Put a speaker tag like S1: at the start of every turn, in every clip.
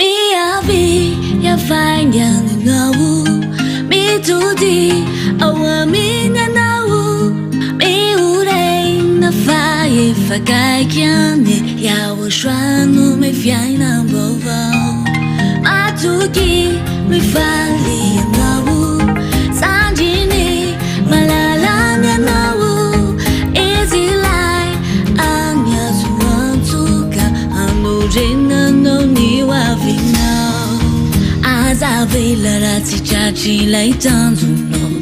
S1: Miavia faingana ianao, mitody ao aminy ianao, miorena fa efa akaiky any Yahoshua nome fiainam-baovao. Matoky mifaly ianao, sandriny malalany ianao, izy ilay any azo antoka hanorenanao ny ho avinao. Aza avela raha tsy tratry ilay tanjonao,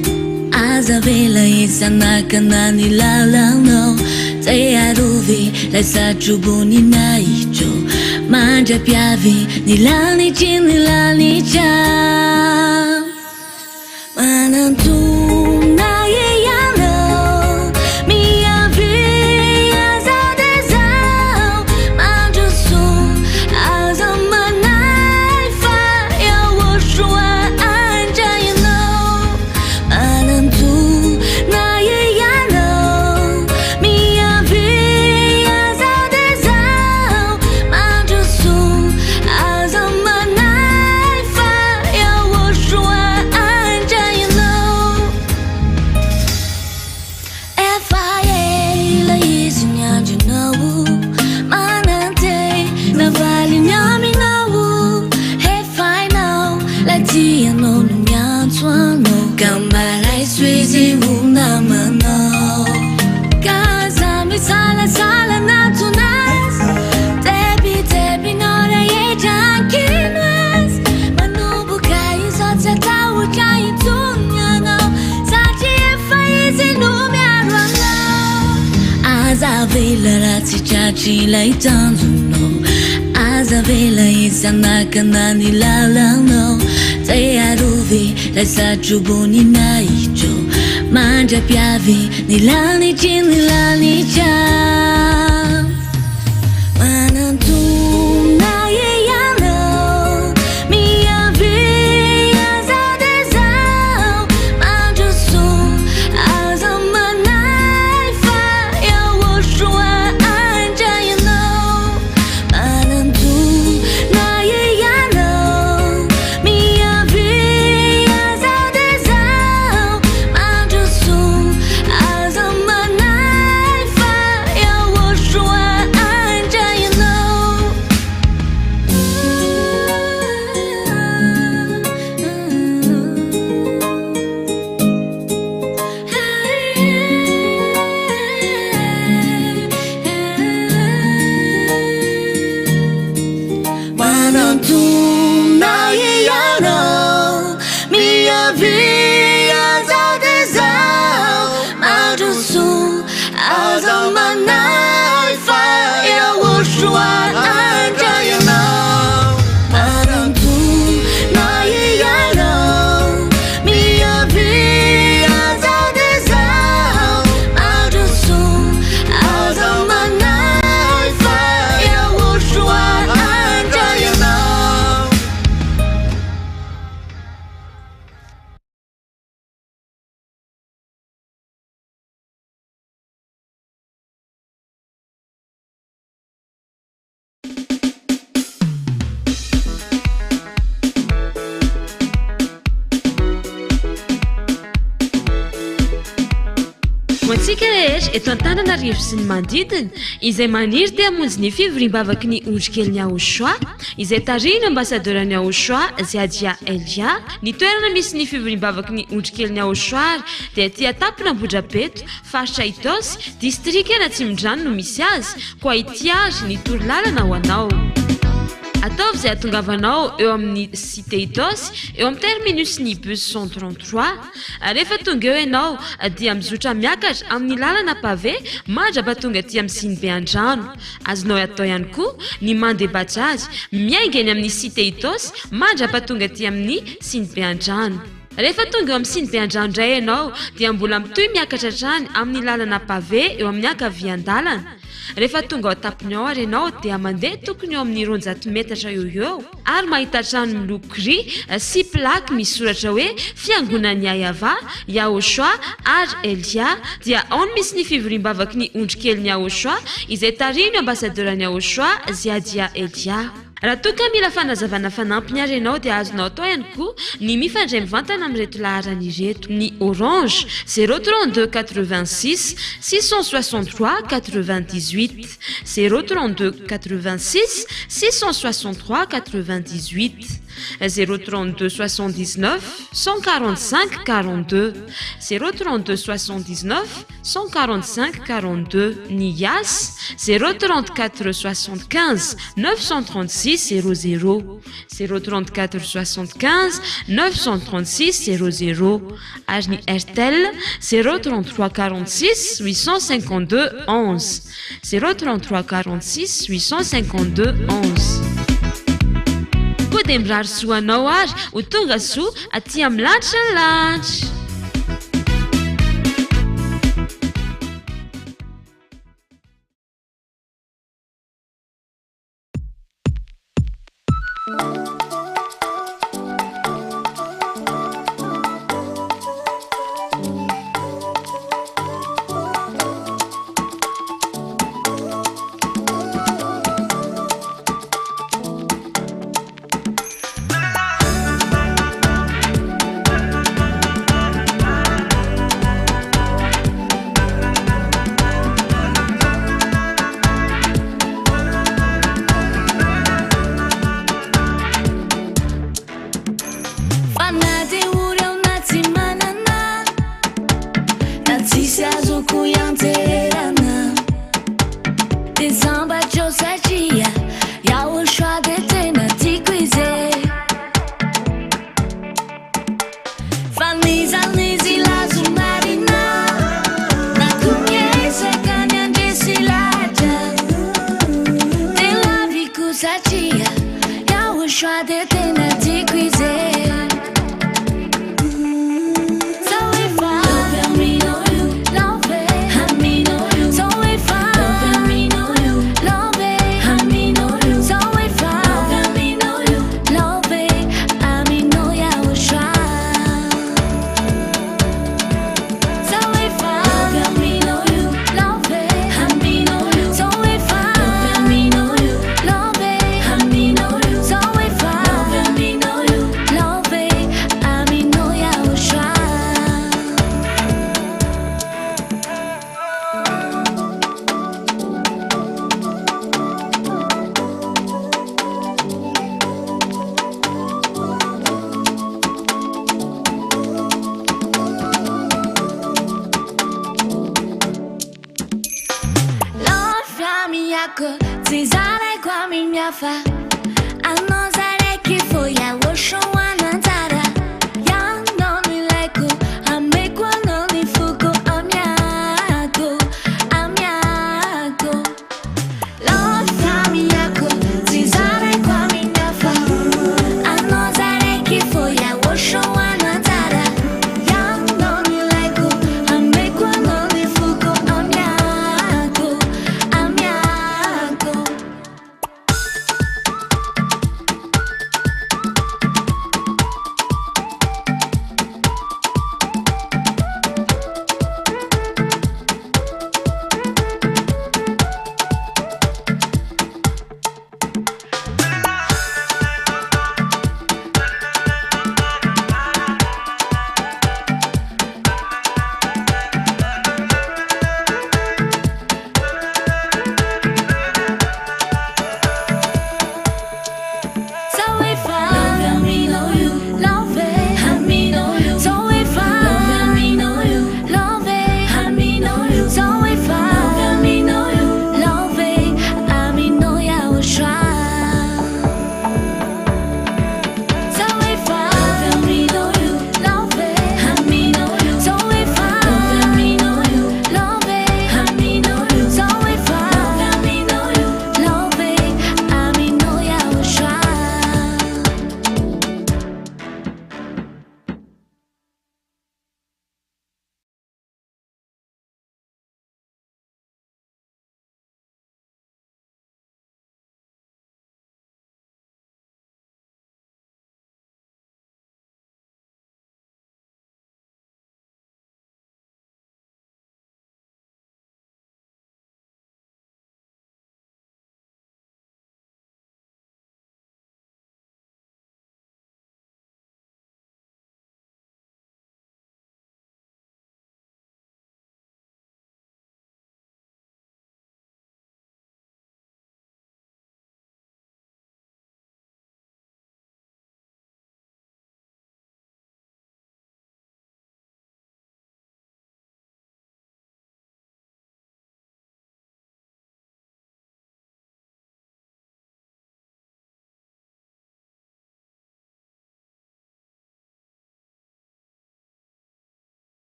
S1: aza avela hisanakana ny lalanao, Tsiarovy ilay satroboninahitro mandra-piavy ny lanitry ny lanitra. Manantona ianao, miavia zao dia zao, mandrosoa aza manahy fa Yahoshua handray anao. Manantona ianao, miavia zao dia zao, mandrosoa aza manahy fa Yahoshua handray anao. Efa ela izy niandry anao, manantena valiny aminao. Efa hainao, lay tianao no miantso anao, ka mba raiso izy ho namanao. Ka aza misalasala anatona azy, tebitebinao rehetra ankino azy. Manomboka izao tsy hatahotra intsony ianao, satria efa izy no miaro anao. Aza avela raha tsy tratry ilay tanjonao. Aza avela hisanakana ny lalanao. Tsiarovy ilay satroboninahitro mandra-piavy ny lanitry ny lanitra. Manantona ianao, miavia zao dia zao, mandrosoa aza manahy fa Yahoshua handray anao. Manantona ianao, miavia zao dia zao, mandrosoa aza manahy fa Yahoshua handray anao. Manantona ianao, miavia zao dia zao, mandrosoa aza manahy fa Yahoshua handray anao. Manantona ianao, miavia zao dia zao, mandrosoa aza manahy fa Yahoshua handray anao.
S2: Ho antsika rehetra eto Antananarivo sy ny manodidina izay maniry te hamonjy ny fivoriam-bavaky ny ondrikelin'i Yahoshua izay tarihin'ny ambasadaoran'i Yahoshua Ziadia Elia. Ny toerana misy ny fivoriam-bavaky ny ondrikelin'i Yahoshua ary dia aty Antampon'Ambohidrapeto, faritra Itaosy, distrikan'Atsimondrano no misy azy, koa ity ary ny torolalana ho anao. Ataovy izay hahatongavanao eo amin'ny Cité Itaosy, eo amin'ny terminus ny bus 133. Rehefa tonga eo ianao dia mizotra miakatra amin'ny lalana pavé mandra-pahatonga aty amin'ny sinibe Andrano. Azonao atao ihany koa ny mandeha bajaj miainga eny amin'ny Cité Itaosy mandra-pahatonga aty amin'ny sinibe Andrano. Rehefa tonga eo amin'ny sinibe Andrano indray ianao dia mbola mitohy miakatra hatrany amin'ny lalana pavé eo amin'ny ankavian-dalana. Rehefa tonga ao an-tampony ao ary ianao dia mandeha tokony eo amin'ny 200 metatra eo ho eo ary mahita trano miloko gris sy plaque misy soratra hoe Fiangonan'i Yahava, Yahoshua ary Elia dia ao no misy ny fivoriam-bavaky ny ondry kelin'i Yahoshua izay tarihin'ny ambassadeur-n'i Yahoshua Ziadia Elia. Raha toa ka mila fanazavana fanampiny ary ianao dia azonao atao ihany koa ny mifandray mivantana amin'ireto laharana ireto, ny Orange, zéro 32 86 663 98, zéro 32 86 663 98, zéro 32 79 145 42, zéro 32 79 145 42, ny Yas, zéro 34 75 936 00, zéro 34 75 936 00, ary ny Airtel, zéro 33 46 852 11, zéro 33 46 852 11. Koa dia mirary soa anao ary ho tonga soa aty amin'ny lanitra ny lanitra.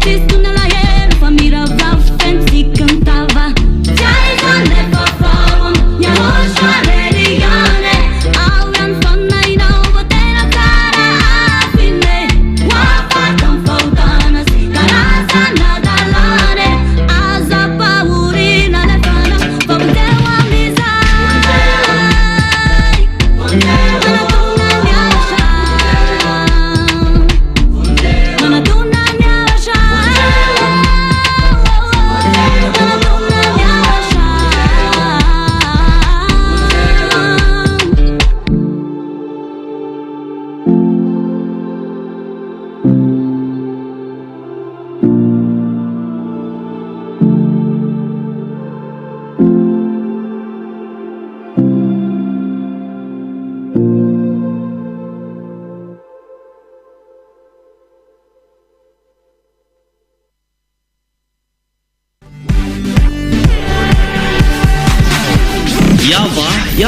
S1: Tsisy tony alahelo fa miravoravo feno tsiky mitava. Tsy aiza.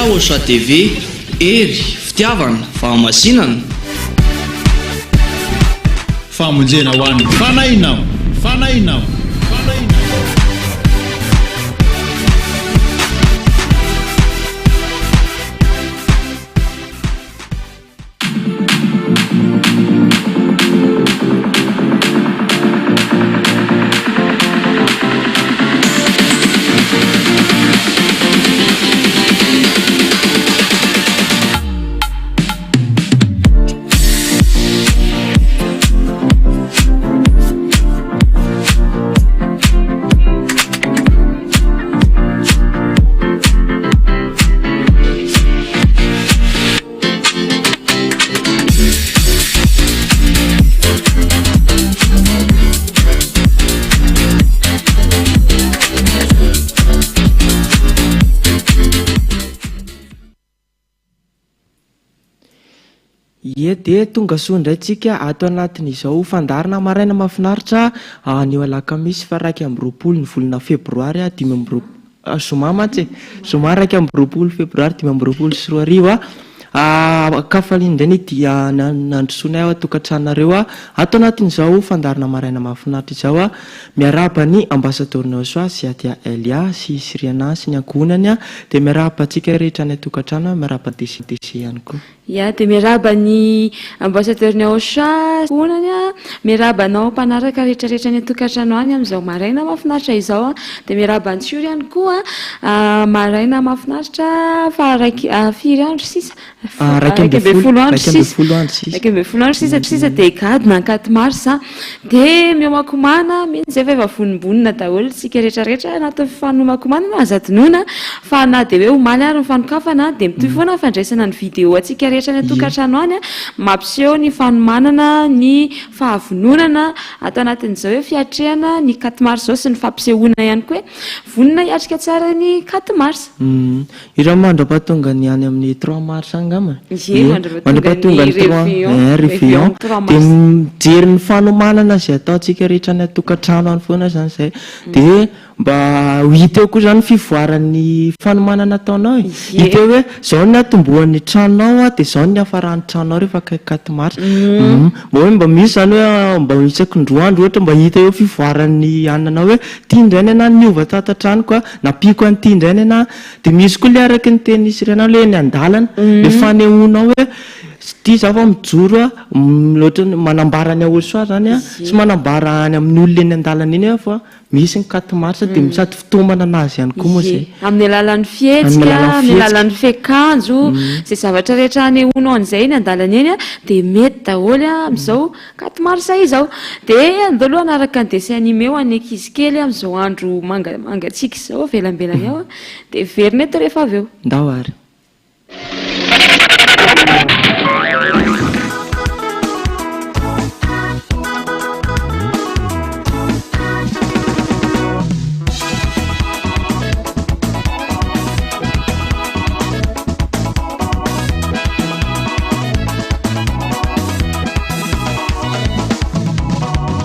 S3: Yaosha TV, Hery, fitiavana, fahamasinana.
S4: Famonjena ho an'ny fanahinao, fanahinao, fanahinao.
S5: Ie dia tonga soa indray tsika ato anatin'izao fandaharana maraina mahafinaritra anio alakamisy faha 21 ny volana febroary 25, zoma mantsy e, zoma 21 febroary 2025. Ankafaliana indray ny dia nandrosoanay ao an-tokantranonareo ato anatin'izao fandaharana maraina mahafinaritra izao. Miarahaba ny Ambasadaoro Naosoa Ziadia Elia sy i Siriana sy ny ankohonany dia miarahaba antsika rehetra any an-tokantrano, miarahaba ny DCDC ihany koa.
S2: Ya, dia miarahaba ny Ambassadeur ny Aosha sy ankohonany, miarahaba anao mpanaraka rehetra rehetra any an-tokantrano any amin'izao maraina mahafinaritra izao, dia miarahaba an'i Tsiory ihany koa, maraina mahafinaritra fa raika, firy andro sisa?
S5: 11 andro sisa,
S2: 11 andro sisa sisa dia higadona an-katy mars, dia miomakomana, mino izay fa efa vonombonona daholo isika rehetra rehetra anatin'ny fanomakomanana, aza adinoina fa na dia hoe omaly ary ny fanokafana dia mitohy foana ny fandraisana ny vidéo antsika rehetra any an-tokantrano any, mampiseho ny fanomanana ny fahavononana ato anatin'izao hoe fiatrehana ny quatre mars izao sy ny fampisehoana ihany koa hoe vonona hiatrika tsara ny quatre mars.
S5: Ireo mandra-pahatonga ny any amin'ny trois mars any angamba
S2: e? Ie, mandra-pahatonga ny
S5: trois,
S2: réveillon,
S5: réveillon.
S2: réveillon trois
S5: Dia
S2: mars.
S5: mijery ny fanomanana izay ataontsika rehetra any an-tokantrano any foana izany izay. Dia mba ho hita eo koa izany ny fivoaran'ny fanomanana ataonao e.
S2: Ie.
S5: Hita eo hoe izao ny hatombohan'ny tranonao an, dia izao ny hiafaran'ny tranonao rehefa akaiky quatre mars. Mba hoe mba misy izany hoe mba isaky ny roa andro ohatra mba hita eo fivoaran'ny ananao hoe ity indray ny anah niova tato an-tranoko an, nampiako an'ity indray ny anah. Dia misy koa ilay araka ny tenin'i Siriana ilay eny an-dalana, ilay fanehoanao hoe ity za fa mijoro a, ohatran'ny manambara ny Aosoa zany a, sy manambara any amin'ny olona eny an-dalana eny aho fa misy ny quatre mars dia sady fitaomana anazy ihany koa moa izay.
S2: Amin'ny alalan'ny fihetsika, amin'ny alalan'ny fiakanjo, izay zavatra rehetra anehoanao an'izay eny an-dalana eny dia mety daholo amin'izao quatre mars izao. Dia andao aloha hanaraka ny dessin animé ho an'ny ankizy kely amin'izao andro mangatsiaka izao, velambelany ao. Dia heverina eto rehefa avy eo.
S5: Ndao ary.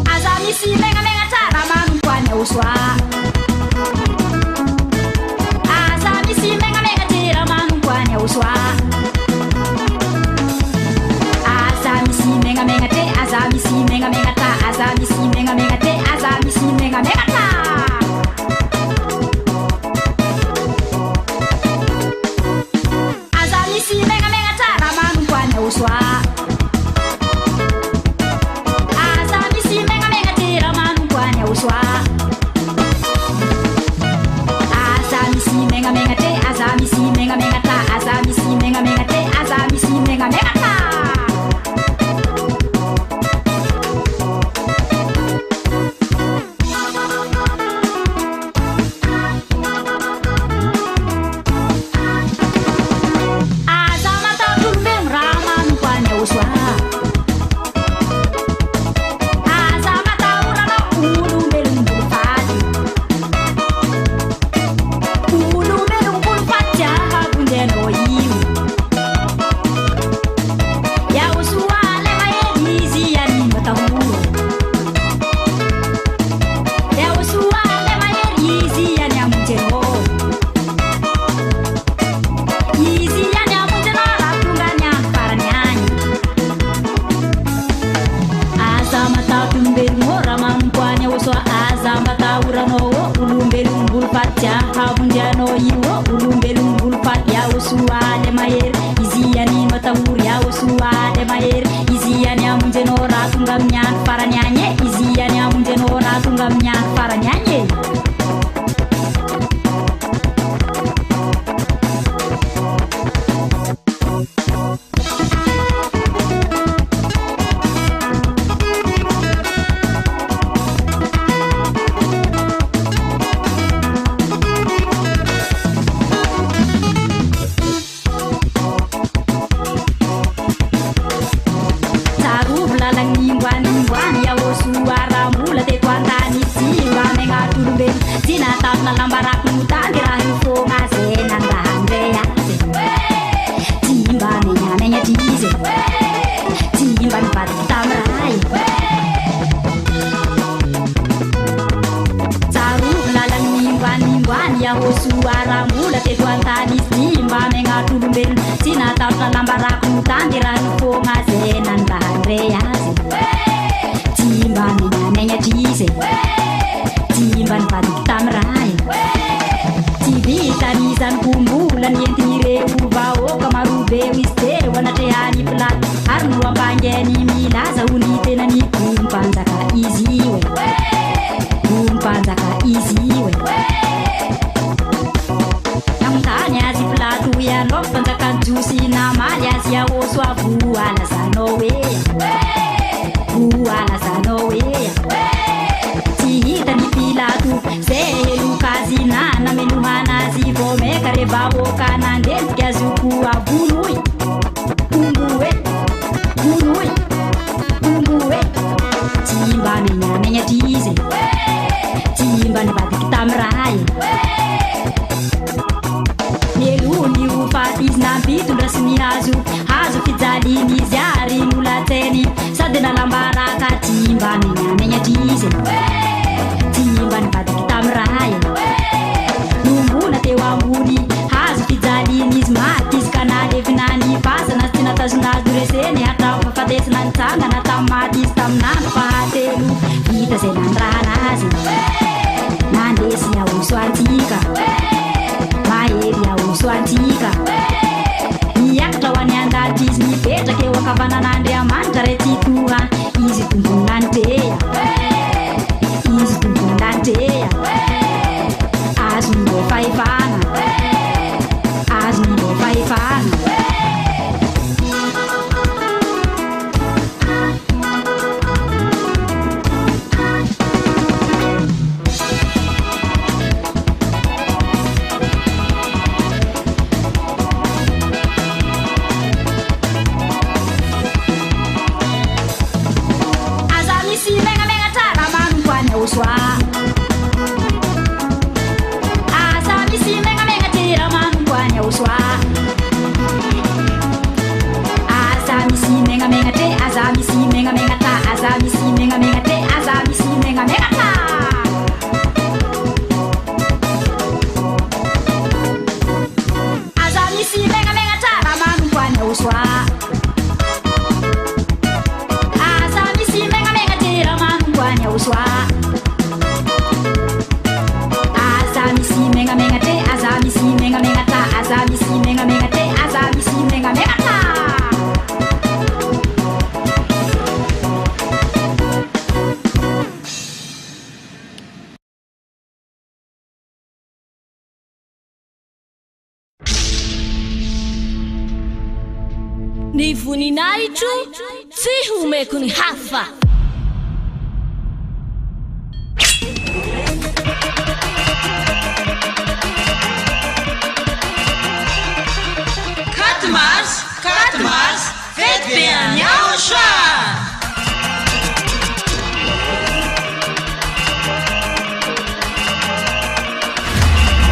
S1: Aza misy megnamegna tsara manompo an'i Yahosoa. Aza misy megnamegna raha manompo an'i Yahosoa. Aza misy megnamegna aza misy megnamegna aza misy megnamegna aza misy megnamegna. Aza misy megnamegna raha manompo an'i Yahosoa. Aza misy megnamegna raha manompo an'i Yahosoa. Tsy ahavonjy anao io ô olombelom-bolo faty Yahosoa le mahery Izy ihany no atahory Yahosoa le mahery Izy ihany hamonjy anao raha tonga amin'ny andro farany agny e Izy ihany hamonjy anao raha tonga amin'ny andro farany agny e. Tsarovy lalagn' Yahosoa raha mbola teto an-tany tsy mba megnat'olombelo tsy natafina lambarako notandy raha io foagna zay nandahande azy tsy mba megnamenyatra izy tsy mba nivadiky tamy ray Tsarovy lalagn' Yahosoa raha mbola teto an-tany tsy mba megnat'olombelo tsy natafina lambarako notandy raha io foagna zay nandahande azy tsy mba megnamenyatra izy tsy mba nivadiky tamy ray tsy vitan'izany ko mbola nientin'ireo vahoaka marobe izy teo anatrehany Pilato ary no ampangeny milaza ho ny tenany ho mpanjaka izy io e ho mpanjaka izy io e Nanontany azy Pilato ianao mpanjakan'ny Jiosy namaly azy Yahosoa voalazanao hoe voalazanao hoe tsy hitany Pilato zay heloka azy na namelohana azy vao maika re vahoaka nandentika azy io koa vonoy omboe vonoy omboe tsy mba megnamenyatra izy tsy mba nivadiky tamy ray Nelony ho faty izy nampitondra sy ny hazo hazo fijaliany izy ary nolatsainy sady nalambaraka tsy mba megnamenyatra izy tsy mba nivadiky tamy ray nombona teo ambony hazo fijaliany izy maty izy ka nalevina ny fasana tsy natazona azy noreseny hatramin'ny fahafatesana nitsangana tamin'ny maty izy tamin'andro fahatelo vita zay nandrahana azy nandesy Yahosoa antsika mahery Yahosoa antsika miakatra ho any an-danitra izy mipetraka eo ankavanan'Andriamanitra ray Tsitoha izy tompon'ny lanitra izy tompon'ny lanitra azony ilay fahefana azony ilay fahefana. Aza misy megnamenatra raha manompo an'i Yahosoa. Aza misy megnamenatra raha manompo an'i Yahosoa. Aza misy megnamenatra, aza misy megnamenatra, aza misy megnamenatra, aza misy megnamenatra. Aza misy megnamenatra raha manompo an'i Yahosoa. Aza misy megnamenatra raha manompo an'i Yahosoa. Aza misy megnamenatra, aza misy megnamenatra, aza misy megnamenatra, aza misy megnamenatra.
S6: Ny voninahitro tsy homeko ny hafa.
S7: 4 mars, 4 mars, fety be any Yahosoa!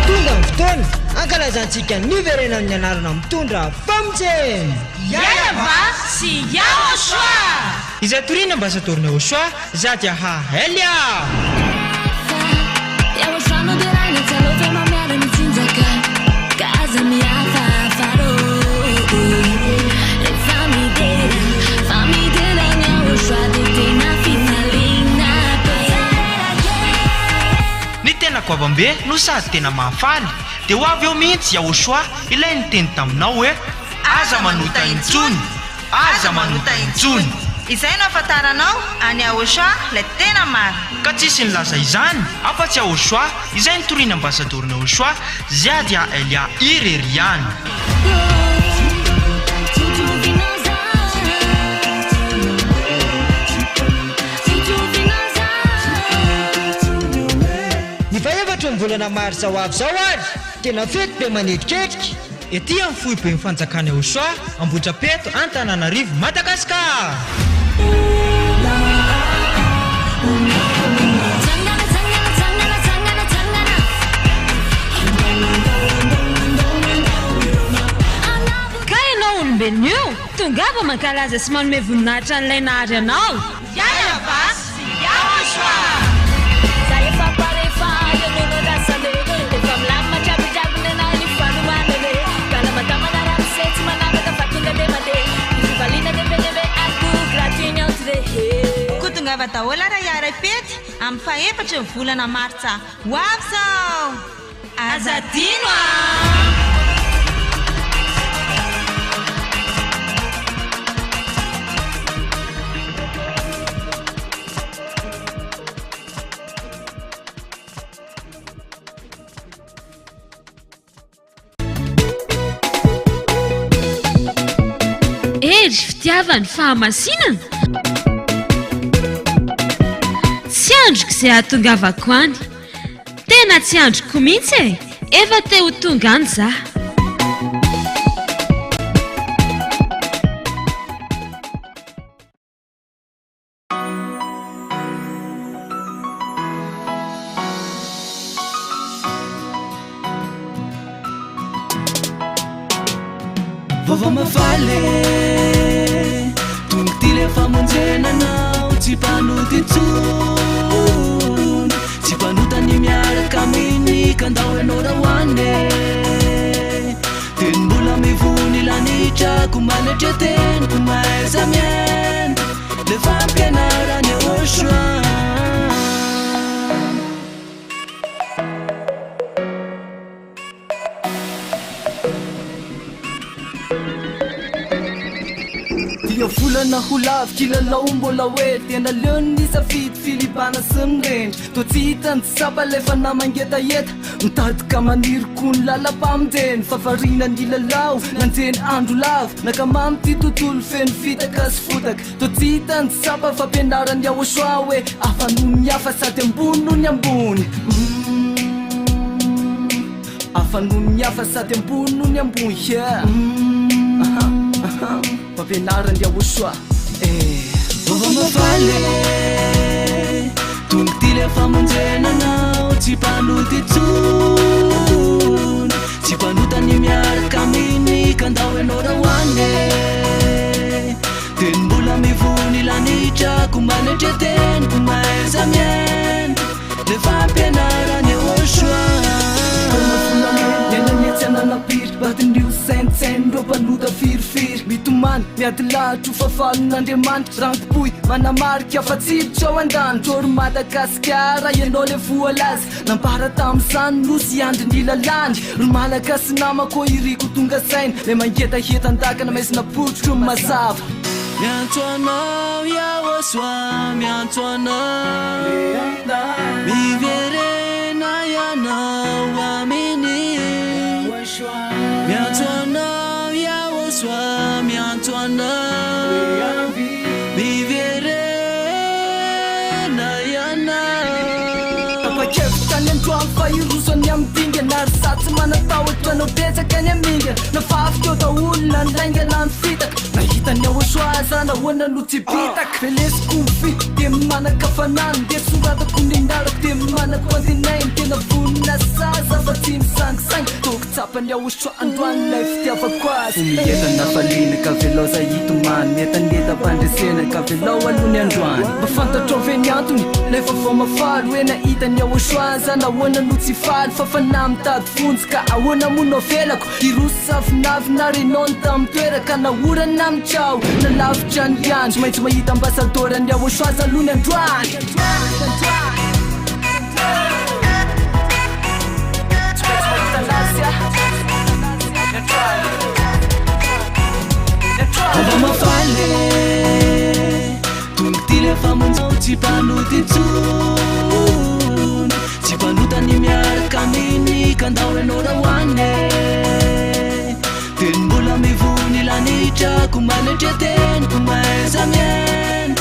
S8: Tonga ny fotoana ankalazantsika ny niverenan'ny anarana mitondra famonjena.
S7: Yahweh sy Yahosoa!
S8: Izay toriana ambasadorina Yahosoa, Zadiaha Elia!
S9: Yahosoa no deraina tsy aleo fa mamiala ny tsinjaka ka aza mihafahafa rô. Rehefa midera, fa midera ny Yahosoa dia tena fifaliana be.
S8: Ny tena goavambe no sady tena mahafaly. Dia ho avy eo mihitsy Yahoshuah ilay niteny taminao hoe, Aza manota intsony! Aza manota intsony!
S7: Izay no ahafantaranao an'i Yahoshuah ilay tena marina.
S8: Ka tsisy nilaza izany afa-tsy Yahoshuah izay nitorian'ny ambasadorin'i Yahoshuah, Ziadia Elia irery ihany.
S10: Ny fahefatry ny volana marsa ho avy izao ary tena fety be manetriketrika.
S8: Ety amin'ny foiben'ny fanjakana Eosoa, Ambohitrapeto, Antananarivo, Madagasikara!
S2: Ka ianao olombelona io, tongava mankalaza sy manome voninahitra an'ilay nahary anao.
S7: Yaya Basy sy Yahoshua!
S6: Za efa pare fa eo no rasana e Efa milamina jiaby nenah ny fanomanana e Kalamadamana ramose tsy manavaka fa tonga de mandeha Ny fifaliana de be dia be ary koa gratuit ny entrée he.
S7: Koa tongava daholo ary hiara-hifety amin'ny fahefatry ny volana martsa ho avy izao! Aza adino an!
S2: Hery, fitiavana, fahamasinana? Tsy andriko izay hahatongavako any. Tena tsy andriko mihitsy e! Efa te ho tonga any za.
S11: Vaovao mahafaly e, Tompo ty le famonjena anao, tsy mpanota intsony, tsy mpanota ny miaraka aminy ka ndao ianao raha ho any e. Teny mbola mivony lanitra ko manetre teny ko mahaiza miaina le fampianaran'i Yehoshuah. Dia volana ho lavo kilalao mbola hoe Dia naleony nisafidy filibana sy ny rendry Toa tsy hitany tsy tsapa ilay fanahy mangetaheta Mitady ka maniry koa ny lalam-pamonjeny Fa variana nilalao nanjeny andro lava Nankamamy ty tontolo feno fitaka sy fotaka Toa tsy hitany tsy tsapa fampianaran'i Yahoshuah hoe Hafa noho ny hafa sady ambony noho ny ambony Humm Hafa noho ny hafa sady ambony noho ny ambony Yeah Humm Aha aha Fampianaran'i Yahoshuah eh. Vaovao mahafaly e, Tompo ty le famonjena anao, tsy mpanota intsony, tsy mpanota ny miaraka aminy ka ndao ianao raha ho any e. Teny mbola mivony lanitra ko manetre teny ko mahaiza miaina le fampianaran'i Yehoshuah. Taona volamena niainana etsy ananampiry Vadin'io saintsain'ireo mpanota firifiry Mitomany, miady lahatra ho fahavalon'Andriamanitra Rangopohy, manamarika fa tsiritra ao an-danitra Ô ry Madagasikara, ianao le voalaza Nambara tamin'izany nosy hiandry ny lalàny Ry Malagasy namako ô iriko tonga saina Ilay mangetaheta an-dakana maizina pototry ny mazava
S12: Miantso anao Yahoshuah, miantso anao Miverena ianao aminy Miantso anao Yahoshuah, miantso anao Miverena ianao
S11: Tapa-kevitra ny androany fa hiroso any amin'ny dingana Ary za tsy manan-tahotra hanao betsaka ny hamingana Nafafy teo daholo na ny lainga na ny fitaka Nahita ny Yahoshuah aza nahoana no tsy bitaka Velesiko ny fy dia manan-kafanana Ndeha soratako ny anarako dia manako antenaina Tena vonona saza fa tsy misangisangy Toky tsapan'i Yahoshuah androany ilay fitiavako azy
S12: Fo mientana hafaliana ka velao zay hitomany Mientanenta am-pandresena ka velao aloha ny androany
S11: Mba fantatrao ve ny antony? Ilay vaovao mahafaly hoe nahita an'i Yahoshuah aza nahoana no tsy faly Fa fanahy mitady vonjy ka ahoana moa no avelako Hiroso savinavina ary ianao no tamin'ny toeraka Na orana mitraho na lavitra ny andro Tsy maintsy mahita ambasadaoro an'i Yahoshuah aloha ny androany. Mba mahafaly e Tonga ty le famonjao tsy mpanota intsony Tsy mpanota ny miaraka aminy ka ndao ianao raha ho any e Teny mbola mivony lanitra ko manetre teny ko mahaiza miaina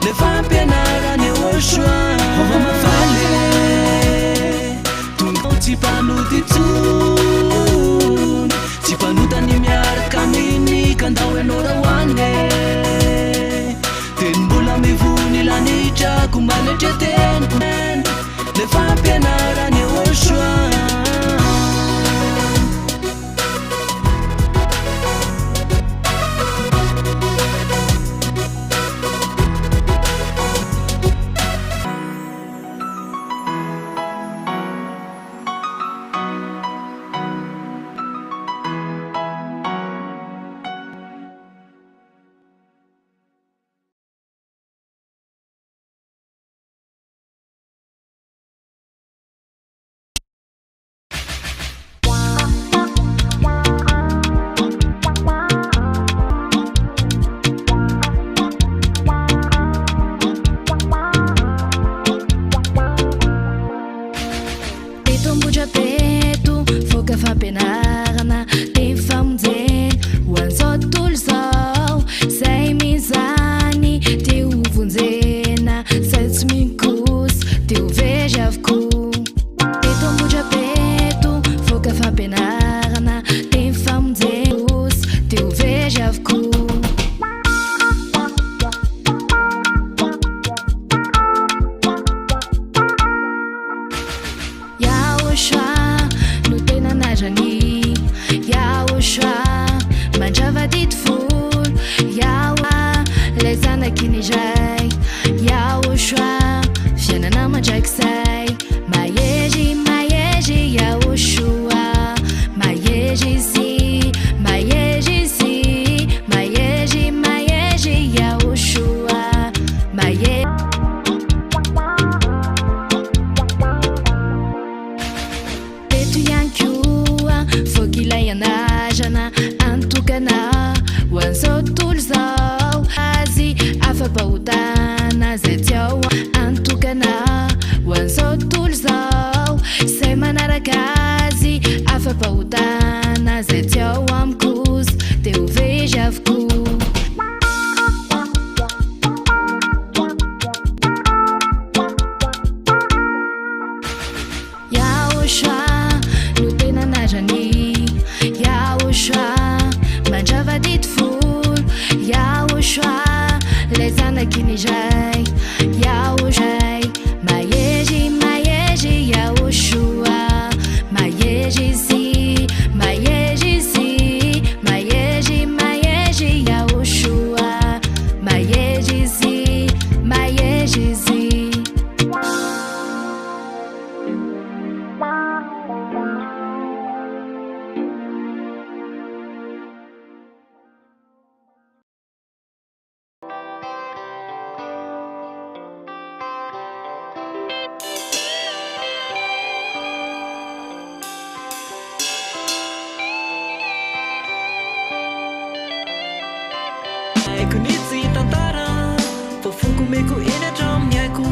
S11: Le fampianarana Yehoshua Mba mahafaly e Tonga tsy mpanota intsony Tsy mpanota ny miaraka aminy ka ndao ianao raha ho any e Teny mbola mivony lanitra ko manetre teny Le fampianarana Yehoshua.
S9: Teto Ambohidrapeto, voaka fampianarana, teny famonjena ho an'izao tontolo izao. Izay mino izany dia ho vonjena, izay tsy mino kosa dia ho very avokoa. Teto Ambohidrapeto, voaka fampianarana, teny famonjena kosa dia ho very avokoa. Yahoshua no tena anarany Yahoshua mandrava didy folo Yahoshua ilay zanaky ny Ray Yahoshua fiainana mandrakizay Mahery mahery Yahoshua Mahery izy mahery izy Mahery mahery Yahoshua Mahery Teto ihany koa voaka ilay anarana antokana ho an'izao tontolo izao azy afa-pahotana izay tsy ao antokana ho an'izao tontolo izao izay manaraka azy afa-pahotana izay tsy ao aminy kosa dia ho very avokoa. Yahoshua no tena anarany Yahoshua mandrava didy folo Yahoshua ilay zanaky ny Ray Yahoshua mahery mahery Yahoshua mahery izy mahery izy mahery mahery Yahoshua mahery izy mahery izy.
S11: Haiko ny tsy tantara fa foko omeko eny hatramin'ny aiko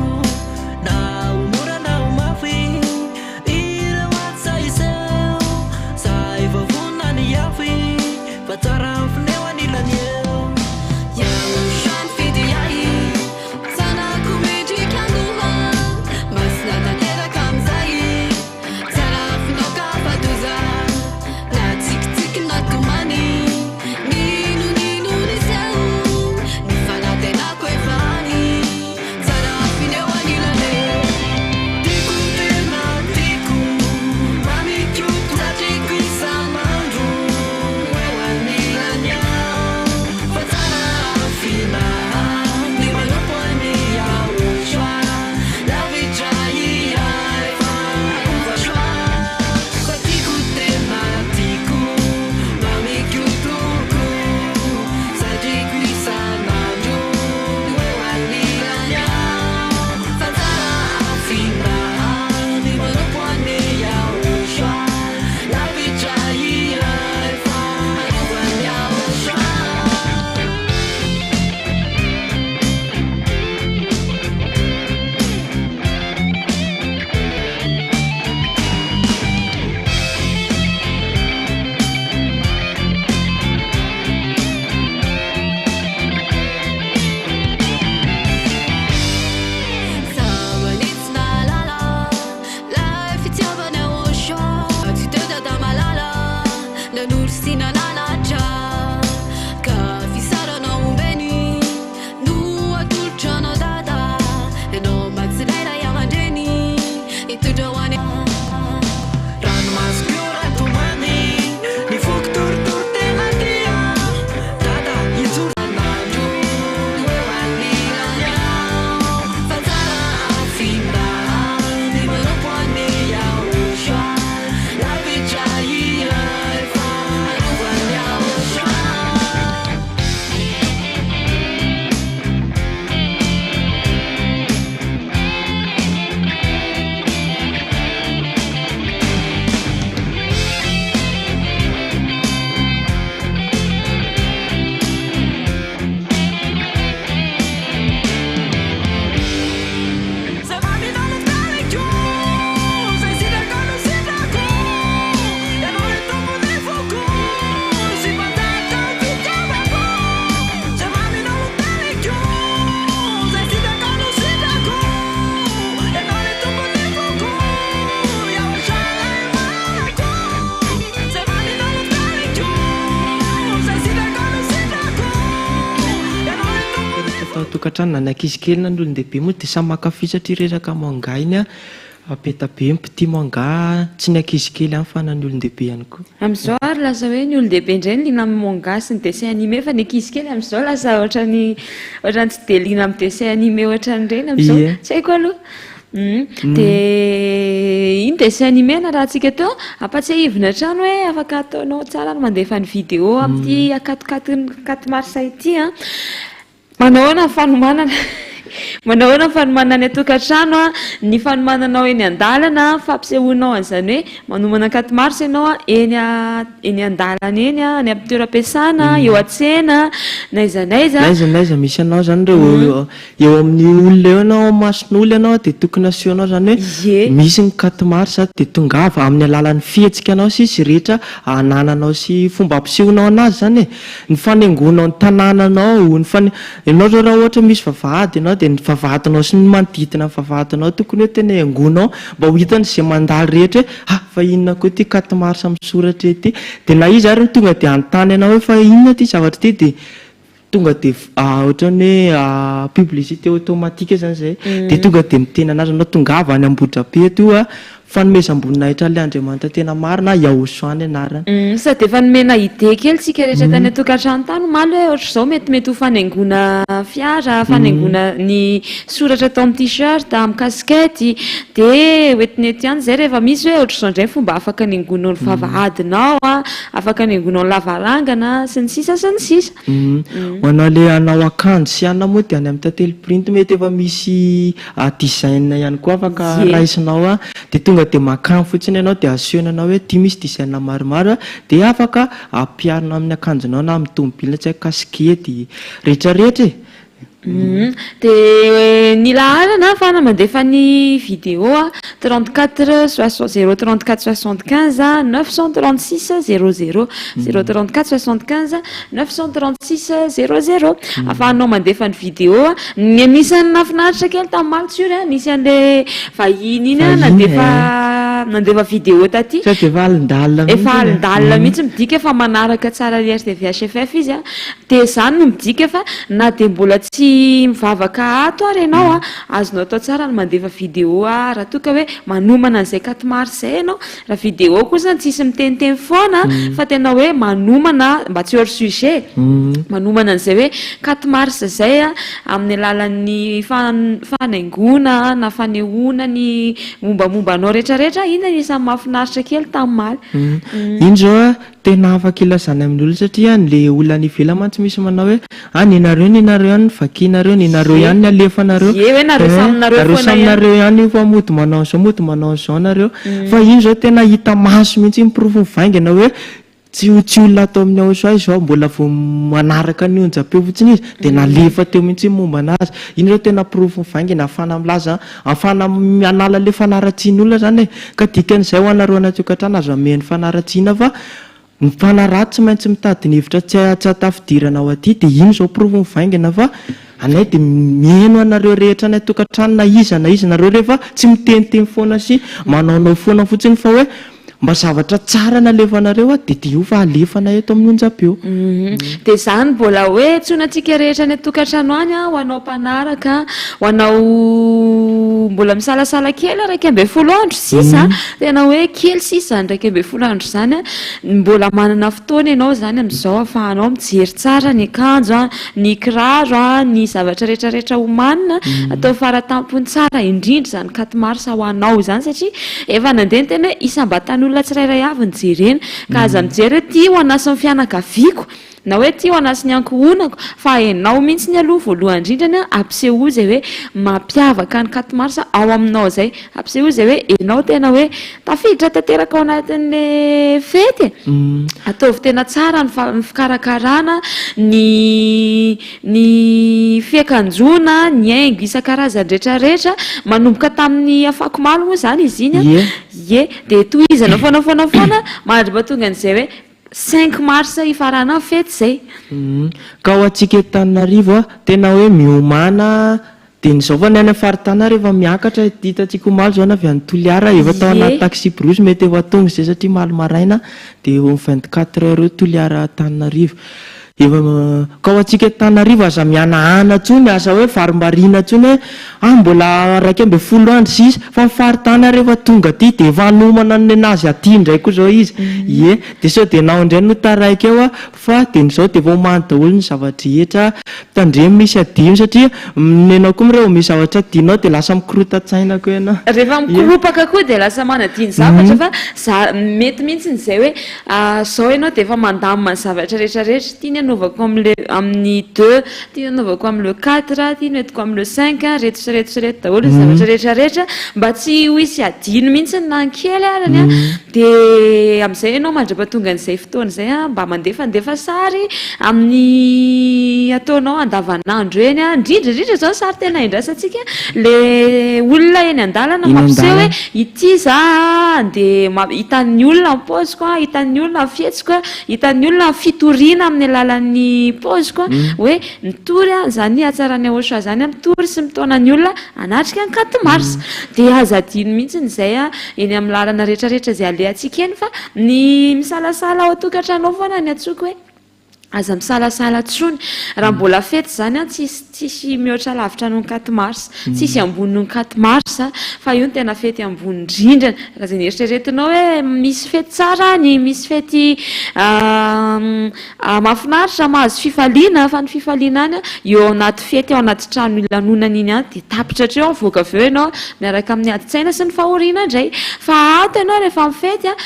S11: na ho mora na ho mafy ireo ady sahy hiseho za efa vonona ny hiafy fa tsara fineo anilany eo.
S9: Yahoshua nifidy ahy, zanako mendrika andoha, masina tanteraka amin'izay, tsara finoaka fa doza, na tsikitsiky na tomany, n'inon'ino niseho, ny fanantenako efa any, tsara fineo anilany eo.
S11: Tiako tena tiako, mamiko satriko isan'andro eo anilany eo, fa tsara fina.
S5: an-tokantrano na ny ankizy kely na ny olon-dehibe moa dia samy mankafy satria resaka manga iny an, be dia be ny mpitia manga, tsy ny ankizy kely ihany fa na ny olon-dehibe ihany koa.
S2: Amin'izao ary lasa hoe ny olon-dehibe indray no liana amin'ny manga sy ny dessin animé fa ny ankizy kely amin'izao lasa ohatran'ny ohatran'ny tsy dia liana amin'ny dessin animé ohatran'ireny amin'izao.
S5: Ie.
S2: Tsy haiko aloha. Hum. Dia iny dessin animé narahantsika teo, ampatsiahivina hatrany hoe afaka ataonao tsara ny mandefa ny vidéo amin'ity akatokatoky quatre mars ity an. Manao ahoana ny fanomanana? Manao ahoana ny fanomanana any an-tokantrano an? Ny fanomananao eny an-dalana, fampisehoanao an'izany hoe manomana quatre mars ianao an, eny eny an-dalana eny an, any amin'ny toeram-piasana, eo an-tsena, n'aiza n'aiza.
S5: N'aiza n'aiza misy anao izany ireo eo amin'ny olona eo ianao, mason'olona ianao dia tokony asehonao izany hoe misy ny quatre mars dia tongava amin'ny alalan'ny fihetsikanao sy izay rehetra anananao sy fomba ampisehonao an'azy izany e. Ny fanaingoanao ny tanànanao, ny fana, ianao zao raha ohatra misy vavahady ianao dia ny vavahadinao sy ny manodidina ny vavahadinao tokony hoe tena haingoinao mba ho hitan'izay mandalo rehetra hoe ah fa inona koa ity quatre mars misoratra ety, dia na iza ary no tonga dia hanontany anao hoe fa inona ity zavatra ity dia tonga dia ohatran'ny hoe publicité automatique zany zay, dia tonga dia miteny anazy ianao tongava any Ambohidrapeto io a, Fanomezam-boninahitra an'ilay Andriamanitra tena marina, Yahoshua ny anarany.
S2: Humm sady efa nomena idée kely tsika rehetra tany an-tokantrano tany omaly hoe ohatr'izao metimety ho fanaingoana fiara, fanaingoana ny soratra atao amin'ny t-shirt, amin'ny casquette, dia hoentina eto ihany izay rehefa misy hoe ohatr'izao indray ny fomba afaka anaingoanao ny vavahadinao, afaka anaingoanao ny lavarangana, sy ny sisa sy ny sisa.
S5: Ho anao le hanao akanjo sy anona moa dia any amin'ny tantely print mety efa misy design ihany koa afaka raisinao a, dia tonga dia makany fotsiny ianao dia asehony anao hoe ity misy design maromaro a, dia afaka ampiharina amin'ny akanjonao na amin'ny tomobilina tsy haiko kasikety, rehetra rehetra e.
S2: Dia ny laharana ahafahana mandefa ny vidéo a, 34 zéro 34 75 936 00, zéro 34 75 936 00, ahafahanao mandefa ny vidéo a. Ny anisan'ny nahafinaritra kely tamin'ny omaly Tsiory a, nisy an'ilay vahiny iny a, nandefa nandefa vidéo taty.
S5: Sady efa alindalina mihitsy.
S2: Efa alindalina mihitsy, midika fa manaraka tsara ny RTVHFF izy a. Dia izany no midika fa na dia mbola tsy mivavaka ato ary ianao a, azonao atao tsara ny mandefa vidéo raha toa ka hoe manomana an'izay quatre mars izay ianao. Raha vidéo kosa tsisy miteniteny foana fa tena hoe manomana mba tsy hors sujet, manomana an'izay hoe quatre mars izay a, amin'ny alalan'ny fanaingoana na fanehoana ny mombamomba anao rehetrarehetra, iny anisan'ny mahafinaritra kely tamin'ny omaly.
S5: Iny izao a, Tena afaka ilazana amin'ny olona satria ny le olona any ivelany mantsy misy manao hoe ah nenareo nenareo ihany no vakinareo, nenareo ihany no alefanareo,
S2: Ie hoe nareo samy nareo
S5: nareo
S2: foana
S5: samy
S2: ihany.
S5: nareo ihany io fa mody manao an'izao mody manao an'izao nareo. Fa iny izao tena hita maso mihitsy iny porofo mivaingana hoe tsy tsy olona ato amin'ny Aosoa izao mbola vao manaraka ny onjam-peo fotsiny izy dia nalefa teo mihitsy ny momba an'azy. Iny izao tena porofo mivaingana ahafahana milaza Ahafahana manala ilay fanaratsian'olona izany e! Ka dikan'izay ho anareo any an-tokantrano aza mihaino fanaratsiana fa ny mpanaratsy tsy maintsy mitady ny hevitra tsy tsy hahatafidirana ao aty dia iny izao porofo mivaingana fa anay dia mihaino anareo rehetra any an-tokantrano na iza na iza nareo rehefa tsy miteniteny foana sy manaonao foana fotsiny fa hoe Mba zavatra tsara nalefanareo aho dia dia io fa alefanay eto amin'ny onjam-peo.
S2: Dia izany mbola hoe antsoina antsika rehetra any an-tokantrano any ho anao mpanaraka, ho anao mbola misalasala kely 11 andro sisa, tena hoe kely sisa izany 11 andro izany, mbola manana fotoana ianao izany amin'izao ahafahanao mijery tsara ny akanjo, ny kiraro, ny zavatra rehetra rehetra omanina, atao faratampony tsara indrindra izany quatre mars ho anao izany satria Efa nandeha ny teny hoe isam-batan'olona tsirairay avy no jerena, ka aza mijery hoe ty ho an'asin'ny fianakaviako, na hoe ty ho an'asin'ny ankohonako, fa enao mihitsy ny aloha voalohany indrindrany an, ampisehoy izay hoe mampiavaka ny quatre mars ao aminao izay, ampisehoy izay hoe enao tena hoe tafiditra tanteraka ao anatin'le fety e, ataovy tena tsara ny fikarakarana ny Ny fiakanjoana, ny haingo isan-karazany rehetrarehetra, manomboka tamin'ny afakomaly moa izany izy iny an, ie, dia tohizana foana foana foana mandra-pahatonga an'izay hoe cinq mars hifarana ny fety izay.
S5: Ka ho antsika eto Antananarivo an, tena hoe miomàna dia ny izao fa ny any amin'ny faritany ary efa miakatra, hitantsika omaly izao ny avy any Toliara, efa tao anaty taxi brousse mety efa tonga izay satria omaly maraina dia eo amin'ny 24 heures eo Toliara Antananarivo. Efa ka ho antsika eto Antananarivo aza mihanahana intsony, aza hoe varimbariana intsony hoe ah mbola 11 andro sisa, fa ny faritany ary efa tonga aty dia efa hanomana ny nenazy aty indray koa izao izy, ie, dia sao dia enao indray no taraiky eo ah, fa dia ny izao dia efa omany daholo ny zava-drehetra, tandremo misy adino satria nenao koa rehefa misy zavatra adinonao dia lasa mikorotan-tsaina koa ianao.
S2: Rehefa mikoropaka koa dia lasa manadino zavatra fa za mety mihitsy izay hoe Zao ianao dia efa mandamina ny zavatra rehetra rehetra, ity ny anaovako amin'ny le amin'ny deux, ity ny anaovako amin'ny le quatre, ity no entiko amin'ny le cinq, reto sy reto sy reto daholo ny zavatra rehetra rehetra mba tsy ho hisy hadino mihitsy na ny kely arany an, dia amin'izay ianao mandra-pahatonga an'izay fotoana izay an, mba mandefandefa sary amin'ny ataonao andavanandro eny an, indrindra indrindra izao ny sary tena indrasantsika le olona eny an-dalana mampiseho hoe Ity za an, dia hitan'ny olona ny paoziko an, hitan'ny olona ny fihetsiko an, hitan'ny olona ny fitoriana amin'ny alalan'ny paoziko an, hoe mitory an, izany hatsaran'i Yahoshuah izany an, mitory sy mitaona ny olona hanatrika ny quatre mars. Dia aza adino mihitsy izay an, eny amin'ny lalana rehetrarehetra izay alehantsika eny fa ny misalasala ao an-tokantrano ao foana ny antsoiko hoe. Aza misalasala tsony. Raha mbola fety izany an, tsisy tsisy mihoatra lavitra noho ny quatre mars. Tsisy ambony noho ny quatre mars fa io no tena fety ambony indrindra. Raha izay neritreretinao hoe misy fety tsara any, misy fety mahafinaritra, mahazo fifaliana fa ny fifaliana any eo anaty fety ao anaty trano ilanonana iny ihany dia tapitra hatreo, mivoaka avy eo ianao miaraka amin'ny adin-tsaina sy ny fahoriana indray. Fa ato ianao rehefa mifety an,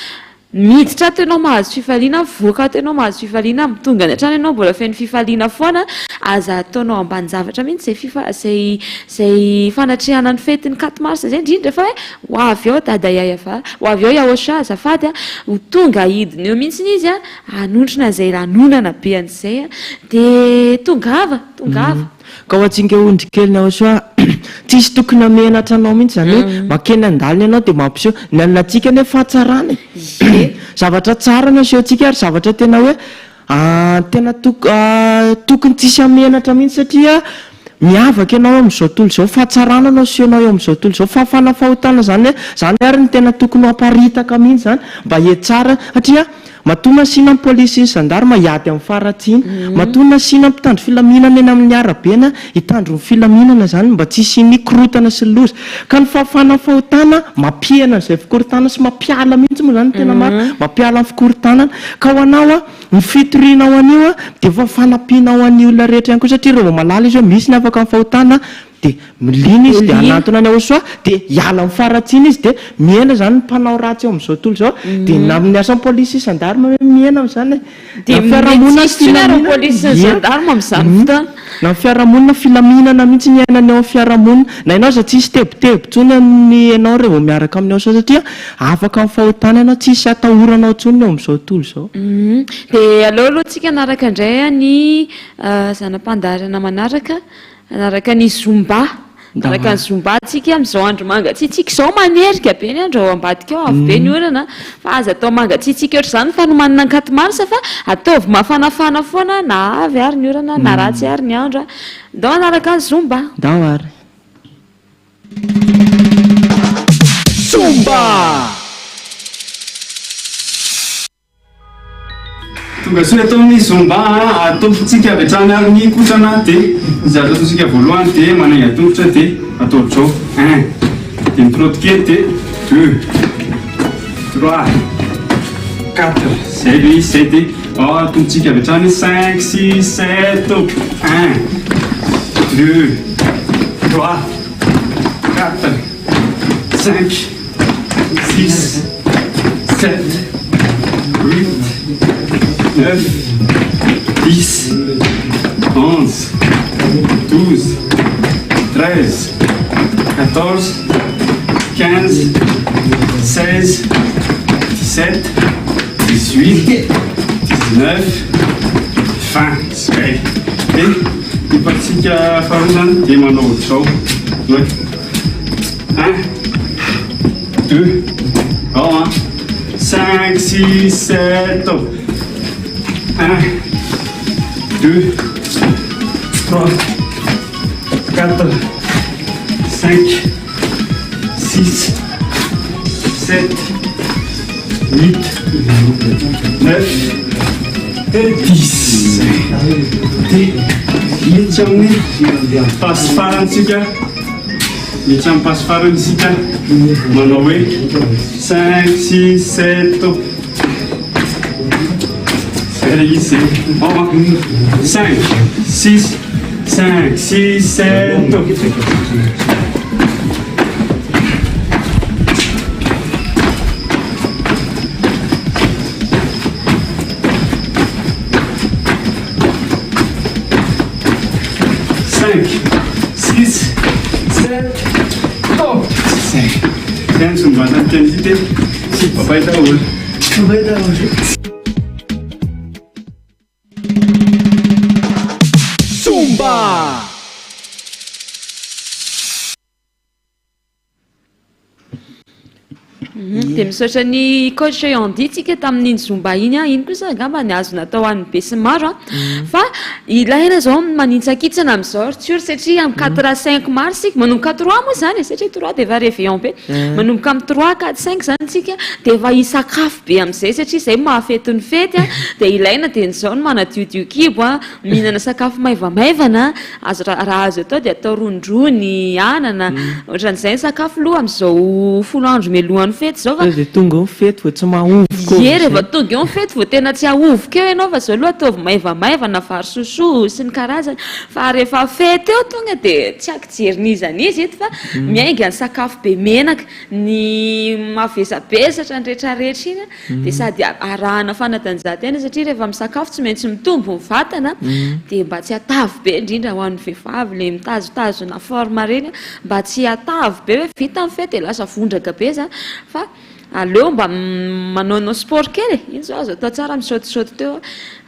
S2: Miditra ato ianao mahazo fifaliana, mivoaka ato ianao mahazo fifaliana, tonga any an-trano ianao mbola feno fifaliana foana, aza ataonao ambanin-javatra mihitsy izay fifa- izay izay fanatrehana ny fetin'ny quatre mars izay, indrindra fa hoe ho avy ao dada Yayava, ho avy ao Yahosha azafady a, ho tonga hidina eo mihitsy izy a, hanontrona an'izay lanonana be an'izay a, dia tongava, tongava.
S5: Ka ho antsika ondry kely ny Yahoshuah, tsisy tokony hamenatra anao mihitsy izany hoe makeny andalina ianao dia mampiseho, ny anantsika anie fahatsarana e! Zavatra tsara no asehontsika ary zavatra tena hoe tena tokony tsisy hamenatra mihitsy satria miavaka ianao eo amin'izao tontolo izao, fahatsarana no asehonao eo amin'izao tontolo izao, fahafahana fahotana izany hoe izany ary no tena tokony ho aparitaka mihitsy izany mba hetsara satria Matoa nasiana ny polisy sy ny zandarma hiady amin'ny faharatsiana. Matoa nasiana mpitandro filaminana eny amin'ny arabe na hitandro ny filaminana izany mba tsy hisian'ny korontana sy ny loza. Ka ny fahafahana ny fahotana mampihena an'izay fikorontanana sy mampiala mihitsy moa izany no tena marina, mampiala ny fikorontanana. Ka ho anao an, ny fitorianao an'io an, dia efa fanampiana ho an'ny olona rehetra ihany koa satria raha vao mahalala izy hoe misy ny afaka amin'ny fahotana Dia milina izy dia hanantona an'i Yahoshuah dia hiala amin'ny faharatsiana izy dia mihena izany ny mpanao ratsy eo amin'izao tontolo izao dia na amin'ny asan'ny polisy sy gendarme hoe mihena amin'izany e.
S2: Dia
S5: Na ny fiarahamonina
S2: mety tsisy intsony ary ny
S5: filaminana
S2: polisy sy ny
S5: ie.
S2: gendarme amin'izany fotoana.
S5: Na ny fiarahamonina filaminana mihitsy ny iainana eo amin'ny fiarahamonina. Na ianao aza tsisy tebiteby intsony amin'ny ianao rehefa miaraka amin'i Yahoshuah satria afaka amin'ny fahotana ianao tsisy atahoranao intsony ny eo amin'izao tontolo izao.
S2: Dia aleo aloha tsika hanaraka indray ny zana-pandaharana manaraka. Hanaraka ny zumba. Hanaraka ny zumba tsika amin'izao andro mangatsiatsiaka izao, manerika be ny andro ao ambadika ao, avy be ny orana, fa aza atao mangatsiatsiaka ohatr'izany ny fanomanana ny quatre mars fa ataovy mafanafana foana na avy ary ny orana na ratsy ary ny andro. Ndao hanaraka ny zumba.
S5: Ndao ary.
S4: Zumba!
S13: Tonga soa eto amin'ny Zumba a! Atombotsika avy hatrany ary ny kotrana dia ny zavatra ataontsika voalohany dia manainga tongotra dia atao ohatr'izao, un, dia mitrotte kely dia deux, trois, quatre, izay ilay izy izay dia ao atombotsika avy hatrany cinq, six, sept, un, deux, trois, quatre, cinq. Six, sept, huit, neuf, dix, onze, 12, 13, 14, 15, 16, 17, 18, 19, 20. Zay. Dia ny partie-ntsika faharoa izany dia manao ohatr'izao. Hoe un, deux, ao an, cinq, six, sept, ao. Un, deux, trois, quatre, cinq, six, sept, huit, neuf. Dia dix. Dia miditra amin'ny passe farany tsika. Miditra amin'ny passe farany isika. Manao hoe cinq, six, sept. Zay ilay izy zay. Ao an. Cinq, six, cinq, six, sept. Cinq, six, sept, top. Zay. Zay ny zomba teny ity teny. Bye bye daholo. Bye bye daholo.
S4: Zomba!
S2: Dia misaotra ny coach Andy tsika tamin'iny zumba iny an, iny kosa angamba ny azo natao ho an'ny be sy ny maro an, fa ilaina izao ny manitsakitsana amin'izao ry Tsiory satria amin'ny quatre à cinq mars isika, manomboka trois moa izany e, satria trois dia efa réveillon be, manomboka amin'ny trois, quatre, cinq izany isika dia efa hisakafo be amin'izay satria izay no mahafety ny fety an, dia ilaina dia ny izao ny manadiodio kibo an, mihinana sakafo maivamaivana, Azo raha azo atao dia atao rondrony, anana, ohatran'izay ny sakafo aloha amin'izao folo andro mialohan'ny fety izao fa.
S5: Sao dia tonga eo ny fety vao tsy mahovoka eo
S2: Ie, rehefa tonga eo ny fety vao tena tsy ahovoka eo ianao fa izao aloha ataovy maivamaivana, vary sosoa sy ny karazany fa rehefa fety eo tonga dia tsy ankijery n'iza n'iza eto fa miainga ny sakafo be menaka, ny mavesabesatra, ny retraretra iny. Dia sady arahana fanatanjahantena satria rehefa misakafo tsy maintsy mitombo ny vatana dia mba tsy hatavy be indrindra ho an'ny vehivavy ilay mitazotazona forme ireny mba tsy hatavy be hoe vita ny fety dia lasa vondraka be za fa aleo mba manaonao sport kely e, iny zao azo atao tsara misaotisaoty teo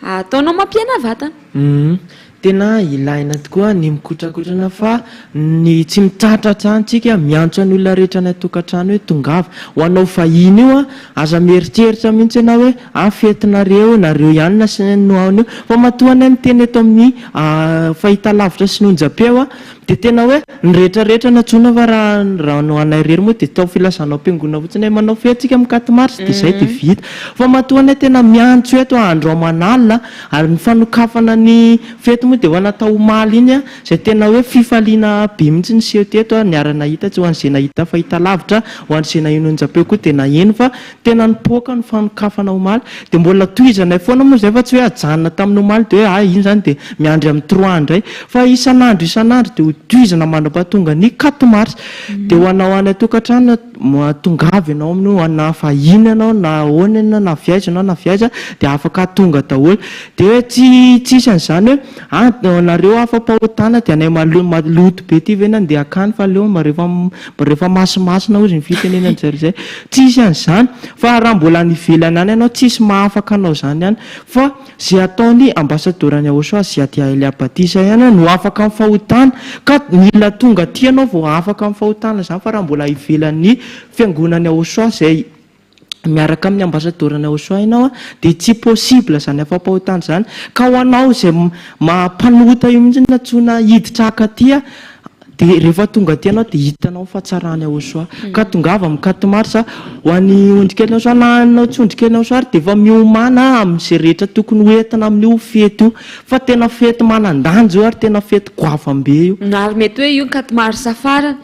S2: ataonao mampihena vatana.
S5: Tena ilaina tokoa ny mikotrakotrana fa ny tsy mitratra hatrany tsika miantso ny olona rehetra any an-tokantrano hoe tongava. Ho anao vahiny io an, aza mieritreritra mihitsy ianao hoe ah fetinareo, nareo ihany no asiana no ao an'io. Fa matoa anay miteny eto amin'ny fahitalavitra sy ny onjam-peo an, dia tena hoe ny rehetra rehetra no antsoina fa raha raha ny ho anay irery moa dia tao filazana ao am-piangonana fotsiny hoe manao fety tsika amin'ny quatre mars dia izay dia vita. Fa matoa anay tena miantso eto andro aman'alina Ary ny fanokafana ny fety moa dia efa natao omaly iny izay tena hoe fifaliana be mihitsy niseho teto, niara-nahita, tsy ho an'izay nahita fahitalavitra, ho an'izay naheno onjam-peo koa dia naheno fa tena nipoaka ny fanokafana omaly. Dia mbola tohizanay foana moa izay fa tsy hoe ajanona tamin'ny omaly dia hoe hay iny izany dia miandry amin'ny trois indray fa isan'andro isan'andro dia ho tohizana mandra-pahatonga ny quatre mars. Dia ho anao any an-tokantrano Tongava ianao amin'io na vahiny ianao na ahoana ianao na avy aiza ianao na avy aiza dia afaka tonga daholo. Dia hoe tsy tsisy an'izany hoe ah nareo afa-pahotana dia anay malo- maloto be ity ve nandeha hankany fa aleo mba rehefa mba rehefa masimasina hozy ny fitenenan'izareo izay. Tsisy an'izany fa raha mbola any ivelany any ianao tsisy mahafaka anao izany any fa Ze ataony ambassador-ny Yahoshua Ziadia Elia Batisa ihany no afaka amin'ny fahotana ka mila tonga aty ianao vao afaka amin'ny fahotana izany fa raha mbola ivelan'ny fiangonan'i Yahoshua izay miaraka amin'ny ambassador-ny Yahoshua ianao dia tsy possible izany afa-pahotana izany ka ho anao izay maha mpanota io mihitsy no antsoina hiditra haka aty Dia rehefa tonga aty ianao dia hitanao ny fahatsaran'i Yahoshua. Ka tongava amin'ny quatre mars ho an'ny ondrikely Yahoshua na anao tsy ondrikely Yahoshua ary dia efa miomàna amin'izay rehetra tokony ho entina amin'io fety io. Fa tena fety manan-danja io ary tena fety goavam-be io.
S2: Ary mety hoe io ny quatre mars farany.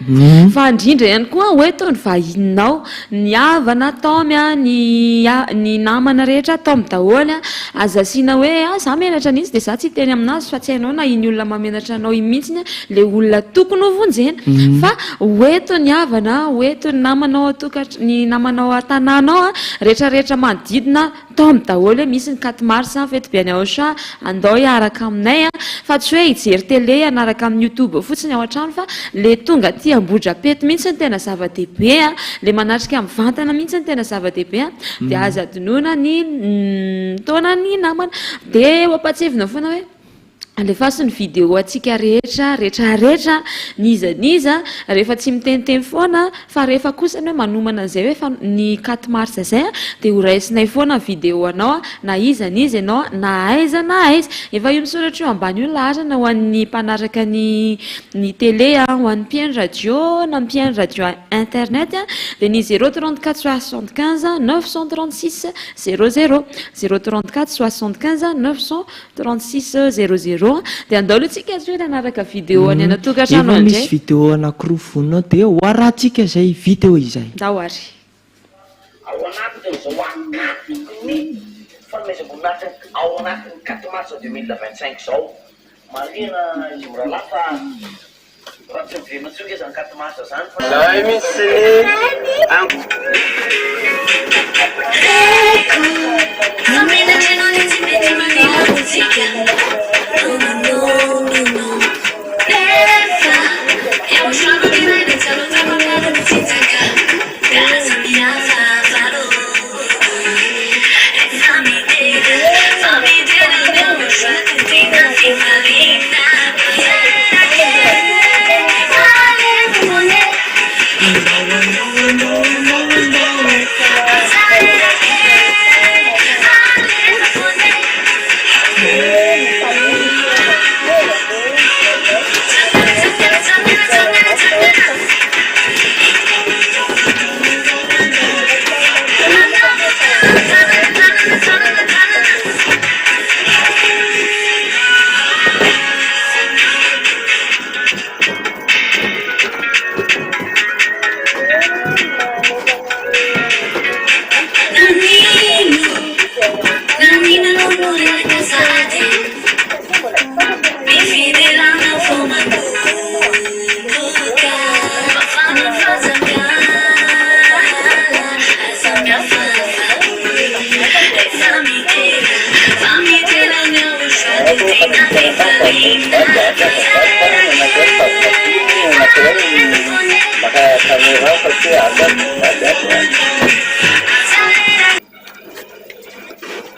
S2: Fa indrindra ihany koa hoe toa ny vahininao, ny havana taomy ny ny namana rehetra taomy daholo. Aza asiana hoe ah za menatra an'izy dia za tsy hiteny aminazy fa tsy hainao na iny olona mahamenatra anao iny mihitsy le olona tokony ho vonjena fa ho eto ny havana, ho eto ny namana ao an-tokantr-, ny namana ao an-tanàna ao, rehetra rehetra manodidina taomy daholo hoe misy ny quatre mars, fety be any Aocha, andao hiaraka aminay fa tsy hoe hijery télé hanaraka amin'ny youtube fotsiny ao an-trano fa le tonga aty Ambohidrapeto mihitsy no tena zava-dehibe, le manatrika mivantana mihitsy no tena zava-dehibe dia aza adinoina ny mitaona ny namana dia ho ampahatsiahivina foana hoe. Alefaso ny vidéo antsika rehetra rehetra rehetra n'iza n'iza rehefa tsy miteniteny foana fa rehefa kosa ny hoe manomana an'izay hoe fa ny quatre mars zay dia ho raisinay foana ny vidéo anao na iza n'iza ianao na aiza na aiza efa io misoratra io ambany io ny laharana ho an'ny mpanaraka ny ny télé ho an'ny mpihaino radio na mpihaino radio internet dia ny zéro 34 75 936 00 zéro 34 75 900 36 00 dia andao aloha tsika zao hanaraka vidéo any anatokantrano
S5: Efa misy vidéo anakiroa vonona ao dia ho arahantsika izay vidéo izay.
S2: Ndao ary.
S14: Ao anatin'izao akatoky ny fanomezam-boninahitra ao anatin'ny quatre mars 2025 izao. Marihana izy mirahalahy fa raha tsy miverina intsony nge izany quatre mars izany fa.
S15: Zay mihitsy ny amiko.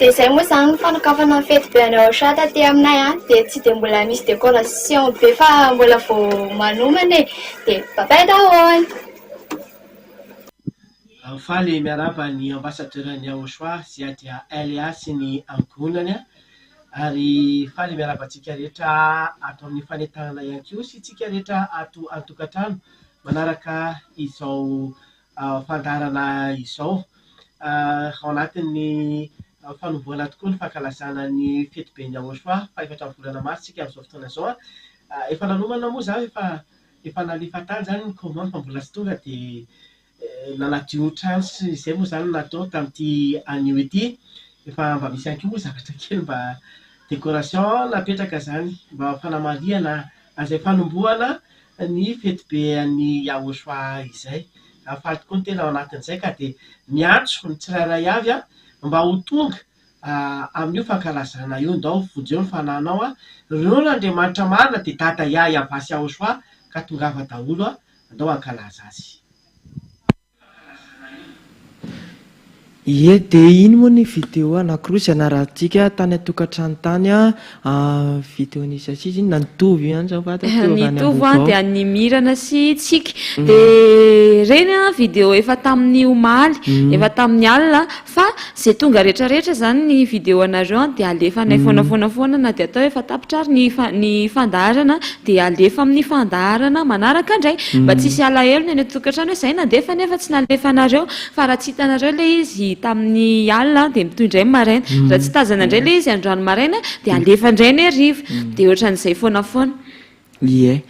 S16: Dia izay moa izany ny fanokafana ny fety be any Aocha taty aminay an, dia tsy dia mbola misy décoration be fa mbola vao manomana e, dia bye bye daholo.
S17: Faly miarahaba ny ambassadeur-n'ny Aochoa Ziadia Elia sy ny ankohonany ary faly miarahaba antsika rehetra ato amin'ny fanentanana ihany koa sy antsika rehetra ato an-tokantrano manaraka izao fandaharana izao. Ao anatin'ny fanombohana tokoa ny fankalazana ny fetiben'ny Aochoa faha-efatra amin'ny volana martsa isika amin'izao fotoana izao. Efa nanomana moa izaho efa efa nalefa tany izany ny commande fa mbola tsy tonga dia nanadio trano sy izay moa izany no natao tamin'ity anio ity. Efa mba misy ihany koa moa zavatra kely mba décoration napetraka izany mba ho fanamarihana an'izay fanombohana ny fetibe an'ny Yahoshua izay. Faly tokoa ny tena ao anatin'izay ka dia miantso ny tsirairay avy mba ho tonga amin'io fankalazana io. Ndao vonjeo ny fanahinao. Ireo no Andriamanitra marina dia Dada Yah Yavah sy Yahoshua ka tongava daholo andao hankalaza azy.
S5: Ie, dia iny moa ny vidéo anankiroa izay narahantsika tany an-tokantrano tany an, vidéo n'iza sy iza iny? Na ny Tovo ihany izao fantako, Tovo avy any
S2: Ny Tovo an,
S5: Ambohibao.
S2: dia an'i Mirana sy Tsiky. Dia ireny an vidéo efa tamin'ny omaly, efa tamin'ny alina Fa ze tonga rehetra rehetra zany ny video anareo an de alefanay foana foana foana na de atao efa tapitra ary ny ny fandaharana de alefa amin'ny fandaharana manaraka ndray mba tsisy alahelo ny any an-tokantrano hoe zay nandefa nefa tsy nalefanareo fa raha tsy hitanareo le izy tamin'ny alina de mitohy ndray ny maraina raha tsy tazana ndray le izy androany maraina de alefa ndray ny hariva de ohatran'izay foana foana.
S5: Ie.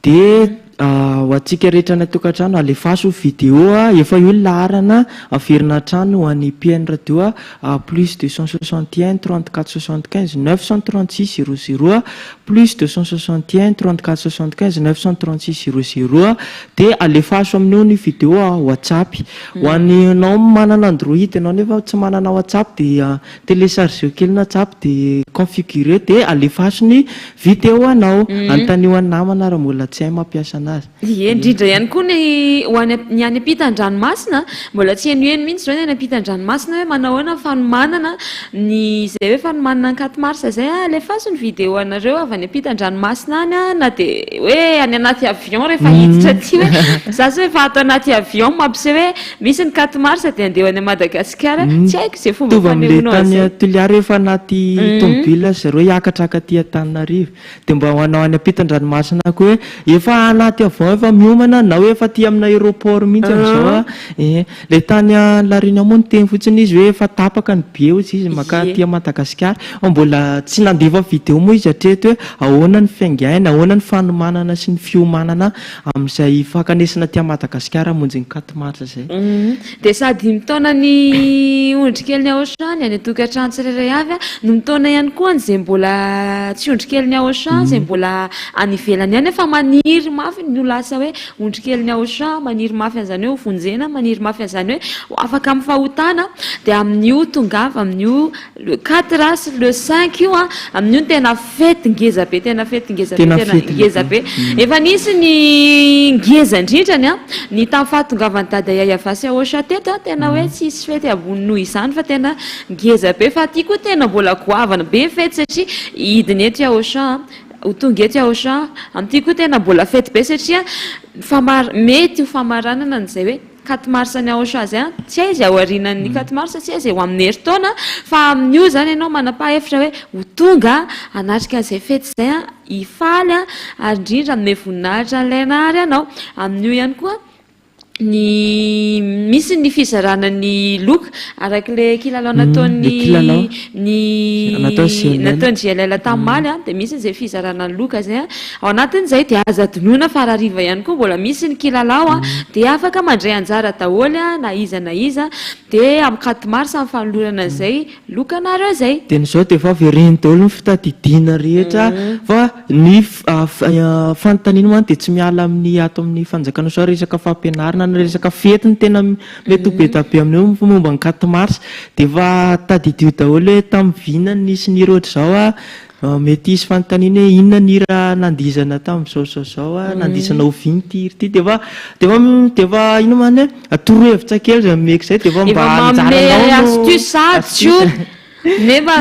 S5: Dia ho antsika rehetra any an-tokantrano, alefaso vidéo a, efa io ny laharana averina hatrany ho an'ny mpihaino radio a, plus 261 34 75 936 00, plus 261 34 75 936 00, dia alefaso amin'io ny vidéo a, whatsapp. Ho an'ny anao manana android ianao nefa tsy manana whatsapp dia Téléchargeo kely ny whatsapp de configureo de alefaso ny vidéo anao. Anontanio an'ny namana raha mbola tsy hay mampiasa anazy. anazy.
S2: Ie, indrindra ihany koa ny ho any ny any ampitan-dranomasina, mbola tsy henoheno mihitsy izao ny any ampitan-dranomasina hoe manao ahoana ny fanomanana ny izay hoe fanomanana ny quatre mars izay, alefaso ny vidéo anareo avy any ampitan-dranomasina any na dia hoe any anaty avion rehefa hiditra aty hoe za zao efa ato anaty avion mampiseho hoe misy ny quatre mars dia andeha ho any Madagasikara, tsy haiko izay fomba
S5: Mitovy amin'ilay
S2: fanehoanao
S5: tany
S2: an'izay.
S5: Toliara efa anaty tomobile zareo hiakatra akaty Antananarivo. Dia mba ho anao any ampitan-dranomasina koa hoe efa anaty avion efa miomana na hoe efa aty amina aéroport mihitsy amin'izao a. Eh, ilay tany La Réunion moa niteny fotsiny izy hoe efa tapaka ny billet hozy izy maka aty Madagasikara. Fa mbola tsy nandefa vidéo moa izy hatreto hoe ahoana ny fiaingaina, ahoana ny fanomanana sy ny fiomanana amin'izay fankanesana aty Madagasikara hamonjy ny quatre mars izay.
S2: Dia sady mitaona ny ondrikelin'ny Auchan ny any an-tokantrano tsirairay avy no mitaona ihany koa an'izay mbola tsy ondrikelin'ny Auchan, izay mbola any ivelany any fa maniry mafy ny ho lasa hoe ondrikelin'ny Auchan, maniry mafy an'izany hoe ho vonjena, maniry mafy an'izany hoe ho afaka amin'ny fahotana, dia amin'io tongava amin'io le quatre sy le cinq io an, amin'io no tena fety ngeza be, tena fety ngeza be,
S5: Tena
S2: tena
S5: fety
S2: ngeza be. Efa nisy ny ngeza indrindrany an, ny tamin'ny fahatongavan'i Dada Yaya Vasy Aosha teto an, tena hoe tsisy fety ambony noho izany fa tena ngeza be, fa aty koa tena mbola goavana be ny fety satria hidina eto i Aosha an, ho tonga eto i Aosha, amin'ity koa tena mbola fety be satria famar- mety ho famaranana an'izay hoe Quatre mars ny Aosha zay an, tsy hay izay aorianan'ny quatre mars, tsy hay izay ho amin'ny herintaona, fa amin'io izany ianao manam-pahefitra hoe ho tonga hanatrika an'izay fety izay an, hifaly an, ary indrindra hanome voninahitra an'ilay Nahary anao. Amin'io ihany koa ny misy ny fizarana ny loka araka ilay kilalao nataon'ny ny nataon'ny JLL tamaly an, dia misy izay fizarana ny loka izay an. Ao anatin'izay dia aza adinoina fa hariva ihany koa mbola misy ny kilalao an, dia afaka mandray anjara daholo an, na iza na iza, dia amin'ny quatre mars ny fanolorana an'izay lokanareo izay.
S5: Dia ny izao dia efa avereno daholo ny fitadidiana rehetra fa ny fanontaniana manko dia tsy miala amin'ny ato amin'ny fanjakana sao resaka fampianarana na resaka fety no tena mety ho be dia be amin'io momba ny quatre mars dia efa tadidio daholo hoe tamin'ny vina no nisy nihira ohatr'izao an, Mety hisy fanontaniana hoe inona ny hira nandihizana tamin'izao izao izao a, nandihizana oviana ity hira ity, dia efa dia efa dia efa inona moa izany hoe torohevitra kely izay omeko izay dia efa mba
S2: Efa manome
S5: anjaranao no
S2: astuce sahady
S5: astuce.
S2: Tsiory nefa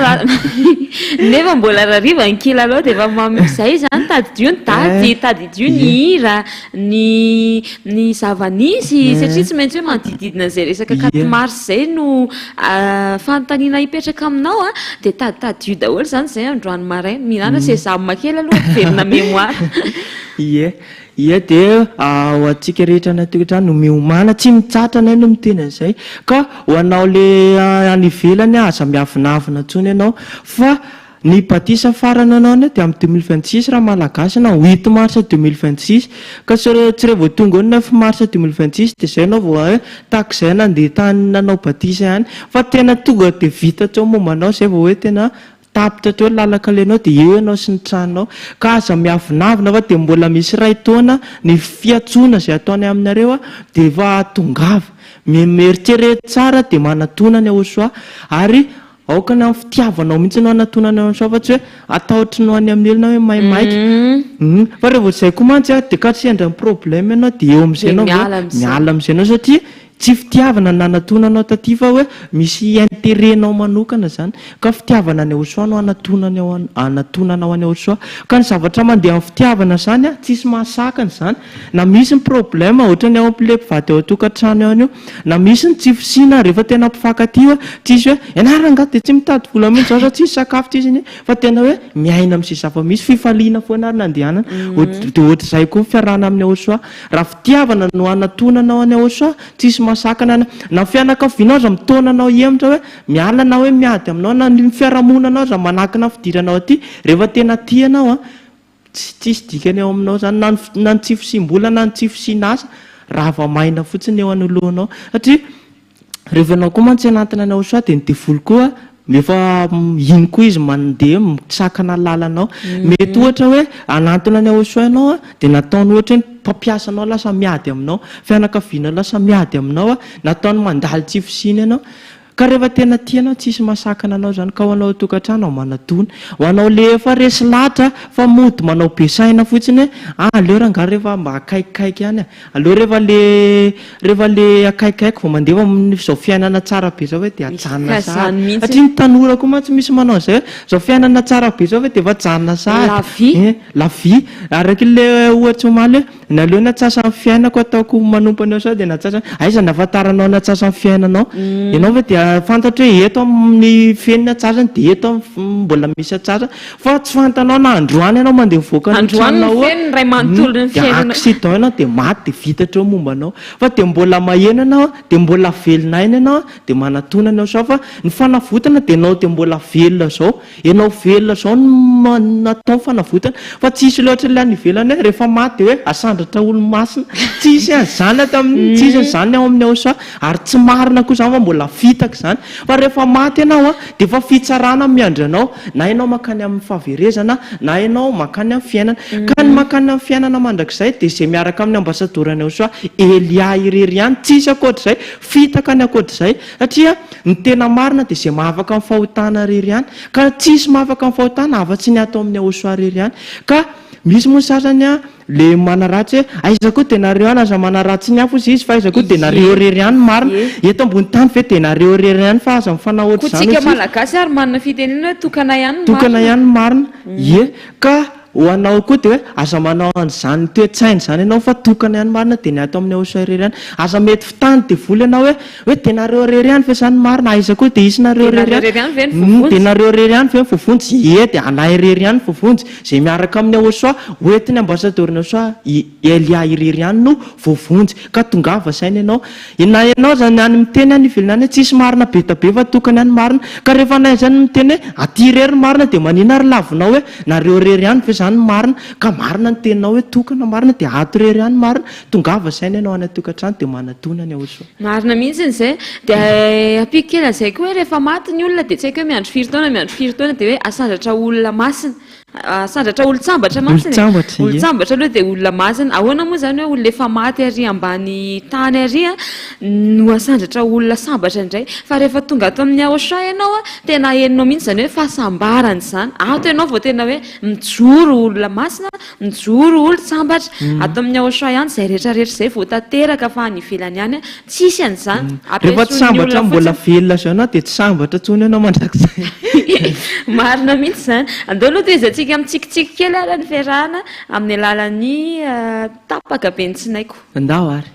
S2: nefa mbola rariva ny kilalao dia efa manome izay izany tadidio ny daty, tadidio ny hira, ny ny zava-nisy satria tsy maintsy hoe manodidididina an'izay resaka quatre mars izay no Fanontaniana hipetraka aminao a, dia taditadio daholo izany izay androany maraina. Mihinàna sésame kely aloha hampiverina mémoire.
S5: Ie, ie dia ho antsika rehetra any an-tokantrano no miomàna, tsy mitsahatra anay no miteny an'izay, ka ho anao le any ivelany aza miavonavona intsony ianao fa Ny batisa farany anao anie dia amin'ny 2026 raha malagasy na huit mars 2026 ka tsy re tsy re vao tonga eo ny neuf mars 2026 dia zay ianao vao hoe tahaka izay nandeha tany nanao batisa ihany fa tena tonga dia vita hatreo ny momba anao zay vao hoe tena tapitra hatreo ny lalan-kalehanao dia eo ianao sy ny tranonao ka aza miavonavona fa dia mbola misy iray taona ny fiantsoana izay ataonay aminareo dia efa tongava mieritrereta tsara dia manatona ny Yahosoa ary Aoka ny amin'ny fitiavanao mihitsy no hanatonana anao soa fa tsy hoe atahotry ny ho any amin'ny olona hoe maimaika. Hum. Fa rehefa izay koa mantsy an, dia ka sendra ny problème ianao dia eo amin'izay ianao avy eo miala amin'izay ianao satria tsy fitiavana no nanatonanao taty fa hoe misy intérêt-nao manokana izany. Ka fitiavana an'i Yahosoa no hanatonany ao hanatonanao an'i Yahosoa. Ka ny zavatra mandeha amin'ny fitiavana izany an, tsisy mahasakana izany. Na misy ny problème ohatran'ny ao amin'ilay mpivady ao an-tokantrano ihany io, na misy ny tsy fisiana rehefa tena mpifankatia hoe tsisy hoe ianah rangahy dia tsy mitady vola mihitsy zao za tsisy sakafo tsisy anie fa tena hoe miaina amin'izay zava-misy fifaliana foana ary nandehanana dia ohatr'izay koa ny fiarahana amin'ny Aosoa raha fitiavana no hanatonanao an'i Aosoa tsisy mahasakana na ny fianakavianao aza mitaona anao hihemotra hoe miala na hoe miady aminao na ny fiarahamonanao aza manakana ny fidiranao aty rehefa tena tia ianao an Tsy tsisy dikany eo aminao zany na ny na ny tsy fisiam-bola na ny tsy fisian'asa, rava maina fotsiny eo anoloanao. Satria rehefa ianao koa mantsy hanantona an'i Yahoshua dia ny devoly koa efa iny koa izy mandeha misakana ny lalanao. Mety ohatra hoe hanantona an'i Yahoshua ianao an, dia nataony ohatra hoe ny mpampiasa anao lasa miady aminao, fianakavianao lasa miady aminao an, nataony mandalo tsy fisiana ianao. Ka rehefa tena tia anao tsisy mahasakana anao zany ka ho anao an-tokantrano ao manatona. Ho anao le efa resy lahatra fa mody manao be saina fotsiny hoe ah aleo rangahy rehefa mba akaikikaiky ihany e, aleo rehefa le rehefa le akaikikaiky vao mandeha fa amin'izao fiainana tsara be zao ve dia ajanona
S2: Ka zany
S5: sahady.
S2: mihitsy.
S5: Satria ny tanora koa mantsy misy manao an'izay hoe zao fiainana tsara be zao ve dia efa ajanona sahady.
S2: La vie.
S5: Eh, la vie. Araka ilay ohatry omaly hoe Naleo natsasa ny fiainako ataoko manompo anao sao dia natsasa aiza ny ahafantaranao ny atsasa ny fiainanao ianao ve dia fantatro hoe eto amin'ny feno ny atsasany dia eto amin'ny mbola misy atsasany fa tsy fantanao na androany ianao mandeha mivoaka ny
S2: Androany ny
S5: tranonao
S2: feno ny ray manontolo ny
S5: dia
S2: fiainanao.
S5: accident ianao dia maty dia vita hatreo momba anao fa dia mbola maheno ianao dia mbola velona aina ianao dia manatona anao sao fa ny fanavotana dia ianao dia mbola velona zao Enao velona zao no natao fanavotana fa tsisy loatra le any ivelany hoe rehefa maty de hoe asandratra olo-masina tsisy an'izany ato amin'ny tsisy an'izany ao amin'ny AOSA ary tsy marina koa zany fa mbola fitaka izany fa rehefa maty ianao a de efa fitsarana miandry anao na ianao mankany amin'ny fahaverezana na ianao mankany amin'ny fiainana ka ny mankany amin'ny fiainana mandrakizay de izay miaraka amin'ny ambasadaoran'ny AOSA Elia irery ihany tsisy ankoatr'izay fitaka ny ankoatr'izay Satria ny tena marina dia izay mahafaka ny fahotana irery ihany. Ka tsisy mahafaka ny fahotana afa-tsy ny ato amin'ny Yahoshua irery ihany. Ka misy moa ny sasany an, le manaratsy hoe aiza koa dia nareo ihany, aza manaratsy ny hafa ozy izy fa aiza koa dia nareo irery ihany no marina. Eto ambony tany ve dia nareo irery ihany fa aza mifanao
S2: Koa
S5: ohatr'izany
S2: tsika
S5: ozy izy.
S2: Malagasy ary manana fitenenana hoe tokana ihany ny
S5: Tokana
S2: marina.
S5: ihany ny marina. Ie. Ka Ho anao koa dia hoe aza manao an'izany toe-tsaina izany ianao fa tokana ihany marina dia ny ato amin'ny Yahoshua irery ihany. Aza mety fitany devoly ianao hoe hoe dia nareo irery ihany ve izany marina aiza koa dia hisy nareo
S2: Dia
S5: irery
S2: nareo irery ihany ve no
S5: ihany
S2: voavonjy?
S5: Dia nareo irery ihany ve no voavonjy? Ie dia anay irery ihany no voavonjy. Izay miaraka amin'ny Yahoshua hoentin'ny ambasadaoron'i Yahoshua i Elia irery ihany no voavonjy. Ka tongava saina ianao. Na ianao zany any miteny any ivelany any hoe tsisy marina be da be fa tokana ihany marina. Ka rehefa anay zany miteny hoe aty irery ny marina dia manina ary lavinao hoe nareo irery ihany ve zany ny marina. Ka marina ny teninao hoe tokana marina dia ato irery ihany marina. Tongava saina ianao any an-tokantrano dia manatona ny Yahosoa.
S2: Marina mihitsy izay. Dia ampiako kely an'izay koa hoe rehefa maty ny olona dia tsy haiko hoe miandry firy taona miandry firy taona dia hoe asandratra olona masina. Sandratra olon-tsambatra mantsy e.
S5: Olon-tsambatra, ie.
S2: Olon-tsambatra aloha dia olona masina. Ahoana moa izany hoe olona efa maty ary ambany tany ary no asandratra olona sambatra indray. Fa rehefa tonga ato amin'ny Yahoshua ianao, tena henonao mihitsy izany hoe fahasambarana izany. Ato ianao vao tena hoe mijoro olona masina, mijoro olon-tsambatra. Ato amin'ny Yahoshua ihany izay rehetra rehetra izay vao tanteraka fa any ivelany any Tsisy an'izany.
S5: Rehefa tsy
S2: Ampiantsoin'ny
S5: sambatra
S2: olona
S5: mbola
S2: fotsiny.
S5: velona zao ianao dia tsy sambatra intsony ianao mandrakizay.
S2: Marina mihitsy izany. Andao aloha tohizantsika mitsikitsiky kely ary ny fiarahana amin'ny alalan'ny tapaka be ny tsinaiko.
S5: Ndao ary.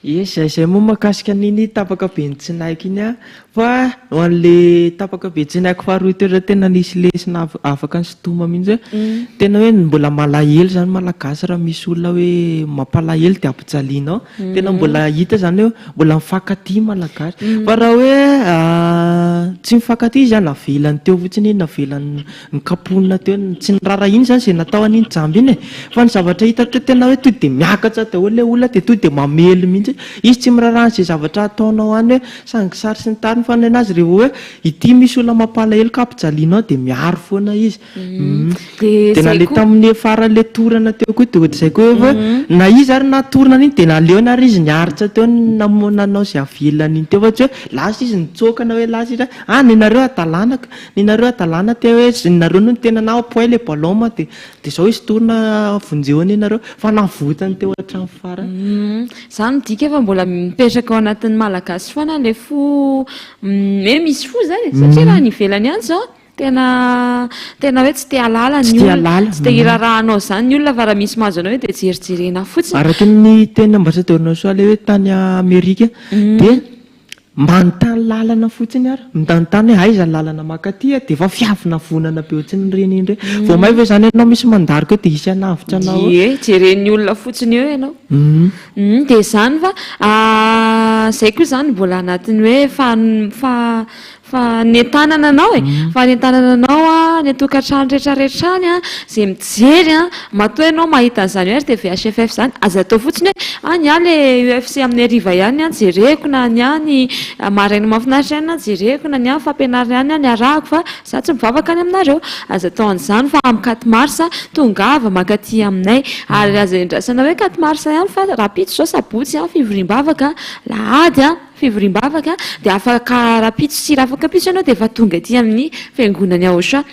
S5: Ie, zay zay moa mahakasika an'iny tapaka be ny tsinaiko iny an, fa ho an'le tapaka be tsinaiko faharoa teo zao tena nisy lesona afaka nisintomina mihitsy hoe tena hoe mbola malahelo zany malagasy raha misy olona hoe mampalahelo dia ampijalianao, tena mbola hita zany hoe mbola mifankatia malagasy, fa raha hoe tsy mifankatia izy an, navelany teo fotsiny iny, navelany Nikaponina teo, tsy niraharahiana izany izay natao an'iny jamba iny e! Fa ny zavatra hita teo tena hoe tonga dia miakatra daholo ilay olona dia tonga dia mamely mihitsy. Izy tsy miraharaha an'izay zavatra ataonao any hoe sangisary sy ny tariny fa ny an'azy rehefa hoe ity misy olona mampalahelo ka ampijalianao dia miaro foana izy.
S2: Dia
S5: Dia na
S2: izay
S5: ilay
S2: koa.
S5: tamin'ny faran'ilay torana teo koa dia ohatr'izay koa hoe na izy ary na torana an'iny dia naleony ary izy niaritra teo nanao izay hahavelona an'iny teo fa tsy hoe lasa izy nitsoaka na hoe lasa izy ah nenareo hadalana ka. Ny nareo adalana te hoe ny nareo no tena na poay le ballon ma de de zao izy tourne vonjeo anie nareo fa navotany teo hatramin'ny farany.
S2: Humm zany midika fa mbola mipetraka ao anatin'ny malagasy foana le fo hoe misy fo zany e satria raha any ivelany any zao tena tena hoe tsy te halala ny olona tsy te hiraharaha anao zany ny olona fa raha misy mahazo anao eo de jerijerena fotsiny.
S5: Araka ny tenin'ny ambassadeur Naosoa le hoe tany Amerika de Manontany lalana fotsiny ary, manontany hoe aiza ny lalana mankaty dia efa fiavonavonana be ohatrin'ireny indray. Vao may ve izany ianao misy mandaroka eo dia hisy hanavotra anao eo?
S2: Ie, jeren'ny olona fotsiny eo ianao. Hum, dia izany fa izay koa izany mbola anatin'ny hoe fa- fanentanana anao e, fanentanana anao any an-tokantrano rehetra rehetra any an, izay mijery an, matoa ianao mahita an'izany hoe RTVHFF izany, aza atao fotsiny hoe ah ny ahy le UFC amin'ny hariva ihany ny ahy jereko na ny ahy ny maraina mahafinaritra ihany ny ahy jereko na ny ahy ny fampianarana ihany ny ahy ny arahako fa za tsy mivavaka any aminareo. Aza atao an'izany fa amin'ny quatre mars tongava mankaty aminay ary aza endrasana hoe quatre mars ihany fa rahampitso izao sabotsy an, fivoriam-bavaka, lahady an, fivoriam-bavaka dia afaka rahampitso sy rafakampitso ianao dia efa tonga aty amin'ny fiangonan'i Aosha.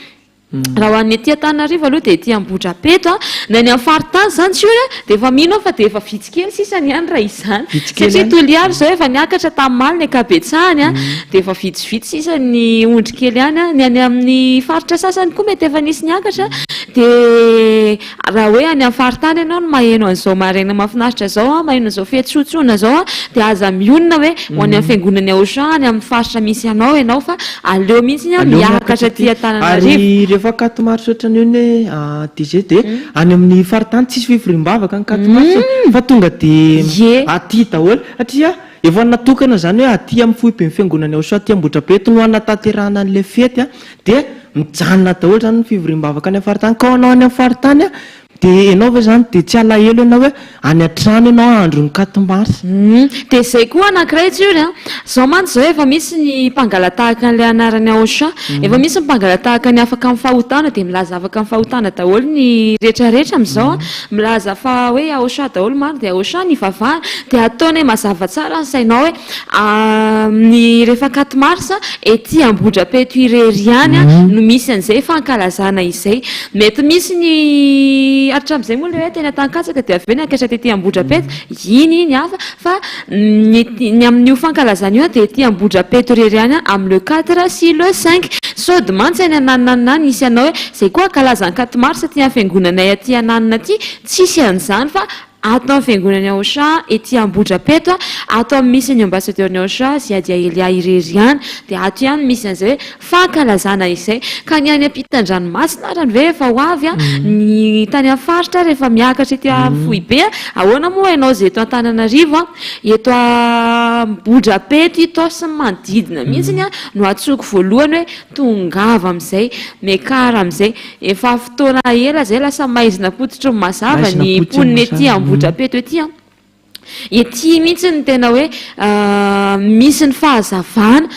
S2: Raha ho an'ny aty Antananarivo aloha dia aty Ambohidrapeto a, na eny amin'ny faritany izany tsy io dia efa mino aho fa dia efa vitsy kely sisa ny any raha izany. Satria Toliara izao efa niakatra tamin'ny maly ny ankabetsahany a, dia efa vitsivitsy sisa ny ondry kely any a, ny any amin'ny faritra sasany koa mety efa nisy niakatra dia Raha hoe any amin'ny faritany ianao no maheno an'izao maraina mahafinaritra izao an, maheno an'izao fiantsoantsoana izao an, dia aza mionona hoe ho any amin'ny fiangonan'i Aosha any amin'ny faritra misy anao ianao fa aleo mihitsy an
S5: Aleo
S2: miakatra
S5: miakatra
S2: aty
S5: aty.
S2: Antananarivo.
S5: Ary rehefa quatre mars ohatran'io anie DG dia any amin'ny faritany tsisy fivoriam-bavaka ny quatre mars fa tonga dia aty daholo satria efa natokana izany hoe aty amin'ny foiben'ny fiangonan'i Aosha aty Ambohidrapeto no hanatanterahana an'ilay fety an, Dia mijanona daholo izany ny fivoriam-bavaka any amin'ny faritany. Ka ho anao any amin'ny faritany an, dia ianao ve izany dia tsy halahelo ianao hoe any an-trano ianao andron'ny quatre mars?
S2: Humm dia izay koa anankiray Tsiory an! Izao mantsy izao efa misy ny mpangala-tahaka an'ilay anarany Aosha, efa misy ny mpangala-tahaka ny afaka amin'ny fahotana dia milaza afaka amin'ny fahotana daholo ny rehetra rehetra amin'izao an, milaza fa hoe Aosha daholo marina dia Aosha ny ivavahana, dia ataonay mazava tsara ny sainao hoe Amin'ny rehefa quatre mars, ety Ambohidrapeto irery ihany no misy an'izay fankalazana izay. Mety misy ny hatramin'izay moa ilay hoe teny Antankatsaka dia avy eo niakatra tety Ambohidrapeto, iny iny hafa fa ny ny amin'io fankalazana io dia ety Ambohidrapeto irery ihany amin'ny le quatre sy le cinq. Sao dia mantsy any ananona any hisy hanao hoe izay koa hankalaza ny quatre mars aty amin'ny fiangonanay aty ananona aty, tsisy an'izany fa Ato amin'ny fiangonan'i Aosha ety Ambohidrapeto, ato amin'ny misy ny ambassadeur-n'i Aosha, Ziadia Elia irery ihany, dia ato ihany misy an'izay hoe fankalazana izay. Ka ny any ampitan-dranomasina arany ve efa ho avy an, ny tany amin'ny faritra ary efa miakatra ety amin'ny foibe an, ahoana moa ianao izay eto Antananarivo an, eto Ambohidrapeto, Itaosy sy ny manodidina mihitsy an, no antsoiko voalohany hoe tongava amin'izay, miakara amin'izay. Efa fotoana ela izay lasa maizina pototry ny mazava ny mponina ety Ambohidrapeto ety an. Ety mihitsy no tena hoe misy ny fahazavana,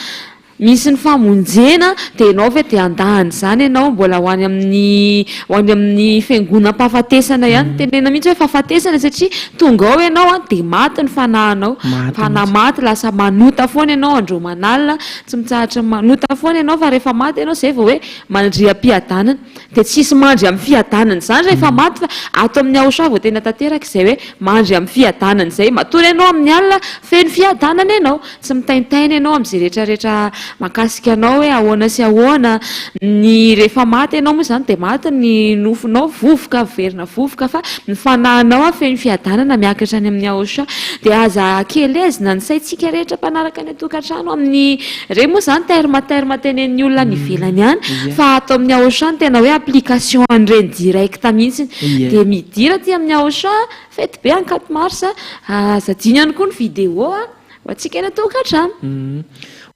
S2: misy ny famonjena, dia ianao ve dia handà an'izany ianao mbola ho any amin'ny ho any amin'ny fiangonam-pahafatesana ihany, tenenina mihitsy hoe fahafatesana satria tonga ao ianao an dia maty ny fanahinao, fanahy maty lasa manota foana ianao andro aman'alina, tsy mitsahatra manota foana ianao fa rehefa maty ianao izay vao hoe Mandriam-piadanana. Dia tsisy mandry amin'ny fiadanana izany rehefa maty fa ato amin'ny Yahoshua vao tena tanteraka izay hoe mandry amin'ny fiadanana izay. Matory ianao amin'ny alina, feno fiadanana ianao. Tsy mitaintaina ianao amin'izay rehetra rehetra mahakasika anao hoe ahoana sy ahoana. Ny rehefa maty ianao moa izany dia maty ny nofonao, vovoka, miverina vovoka fa ny fanahinao feno fiadanana miakatra any amin'ny Yahoshua. Dia aza akelezina ny saintsika rehetra mpanaraka any an-tokantrano amin'ny Ireny moa izany terme terme tenenin'ny olona any ivelany any fa ato amin'ny Auchan tena hoe application an'ireny direct mihitsy. Dia midira aty amin'ny Auchan, fety be any 4 mars, aza adino ihany koa ny vidéo a, ho antsika any an-tokantrano.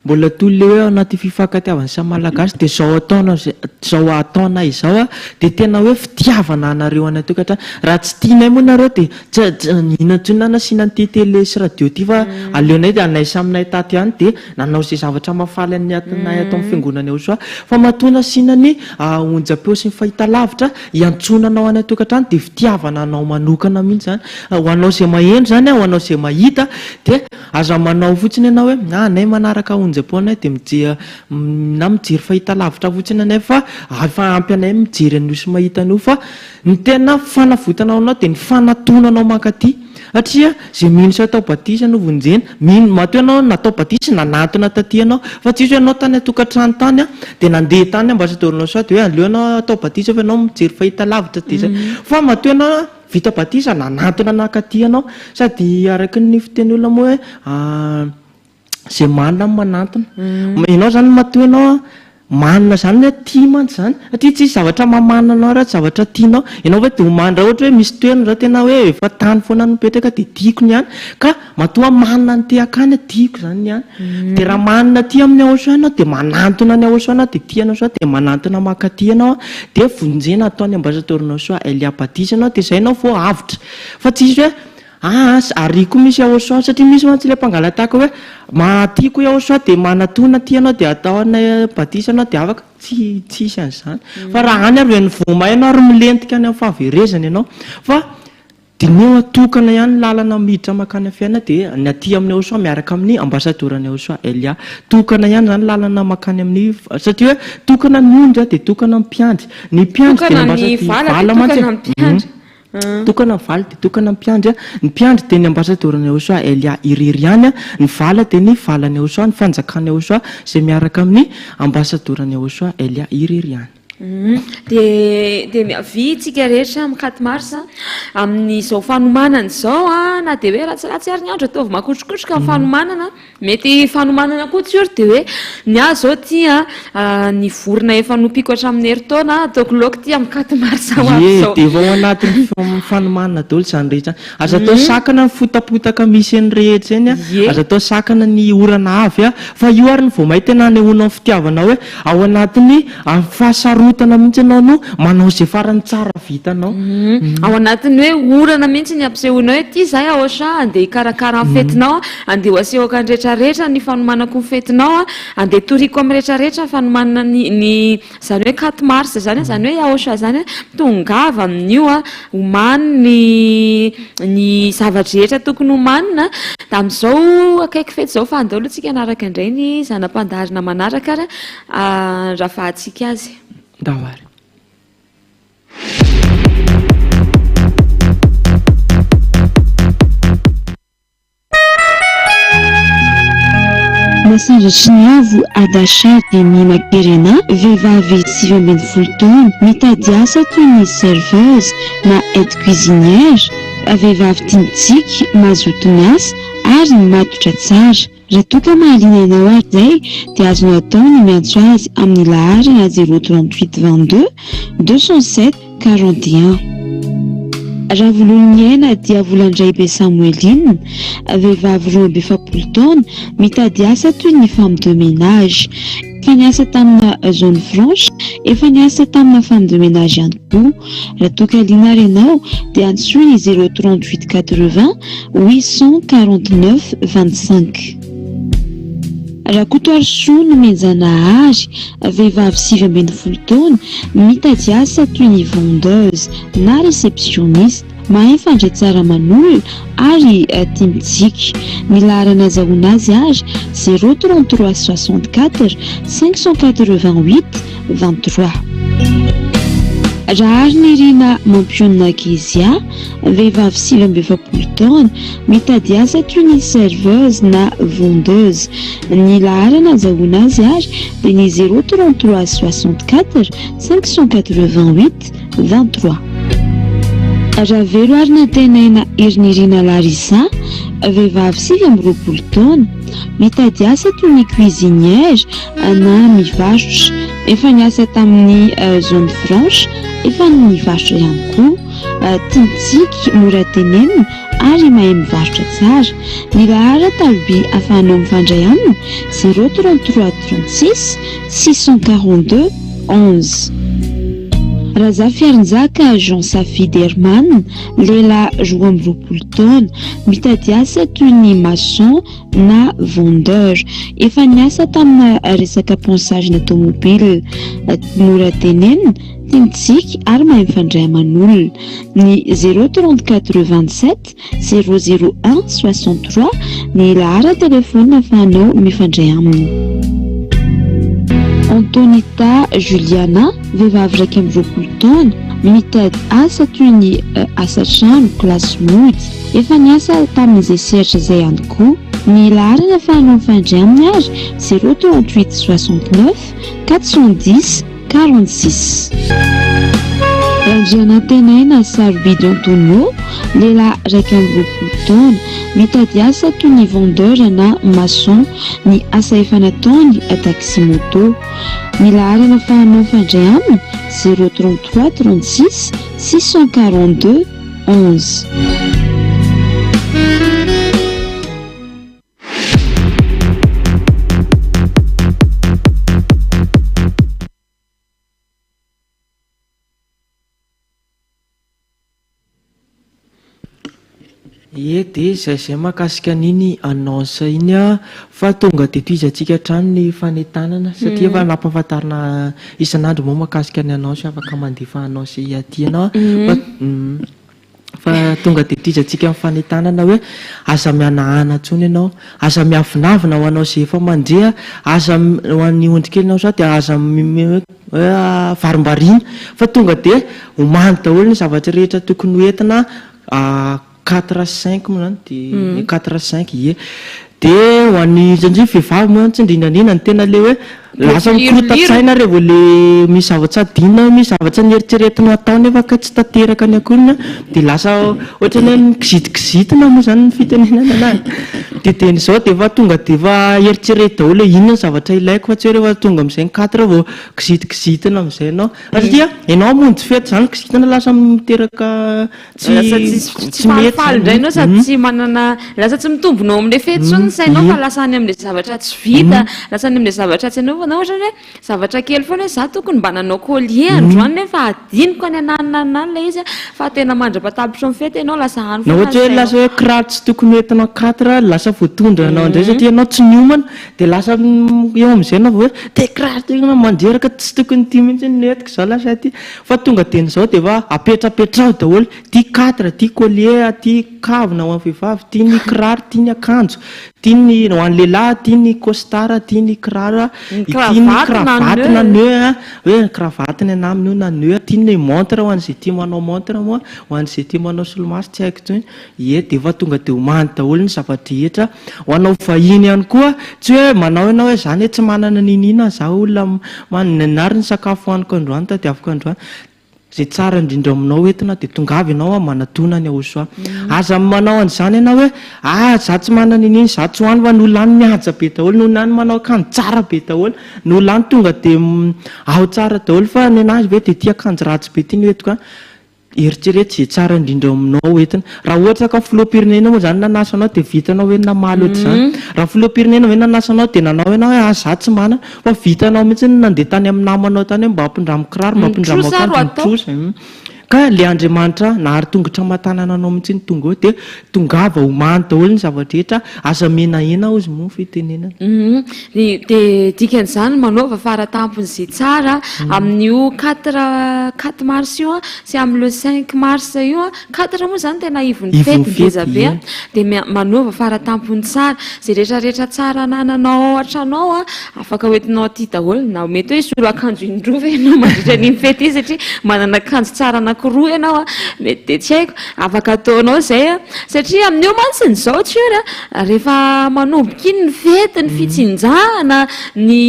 S5: Mbola toy ilay hoe ao anaty fifankatiavan'ny samy Malagasy dia izao ataonao izao ataonay izao a, dia tena hoe fitiavana anareo any an-tokantrano. Raha tsy tianay moa nareo dia Tsy inona intsony na nasiana an'ity télé sy radio ity fa aleonay dia anay samy nay tato ihany dia nanao izay zavatra mahafaly an'ny atinay ato amin'ny fiangonana Yahoshua fa matoa nasiana ny onjam-peo sy ny fahitalavitra hiantsoana anao any an-tokantrano dia fitiavana anao manokana mihitsy izany ho anao izay maheno izany ho anao izay mahita dia aza manao fotsiny ianao hoe ah anay manaraka onjam-peo anay dia mijery na mijery fahitalavitra fotsiny anay fa efa ampy anay mijery an'io sy mahita an'io fa Ny tena fanavotana ho anao dia ny fanatonanao mankaty. Satria izay mino sy atao batisa no vonjena. Mino, matoa ianao natao batisa, nanatona taty ianao. Fa tsy hisy hoe ianao tany an-tokantrano tany an, dia nandeha tany ambasadaoro Nasoa dia hoe aleo ianao atao batisa fa ianao mijery fahitalavitra dia izay. Fa matoa ianao vita batisa, nanatona nankaty ianao. Sady araka ny fiteny olona moa hoe Izay manina no manantona. Ianao izany matoa ianao manina izany hoe tia mantsy izany. Satria tsisy zavatra mamanina anao raha tsy zavatra tianao. Ianao ve dia ho manina raha ohatra hoe misy toerana izao tena hoe efa tany foana no mipetraka dia tiako ny any. Ka matoa manina ny te hakany tiako izany ny any. Dia raha manina aty amin'ny Aosoa ianao dia manantona ny Aosoa ianao dia tia an'i Aosoa dia manantona mankaty ianao dia vonjena ataon'ny ambasadaoron'i Aosoa Elia batisa ianao dia izay ianao vao avotra. Fa tsisy hoe Aa ary koa misy Yahosoa satria misy mantsy ilay mpangalatahaka hoe ma tiako Yahosoa dia manatona aty ianao dia atao anay batisa ianao dia afaka, tsy tsisy an'izany fa raha any ary vao may ianao ary milentika any amin'ny fahaverezana ianao fa diniho atokana ihany ny lalana miditra mankany amin'ny fiainana dia ny aty amin'ny Yahosoa miaraka amin'ny ambasadaoran'i Yahosoa Elia tokana ihany izany lalana mankany amin'ny satria hoe tokana ny ondry dia tokana ny mpiandry ny mpiandry dia
S2: ny
S5: ny vala mantsy e. Tokana ny vala dia tokana ny mpiandry, ny mpiandry dia ny ambasadaoran'i Yahoshua Elia irery ihany, ny vala dia ny valan'i Yahoshua, ny fanjakan'i Yahoshua izay miaraka amin'ny ambasadaoran'i Yahoshua Elia irery ihany.
S2: Dia dia miavia tsika rehetra amin'ny 4 mars amin'izao fanomanana izao na dia hoe ratsiratsy ary ny andro ataovy makotrokotroka ny fanomanana. Mety fanomanana koa tsy ory dia hoe ny ahy zao ty a ny vorona efa nompiako hatramin'ny herintaona ataoko laoka ty amin'ny 4 mars ho avy
S5: Ie,
S2: zao.
S5: dia efa ao anatin'ny fanomanana daholo izany rehetra izany. Aza atao sakana ny fotapotaka misy eny rehetra eny a, aza atao sakana ny orana avy a, fa io ary no vao may tena anehoanao ny fitiavanao hoe ao anatin'ny fahasarotana mihitsy ianao no manao izay farany tsara vitanao.
S2: Ao anatin'ny hoe orana mihitsy ny ampisehoanao hoe ity izahay Aosha andeha hikarakara ny fetinao, andeha ho asehoko any retraretra ny fanomanako ny fetinao, andeha toriko amin'ny retraretra ny fanomanana ny ny izany hoe 4 mars izany, izany hoe Aosha izany tongava amin'io, omano ny ny zava-drehetra tokony homanina, dia amin'izao akaiky fety izao fa andao aloha tsika hanaraka indray ny zana-pandaharana manaraka ary handravahantsika azy.
S5: Ndao ary.
S18: Nasandratry ny avo Adasha Demi Makerena, vehivavy 19 taona, mitady asa toy ny serveuse na aide cuisinière, vehivavy tia mitsiky, mazoto miasa ary matotra tsara. Raha toa ka mahaliana anao ary izay dia azonao atao ny miantso azy amin'ny laharana 038 22 207 41. Ravololoniaina Diavolandraibe Samoeline, vehivavy 42 taona, mitady asa toy ny femme de ménage. Efa niasa tamina zone franche, efa niasa tamina femme de ménage ihany koa. Raha toa ka liana ary ianao dia antsoy ny 038 80 849 25. Rakotoarisoa Nomenjanahary, vehivavy 19 taona, mitady asa toy ny vendeuse na réceptionniste, mahay mifandray tsara aman'olona ary tia mitsiky. Ny laharana azahoana azy ary 033 64 588 23. Raharinirina Mampionona Kezia, vehivavy 49 taona, mitady asa toy ny serveuse na vendeuse. Ny laharana azahoana azy ary dia ny 033 64 588 23. Ravelo Harinantenaina Herinirina Larissa, vehivavy 29 taona, mitady asa toy ny cuisinière na mivarotra. Efa niasa tamin'ny zone franche, efa nivarotra ihany koa. Tia mitsiky, mora tenenina ary mahay mivarotra tsara. Ny laharan-taloby ahafahanao mifandray aminy, 033 36 642 11. Razafiarinjaka Jean Safidy Herman, lehilahy 22 taona, mitady asa toy ny maçon na vendeur. Efa niasa tamina resaka ponçage-na tomobile. Mora tenenina, tia mitsiky ary mahay mifandray aman'olona. Ny 034 27 001 63 ny laharan-telefaonina ahafahanao mifandray aminy. Antonita Juliana, vehivavy 21 taona, mitady asa toy ny asa trano, kilasy mody. Efa niasa tamin'izay sehatra izay ihany koa. Ny laharana ahafahanao mifandray aminy ary 038 69 410 46. Randrianantenaina Sarobidy Antonio, lehilahy 21 taona, mitady asa toy ny vendeur na maçon. Ny asa efa nataony, taxi moto. Ny laharana ahafahanao mifandray aminy, 033 36 642 11.
S5: Ie dia izay izay mahakasika an'iny annonce iny an, fa tonga dia tohizantsika hatrany ny fanentanana satria efa nampahafantarina isan'andro moa mahakasika ny annonce afaka mandefa annonce aty ianao an, fa Fa tonga dia tohizantsika ny fanentanana hoe aza mihanahana intsony ianao, aza miavonavona ho anao izay efa mandre, aza ho an'ny ondry kelinao izao dia aza hoe varimbariana fa tonga dia omano daholo ny zavatra rehetra tokony ho entina quatre cinq moa izany dia quatre cinq ie. Dia ho an'ny satria vehivavy moa tsy indrindra indrindra no tena le hoe lasa mikorontan-tsaina rehefa le misy zavatra adino na misy zavatra nieritreretina hatao nefa kay tsy tanteraka ny akoriny an, dia lasa ohatran'ny hoe mikizitikizitina moa izany ny fitenenana anazy. Dia dieny izao dia efa tonga dia efa eritrereto daholo hoe inona ny zavatra ilaiko fa tsy hoe rehefa tonga amin'izay ny quatre vao kizitikizitina amin'izay ianao. Satria ianao hamonjy fety izany kizitina lasa miteraka
S2: Tsy lasa tsy tsy falifaly indray ianao sady tsy manana lasa tsy mitombina ao amin'ilay fety intsony ny sainao fa lasa any amin'ilay zavatra tsy vita, lasa any amin'ilay zavatra tsy anaovana ohatra hoe zavatra kely foana hoe za tokony mba nanao collier androany nefa adinoko any ananona any any ilay izy fa tena mandra-patapitry ny fety ianao lasa any
S5: Na
S2: foana ny
S5: ohatra hoe
S2: sainao.
S5: lasa hoe kiraro tsy tokony hoentinao quatre lasa voatondra anao indray satria ianao tsy niomana dia lasa eo amin'izay ianao vao hoe te kiraro ty mandreraka tsy tokony ity mihitsy no entiko izao lasa ity. Fa tonga dia izao dia efa apetrapetraho daholo, ity cadre, ity collier, ity kavina ho an'ny vehivavy, ity ny kiraro, ity ny akanjo, ity ny ho an'ny lehilahy, ity ny costard, ity ny kiraro, ity ny cravate na nœud, hoe cravate ny anah amin'io na nœud, ity ny montre ho an'izay tia manao montre moa, ho an'izay tia manao solomaso tsy haiko intsony, ie dia efa tonga dia omany daholo ny zava-drehetra. Ho anao vahiny ihany koa, tsy hoe manao ianao hoe za anie tsy manana n'inona za olona manana ary ny sakafo hohaniko androany tadiaviko androany, izay tsara indrindra aminao entina dia tongava ianao manatona any Aosoa. Aza manao an'izany ianao hoe ah za tsy manana n'inona za tsy hoany fa ny olona any mihaja be daholo, ny olona any manao akanjo tsara be daholo, ny olona any tonga dia ao tsara daholo fa ny anazy ve dia ity akanjo ratsy be ity no entiko any. Eritrereto izay tsara indrindra ao aminao ho entina. Raha ohatra ka filoham-pirenena moa izany nanasa anao dia vitanao ve ny namaly ohatr'izany? Raha filoham-pirenena ve nanasa anao dia nanao ianao hoe ah za tsy manana fa vitanao mihitsy ny nandeha tany amin'ny namanao tany hoe mba ampindramo kiraro, mba ampindramo
S2: Mitrosa
S5: akanjo,
S2: ro atao.
S5: mitrosa. Ka le Andriamanitra nahary tongotra aman-tanana anao mihitsy no tonga eo dia tongava omano daholo ny zava-drehetra, aza menahena hozy moa ny fitenenana.
S2: Humm dia dikan'izany manaova faratampony izay tsara amin'io quatre quatre mars io sy amin'ny le cinq mars io, quatre moa izany tena ivon'ny fety ngeza be an, dia manaova faratampony tsara, izay rehetra rehetra tsara anananao ao an-trano ao an, Afaka hoentinao aty daholo na mety hoe hisolo akanjo indroa ve ianao mandritra an'iny fety iny satria manana akanjo tsara anankiroa ianao a, mety dia tsy haiko, afaka ataonao izay a, satria amin'io mantsy ny zao Tsiry a, rehefa manomboka iny ny fety, ny fitsinjahana, ny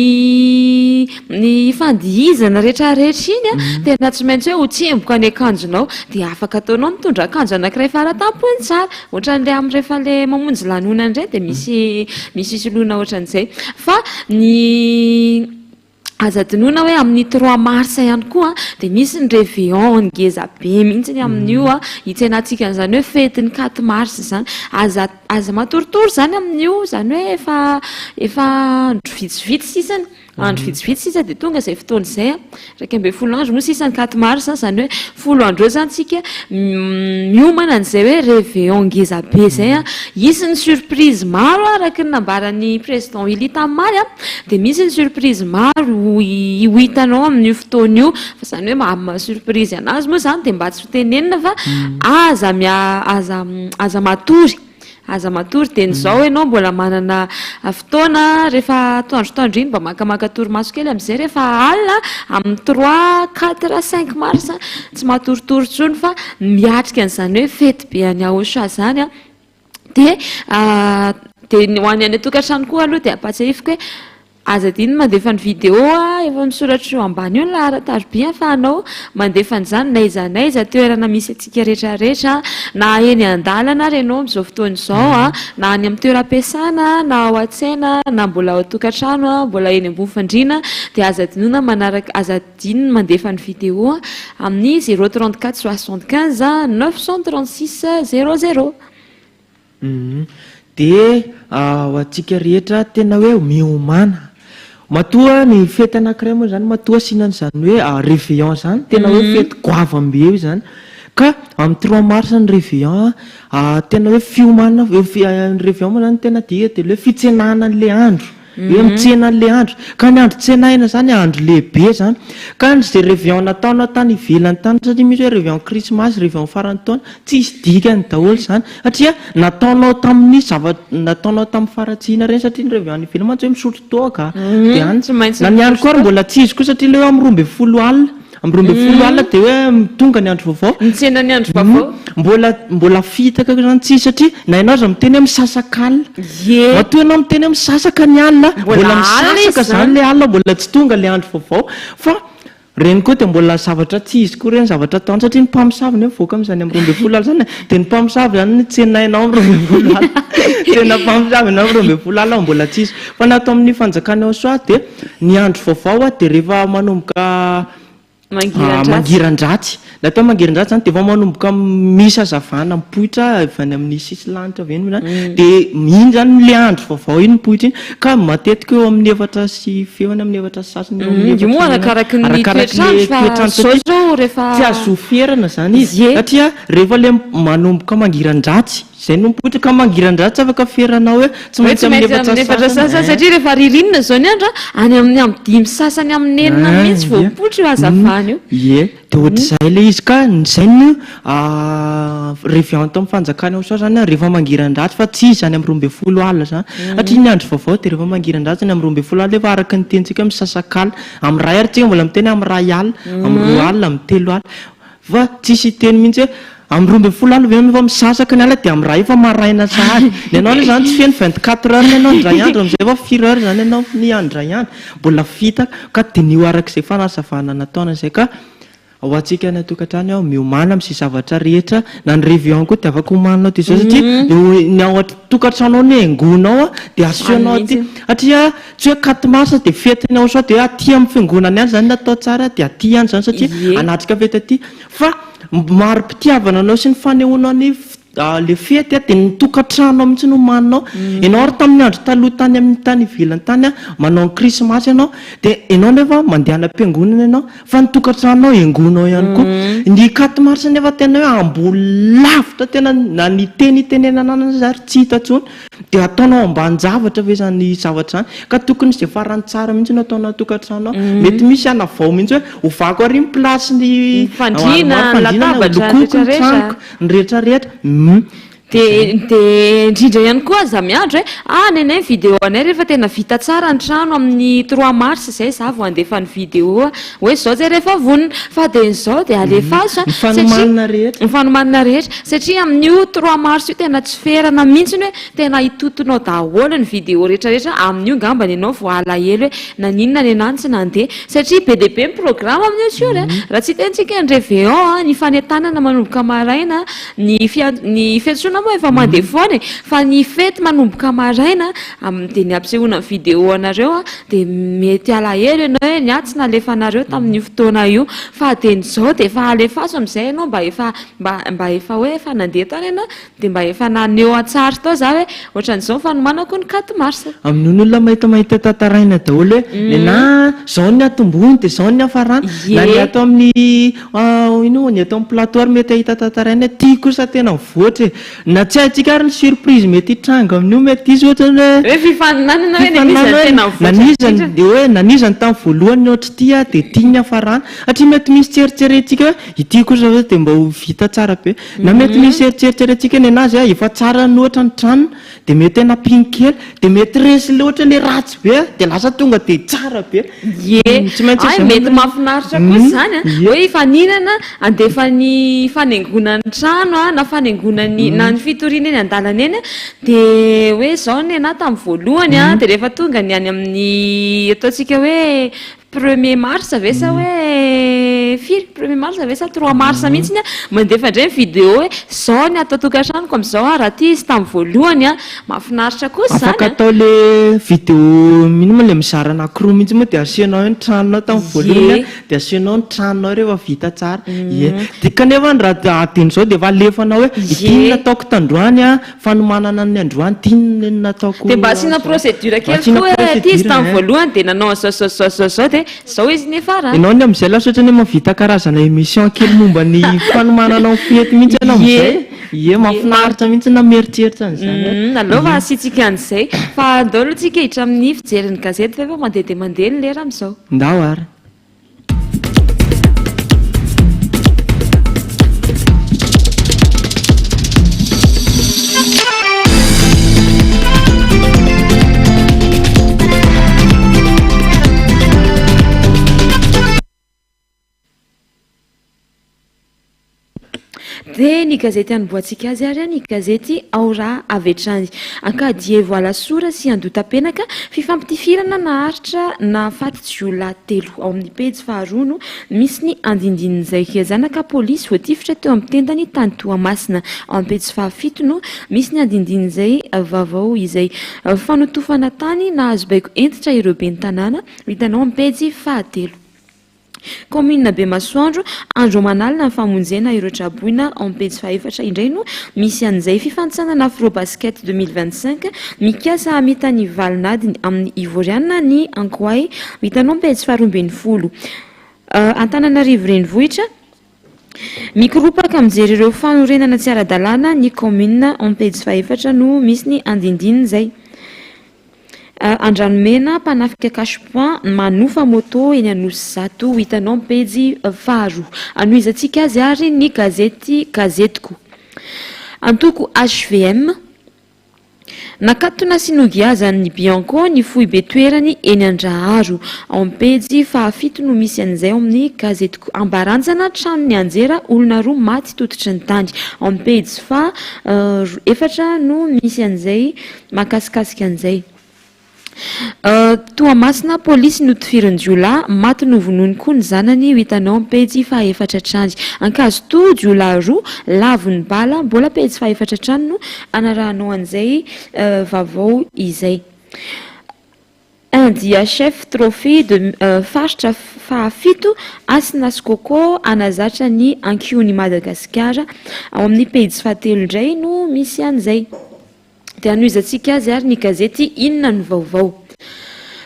S2: ny fandihizana rehetrarehetra iny a, tena tsy maintsy hoe ho tsemboka ny akanjonao, dia afaka ataonao mitondra akanjo anankiray faratampony tsara. Ohatran'ilay amin'ny rehefa ilay mamonjy lanonana indray dia misy misy fisoloana ohatran'izay. Fa ny aza adinoina hoe amin'ny trois mars ihany koa dia misy ny réveillon ngeza be mihitsy amin'io an, hitsenantsika an'izany hoe fetin'ny quatre mars izany. Aza aza matoritory izany amin'io, izany hoe efa efa andro vitsivitsy sisa. Andro vitsivitsy sisa dia tonga izay fotoana izay an! 11 andro moa sisa ny quatre mars, izany hoe folo andro eo izany tsika miomana an'izay hoe réveillon ngeza be izay an! Hisy ny surprise maro araka ny nambaran'ny président Willy tamimaly an! Dia misy ny surprise maro ho hitanao amin'io fotoana io, fa izany hoe amin'ny maha surprise an'azy moa izany dia mba tsy ho tenenina fa aza aza aza matory. Aza matory dieny izao ianao mbola manana fotoana rehefa atoandrotoandro iny mba makamaka torimaso kely amin'izay rehefa alina amin'ny trois, quatre, cinq mars tsy matoritory intsony fa miatrika an'izany hoe fety be any Aosha izany an! dia dia ny ho an'ny any an-tokantrano koa aloha dia ampahatsiahiviko hoe Aza adino ny mandefa ny vidéo a, efa misoratra eo ambany eo ny laharan-tarobia ahafahanao mandefa an'izany n'aiza n'aiza toerana misy antsika rehetra rehetra na eny an-dalana ary ianao amin'izao fotoana izao a, na any amin'ny toeram-piasana na ao an-tsena na mbola ao an-tokantrano a, mbola eny ambony fandriana dia aza adinoina manaraka aza adino ny mandefa ny vidéo amin'ny zéro 34 75 936 00.
S5: Humm dia ho antsika rehetra tena hoe miomàna. Matoa ny fety anankiray moa izany matoa asiana an'izany hoe réveillon izany tena hoe fety goavam-be io izany. Ka amin'ny trois mars ny réveillon an, tena hoe fiomanana, ny réveillon moa izany tena dia dia ilay hoe fitsenana an'ilay andro. Hoe mitsena an'ilay andro. Ka ny andro tsenaina izany andro lehibe izany. Ka ny izay réveillon nataonao tany ivelany tany satria misy hoe réveillon krismasy, réveillon faran'ny taona, tsisy dikany daholo izany. Satria nataonao tamin'ny zava, nataonao tamin'ny faharatsiana ireny satria ny réveillon any ivelany mantsy hoe misotro toaka, dia any. Na ny any koa ary mbola tsy izy koa satria ilay hoe amin'ny 12 alina. Amin'ny 12 alina dia hoe tonga ny andro vaovao.
S2: Mitsena ny andro vaovao.
S5: Mbola mbola fitaka koa izany tsy izy satria na ianao aza miteny hoe misasaka alina.
S2: Ie.
S5: Matoa ianao miteny hoe misasaka ny alina,
S2: Mbola
S5: mbola
S2: alina izy
S5: misasaka izany
S2: izany.
S5: ilay alina, mbola tsy tonga ilay andro vaovao. Fa ireny koa dia mbola zavatra tsy izy koa ireny zavatra ataony satria ny mpamosavy anie mivoaka amin'izany amin'ny 12 alina izany e. Dia ny mpamosavy izany no tsenainao amin'ny 12 alina. Tsena mpamosavy ianao amin'ny 12 alina mbola tsy izy. Fa ny ato amin'ny fanjakana ao Soa dia Ny andro vaovao dia rehefa manomboka mangiran-dratsy. Ny atao hoe mangiran-dratsy izany dia efa manomboka misy hazavana mipoitra avy any amin'ny sisin-lanitra avy eny izany. Dia iny izany ilay andro vaovao iny mipoitra iny. Ka matetika eo amin'ny efatra sy feo any amin'ny efatra sy sasany eo amin'ny
S2: Io moa
S5: efatra
S2: arakaraky ny
S5: arakaraky ilay
S2: toetr'andro fa
S5: toetr'andro
S2: zao
S5: satria
S2: zao rehefa
S5: tsy azo ferana izany izy.
S2: Ie.
S5: Satria rehefa ilay manomboka mangiran-dratsy Zay no mipoitra ka mangiran-dratsy afaka feranao hoe tsy
S2: Hoe
S5: maintsy
S2: tsy
S5: amin'ny
S2: maintsy
S5: efatra
S2: amin'ny efatra
S5: sasany
S2: sasany
S5: eh.
S2: satria rehefa ririnina izao ny andro an, any amin'ny amin'ny dimy sasany amin'ny enina
S5: Ah,
S2: mihitsy vao
S5: ie.
S2: mipoitra io hazavana io.
S5: Ie, dia ohatr'izay ilay izy ka izay no réveillon ato amin'ny fanjakana ao sao zany an, rehefa mangiran-dratsy fa tsy izy any amin'ny 12 alina zany. Satria ny andro vaovao dia rehefa mangiran-dratsy ny amin'ny 12 alina efa araka ny tenintsika hoe misasak'alina. Amin'ny iray ary tsika mbola miteny amin'ny iray alina, amin'ny roa alina, amin'ny telo alina. Fa tsisy hiteny mihitsy hoe amin'ny 12 alina ve ianao efa misasaka ny alina dia amin'ny iray efa maraina sahady. Ny anao anie izany tsy feno 24 heures ny anao indray andro amin'izay efa firy heures izany ianao ny indray andro. Mbola vita ka diniho araka izay fanazavana nataona izay ka ho antsika any an-tokantrano aho miomàna amin'izay zavatra rehetra na ny réveillon koa dia afaka omaninao dia izao satria ny ao an-tokantranonao no haingonao dia asehonao aty satria Tsy hoe quatre mars dia fetiny ao sao dia hoe aty amin'ny fiangonana ihany izany no atao tsara dia aty ihany izany satria hanatrika fety aty fa mari-pitiavana anao sy ny fanehoanao ny. le fety dia ny tokantrano ao mihitsy no omaninao. Ianao ary tamin'ny andro taloha tany amin'ny tany ivelany tany manao ny krismasy ianao dia ianao nefa mandeha any am-piangonana ianao fa ny tokantranonao hengoinao ihany koa. Ny quatre mars nefa tena hoe ambony lavitra tena na ny teny itenenana aza ary tsy hita intsony. Dia ataonao ambanin-javatra ve izany zavatra izany? Ka tokony izay farany tsara mihitsy no ataonao an-tokantrano ao. Mety misy hanavao mihitsy hoe ovako ary ny place-ny
S2: Ny fandriana,
S5: armoire
S2: ny
S5: fandriana,
S2: latabatra, ny
S5: lokoiko ny
S2: rehetrarehetra.
S5: tranoko, ny rehetrarehetra. Hum.
S2: Dia dia indrindra ihany koa aza miandry hoe ah nenay ny vidéo anay rehefa tena vita tsara ny trano amin'ny trois mars izay za vao handefa ny vidéo hoe izao zay rehefa vonona fa dia izao dia alefaso
S5: Ny
S2: satria
S5: fanomanana rehetra.
S2: ny fanomanana rehetra satria amin'io trois mars io tena tsy ferana mihitsy hoe tena hitotonao daholo ny vidéo rehetra rehetra amin'io ngambany ianao vao halahelo hoe naninona nenah no tsy nandeha satria be dia be ny programme amin'io tsiory a raha tsy hiteny tsika ny réveillon a ny fanentanana manomboka maraina ny fian- ny fiantsoana moa efa mandeha foana e fa ny fety manomboka maraina am- dia ny ampisehoana ny vidéo anareo a dia mety halahelo ianao hoe ny ahy tsy nalefanareo tamin'io fotoana io fa dia ny izao dia efa alefaso amin'izay ianao mba efa mba mba efa hoe efa nandeha tany ianao Dia mba efa naneho an-tsary tao za hoe ohatran'izao ny fanomanako ny quatre mars.
S5: Amin'io ny olona mahita mahita tantaraina daholo hoe nenà zao ny atombony dia zao ny niafarany. Na ny ato amin'ny ino moa ny eto amin'ny plateau ary mety hahita tantaraina hoe ty kosa tena mivoatra e. Na tsy haintsika ary ny surprise mety hitranga amin'io mety hisy ohatra ny hoe.
S2: Hoe fifaninanana hoe naniza no tena mivoatra indrindra.
S5: Dia hoe naniza no tamin'ny voalohany ohatr'ity dia ity ny niafarany. Satria mety misy tsy eritreretintsika hoe ity kosa ve dia mba ho vita tsara be. Na mety misy eritreritrerentsika ny anazy a, efa tsara loatra ny tranony dia mety hoe nampiany kely, dia mety resy loatra le ratsy be dia lasa tonga dia tsara be.
S2: Ie,
S5: Tsy maintsy
S2: hay
S5: izay
S2: mety
S5: moa.
S2: mahafinaritra kosa izany an,
S5: Ie.
S2: hoe hifaninana handefa ny fanaingoana ny trano an, na fanaingoana ny na ny fitoriana eny an-dalana eny an, dia hoe izao ny anah tamin'ny voalohany an, dia rehefa tonga ny any amin'ny ataontsika hoe Premier mars ve sa hoe firy? Premier mars ve sa trois mars mihitsy an, mandefa indray ny vidéo hoe zao ny ato an-tokantranoko amin'izao an, raha ty izy tamin'ny voalohany an, mahafinaritra kosa izany
S5: Afaka
S2: an.
S5: atao le vidéo ino moa le mizara anakiroa mihitsy moa dia asianao hoe ny tranonao tamin'ny voalohany an, dia asianao ny tranonao rehefa vita tsara, ie. Dia kanefa raha adin'izao dia efa alefanao hoe ity no nataoko tandroany an, Fanomanana ny androany ity no nataoko
S2: Dia mba asiana procédure kely koa hoe ity izy tamin'ny voalohany dia nanao an'izao izao izao izao izao dia izao izy niafarany.
S5: Ianao anie amin'izay lasa ohatran'ny hoe mahavita karazana émission kely momba ny fanomanana ny fety mihitsy ianao amin'izay e. Ie, mahafinaritra mihitsy na mieritreritra an'izany aho.
S2: Aleo fa asiantsika an'izay. Fa andao aloha tsika hiditra amin'ny fijery ny gazety fa efa mandeha dia mandeha ny lera amin'izao.
S5: Ndao ary.
S2: Dia ny gazety hanombohantsika azy ary ny gazety Ao Raha avy hatrany. Ankadievo Alasora sy Andotapenaka, fifampitifirana naharitra nahafaty jiolahy telo. Ao amin'ny pejy faharoa no misy ny andindinin'izay. Zanaka polisy voatifitra teo amin'ny tendany tany Toamasina. Ao amin'ny pejy fahafito no misy ny andindinin'izay vaovao izay. Fanotofana tany nahazo baiko hentitra ireo ben'ny tanàna, hitanao amin'ny pejy fahatelo. Kaominina Bemasoandro, andro aman'alina ny famonjena ireo traboina ao amin'ny pejy fahefatra indray no misy an'izay fifanintsanana Afrobasket 2025 mikasa hamita ny valin'adiny amin'ny Ivoriana ny Ankoay hitanao amin'ny pejy faharoa ambinifolo Antananarivo Renivohitra Mikoropaka mijery ireo fanorenana tsy ara-dalàna ny kaominina ao amin'ny pejy fahefatra no misy ny andindinin'izay. Andranomena, mpanafika cash point manofa moto eny Anosizato, ho hitanao amin'ny pejy faharoa. Anohizantsika azy ary ny gazety Gazetiko. Antoko hvm, Nakatona sy nogiazan'ny Bianco ny foibe toerany eny Andraharo. Ao amin'ny pejy fahafito no misy an'izay ao amin'ny Gazetiko. Ambaranjana, trano nianjera, olona roa maty tototry ny tany. Ao amin'ny pejy faha efatra no misy an'izay Mahakasikasika an'izay. Toamasina, Polisy notifirin'ny jiolahy, maty novonoiny koa ny zanany, ho hitanao amin'ny pejy fahaefatra hatrany. Ankazotoa, jiolahy roa, lavon'ny bala, mbola pejy fahaefatra hatrany no anarahanao an'izay vaovao izay. India Chef Trophy de faritra fahafito, Hasina sy Coco hanazatra ny ankion'i Madagasikara. Ao amin'ny pejy fahatelo indray no misy an'izay. Dia hanohizantsika azy ary ny gazety Inona no vaovao.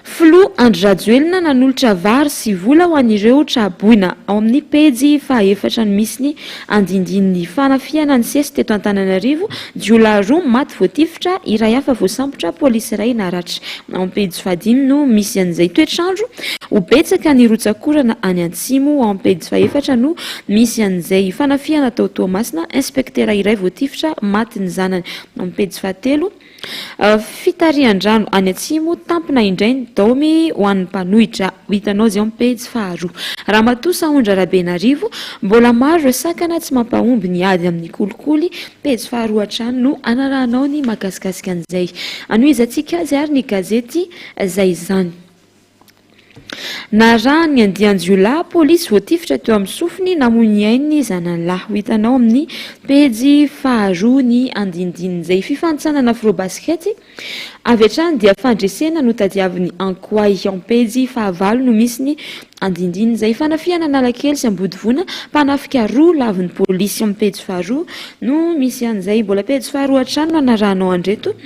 S2: Filoha Andry Rajoelina nanolotra vary sy vola ho an'ireo tra-boina. Ao amin'ny pejy fahaefatra no misy ny andindinin'ny fanafihana nisesy teto Antananarivo, jiolahy roa maty voatifitra, iray hafa voasambotra, polisy iray naratra. Ao amin'ny pejy fahadimy no misy an'izay. Toetr'andro, ho betsaka ny rotsak'orana any Atsimo. Ao amin'ny pejy fahefatra no misy an'izay. Fanafihana tao Toamasina, inspektera iray voatifitra, maty ny zanany. Ao amin'ny pejy fahatelo. Fitarihan-drano any atsimo, tampina indray ny daomy ho an'ny mpanohitra. Ho hitanao izay ao amin'ny pejy faharoa. Ramatoa Sahondra Rabenarivo, mbola maro ireo sakana tsy mampahomby ny ady amin'ny kolikoly. Pejy faharoa hatrany no anarahanao ny mahakasikasika an'izay. Anohizantsika azy ary ny gazety Zay izany. Narahan'ny andian-jiolahy polisy voatifitra teo amin'ny sofiny namoy ny ainy ny zanany lahy. Ho hitanao amin'ny pejy faharoa ny andindinin'izay. Fifanintsanana Afrobasket, avy hatrany dia fandresena no tadiavin'ny Ankoay. Ao amin'ny pejy fahavalo no misy ny andindinin'izay. Fanafihana Analakely sy Ambodivona, mpanafika roa lavin'ny polisy. Ao amin'ny pejy faharoa no misy an'izay. Mbola pejy faharoa hatrany no anarahanao an'ireto.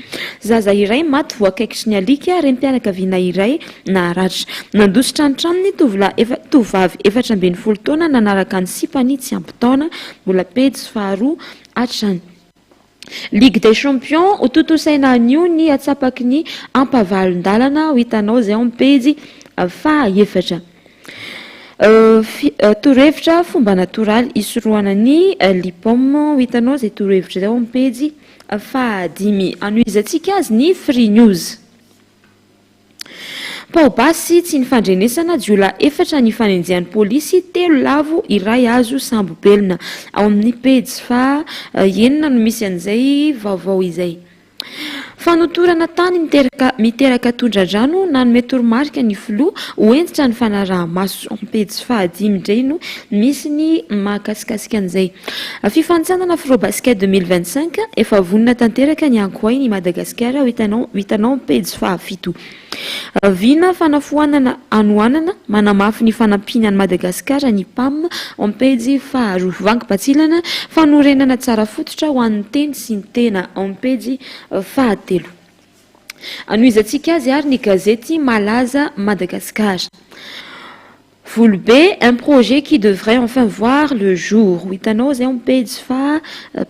S2: Zaza iray maty voakaikitry ny alika, renim-pianakaviana iray naratra. Nandositra ny tranony tovolahy efa tovovavy 14 taona nanaraka ny sipany tsy ampy taona, mbola pejy faharoa hatrany. Ligue des champions, hotontosaina anio ny atsapaky ny ampavalon-dalana, ho hitanao izay ao amin'ny pejy fahaefatra. Torohevitra fomba natoraly hisorohana ny lipome, ho hitanao izay torohevitra izay ao amin'ny pejy Fahadimy anohizantsika azy ny Free News. Pao-basy tsy nifandrenesana, jiolahy efatra nifanenjehan'ny polisy, telo lavo, iray azo sambo-belona. Ao amin'ny pejy faha enina no misy an'izay vaovao izay. Fanotorana tany miteraka miteraka tondra-drano, nanome toromarika ny filoha ho hentitra ny fanaraha-maso. Ao amin'ny pejy fahadimy indray no misy ny mahakasikasika an'izay. Fifanintsanana Afrobasket 2025, efa vonona tanteraka ny Ankoay ny Madagasikara ho hitanao ho hitanao amin'ny pejy fahafito. Vina fanafoanana hanoanana, manamafy ny fanampiany an'i Madagasikara ny Pam ao amin'ny pejy faharoa. Vangy batsilana, fanorenana tsara fototra ho an'ny teny sy ny tena ao amin'ny pejy fahatelo. Anohizantsika azy ary ny gazety Malaza Madagasikara. Volobe, un projet qui devrait enfin voir le jour. Ho hitanao izay ao amin'ny pejy faha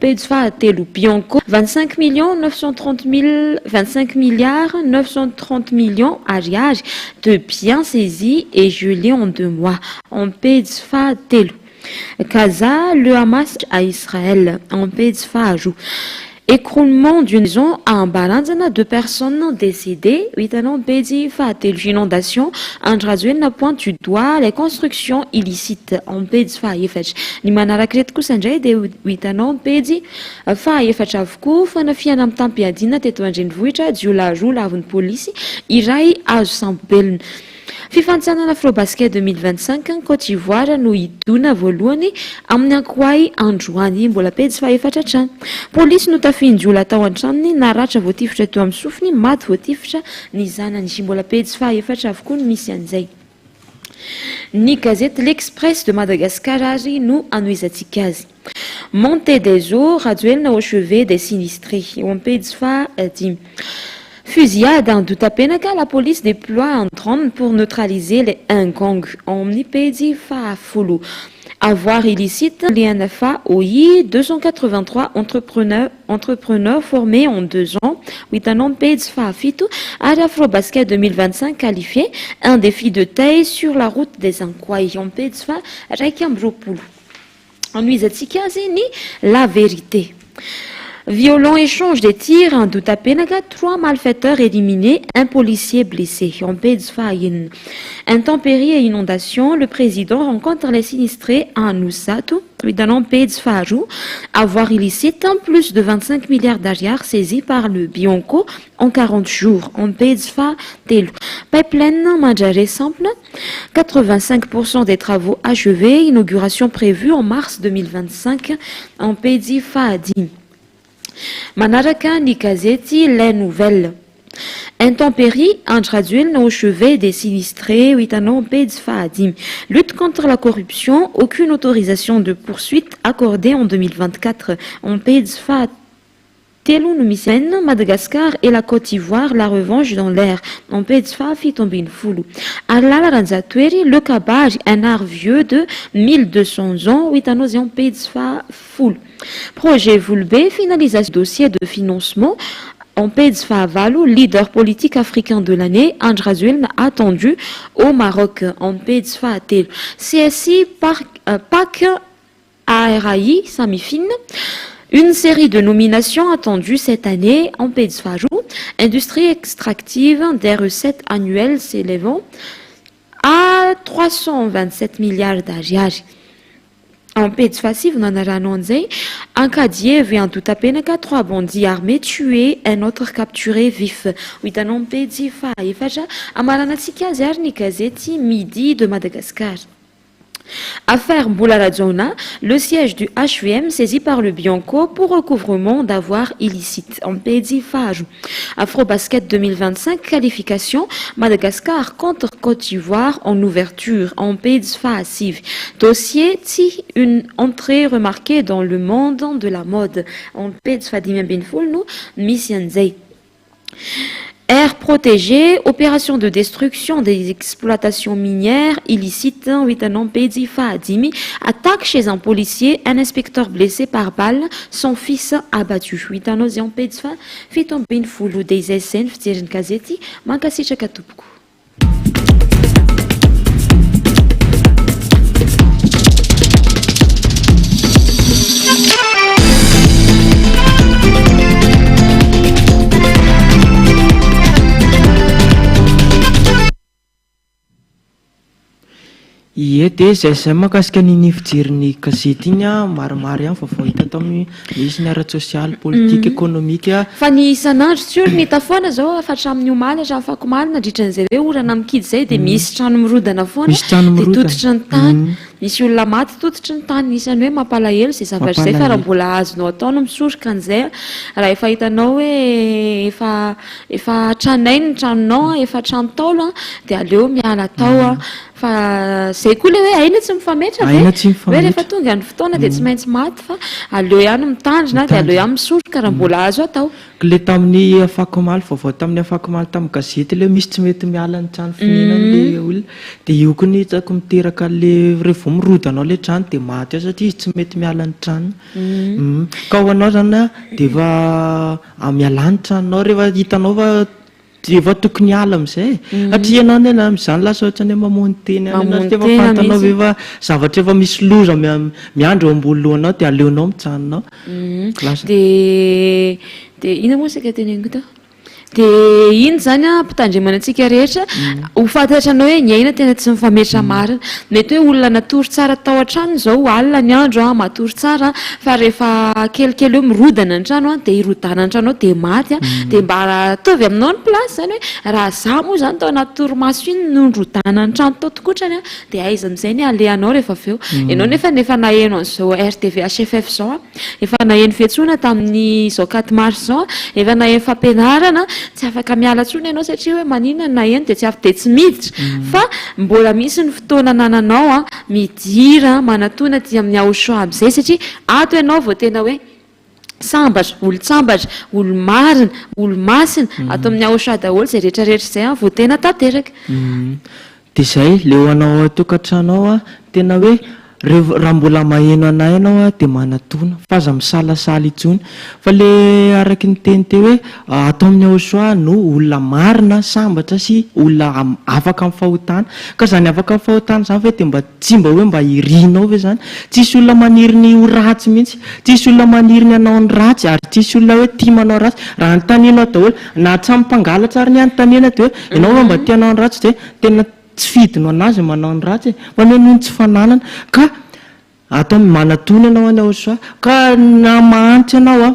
S2: pejy fahatelo. Bianco, 25 millions 930 mille 25 milliards 930 millions ariary de biens saisis et gelés en deux mois. Ao amin'ny pejy fahatelo. Gaza, le Hamas à Israël. Ao amin'ny pejy faharoa. Écroulement d'une maison à Ambalanjana, deux personnes décédées. Ho hitanao amin'ny pejy fahatelo. Inondation, Andry Rajoelina pointe du doigt les constructions illicites. Ao amin'ny pejy fahaefatra. Ny manaraka ireto kosa indray dia ho hitanao amin'ny pejy fahaefatra avokoa. Fanafihana mitam-piadiana teto an-drenivohitra, jiolahy roa lavon'ny polisy, iray azo sambo-belona. Fifanintsanana Afrobasket 2025, Côte d'Ivoire no hidona voalohany amin'ny Ankoay androany. Mbola pejy fahefatra hatrany. Polisy notafihin-jiolahy tao an-tranony, naratra voatifitra teo amin'ny sofiny, maty voatifitra ny zanany. Mbola pejy fahefatra avokoa no misy an'izay. Ny gazety L'Express de Madagascar ary no anohizantsika azy. Montée des eaux, Rajoelina au chevet des sinistrés. Eo amin'ny pejy fahadimy. Fusillade Andotapenaka, la police déploie un drone pour neutraliser les un gang. Ao amin'ny pejy fahafolo. Avoir illicite, l'INFA OI, 283 entrepreneurs, entrepreneurs formés en deux ans. Ho hitanao amin'ny pejy fahafito. Ary Afrobasket 2025 qualifié, un défi de taille sur la route des Ankoay. Ao amin'ny pejy faha 21. Anohizantsika azy ny La Vérité. Violent échange des tirs Andotapenaka, trois malfaiteurs éliminés, un policier blessé. Ao amin'ny pejy fahaenina. Intempéries et inondations, le président rencontre les sinistrés à Anosizato. Ho hitanao amin'ny pejy faharoa. Avoir illicite, plus de 25 milliards d'ariary saisis par le Bianco en 40 jours. Ao amin'ny pejy fahatelo. Pipeline Mandrare Sampona, 85 pour cent des travaux achevés, inauguration prévue en mars 2025 en pejy fahadimy. Manaraka ny gazety Les Nouvelles. Intempéries, Andry Rajoelina au chevet des sinistrés, ho hitanao amin'ny pejy fahadimy. Lutte contre la corruption, aucune autorisation de poursuite accordée en 2024, amin'ny pejy fahatelo no misy an'izay. Madagascar et la Côte d'Ivoire, la revanche dans l'air, amin'ny pejy faha-17. Harilala Ranjatohery, le kabary, un art vieux de 1200 ans, ho hitanao izay amin'ny pejy fahafolo. Projet Volobe, finalisation dossier de financement, En pejy fahavalo, Leader politique africain de l'année, Andry Rajoelina attendu au Maroc. En pejy fahatelo, CSI Pac ARAI Samifin, Une série de nominations attendues cette année. En pejy faharoa, Industrie extractive, des recettes annuelles s'élevant à 327 milliards d'ariary. Ampejy fahasivy no anarahanao an'izay, Ankadievo et Andotapenaka, trois bandits armés tués, un autre capturé vif. Ho hitanao amin'ny pejy fahaefatra. Hamaranantsika azy ary ny gazety Midi de Madagascar. Affaire Mbola Rajaonah, le siège du hvm saisi par le Bianco pour recouvrement d'avoirs illicites. Amin'ny pejy faharoa. Afrobasket 2025, qualification, Madagascar contre Côte d'Ivoire en ouverture. Amin'ny pejy fahasivy. Dossier Tsy, une entrée remarquée dans le monde de la mode. Amin'ny pejy fahadimy ambin'ny folo no misy an'izay. Aire protégée, opération de destruction des exploitations minières illicites, ho hitanao amin'ny pejy fahadimy. Attaque chez un policier, un inspecteur blessé par balle, son fils abattu. Ho hitanao izay amin'ny pejy faha-17. Dia izay izay ny fijerin'ny gazety. Mankasitraka tompoko.
S5: Ie dia izay izay mahakasika an'iny fijerin'ny gazety iny an, maromaro ihany vaovao hita tao amin'ny misy ny ara-tsosialy, politika, ekonomika.
S2: Fa ny isan'andro tsy ory ny hita foana izao fa hatramin'ny omaly hatramin'ny fakomaly nandritra an'izay hoe orana mikidy izay dia misy trano mirodana foana
S5: Misy trano
S2: dia
S5: mirodana.
S2: tototry ny tany. Misy olona maty tototry ny tany. Isan'ny hoe mampalahelo izay zavatra izay fa raha
S5: Mampalahelo.
S2: mbola azonao atao ny misoroka an'izay raha efa hitanao hoe efa efa tranainy ny tranonao, efa trano ntaolo dia aleo miala tao. Fa zay koa le hoe aina tsy mifametra ve?
S5: Aina tsy
S2: Hoe
S5: mifametra.
S2: rehefa tonga ny fotoana dia tsy maintsy maty fa aleo ihany mitandrina dia aleo ihany misoroka raha mbola azo atao.
S5: Kle tamin'ny afakomaly, vaovao tamin'ny afakomaly tamin'ny gazety le hoe misy tsy mety miala ny trano fonenany le olona dia io koa no hitako miteraka an'le rehefa vao mirodana ao le trano dia maty ao satria izy tsy mety miala ny tranony. Ka ho anao zany an dia efa mialà ny tranonao rehefa hitanao fa Dia efa tokony hiala amin'izay e. Satria ianao anie na amin'izany lasa ohatran'ny hoe mamono tena ihany ianao satria efa fantanao ve fa zavatra efa misy loza miandry eo ambony lohanao dia aleonao mijanona ao. Lasa.
S2: Dia dia inona moa saika teneniko teo? Dia iny izany an, ampitandremana antsika rehetra ho fantatranao hoe ny aina tena tsy mifametra marina. Mety hoe olona natory tsara tao an-tranony izao, alina ny andro an, matory tsara an, fa rehefa kelikely eo mirodana ny trano an, dia hirodana ny trano ao dia maty an, dia mba ataovy aminao ny place izany hoe raha za moa izany tao anaty torimaso iny no nirodana ny trano tao tokotrany an, dia aiza amin'izay ny alehanao rehefa avy eo. Ianao nefa efa naheno an'izao RTV HFF izao an, efa naheno fiantsoana tamin'izao quatre mars izao an, efa naheno fampianarana, tsy afaka miala intsony ianao satria hoe maninona no naheno dia tsy af- dia tsy miditra fa mbola misy ny fotoana anananao an, Midira manatona aty amin'ny Yahoshua amin'izay satria ato ianao vao tena hoe sambatra, olon-tsambatra, olo-marina, olo-masina, ato amin'ny Yahoshua daholo izay rehetra rehetra izay vao tena tanteraka.
S5: Dia izay, le ho anao ao an-tokantrano ao an, tena hoe revo raha mbola maheno anay ianao an dia manatona fa aza misalasala intsony fa le araky ny teny teo hoe Ato amin'ny Yahoshua no olona marina, sambatra sy olona afaka amin'ny fahotana. Ka izany afaka amin'ny fahotana izany ve dia mba tsy mba hoe mba irinao ve izany? Tsisy olona maniry ny ho ratsy mihitsy. Tsisy olona maniry ny hanao ny ratsy ary tsisy olona hoe tia manao ratsy. Raha anontanianao daholo, na hatramin'ny mpangalatra ary ny anontaniana dia hoe ianao ve mba tia hanao ny ratsy dia tena tsy fidiny ho an'azy ny manao ny ratsy e. Fa ny hoe noho ny tsy fananana. Ka ato amin'ny manatona ianao any Yahoshua. Ka na mahantra ianao an.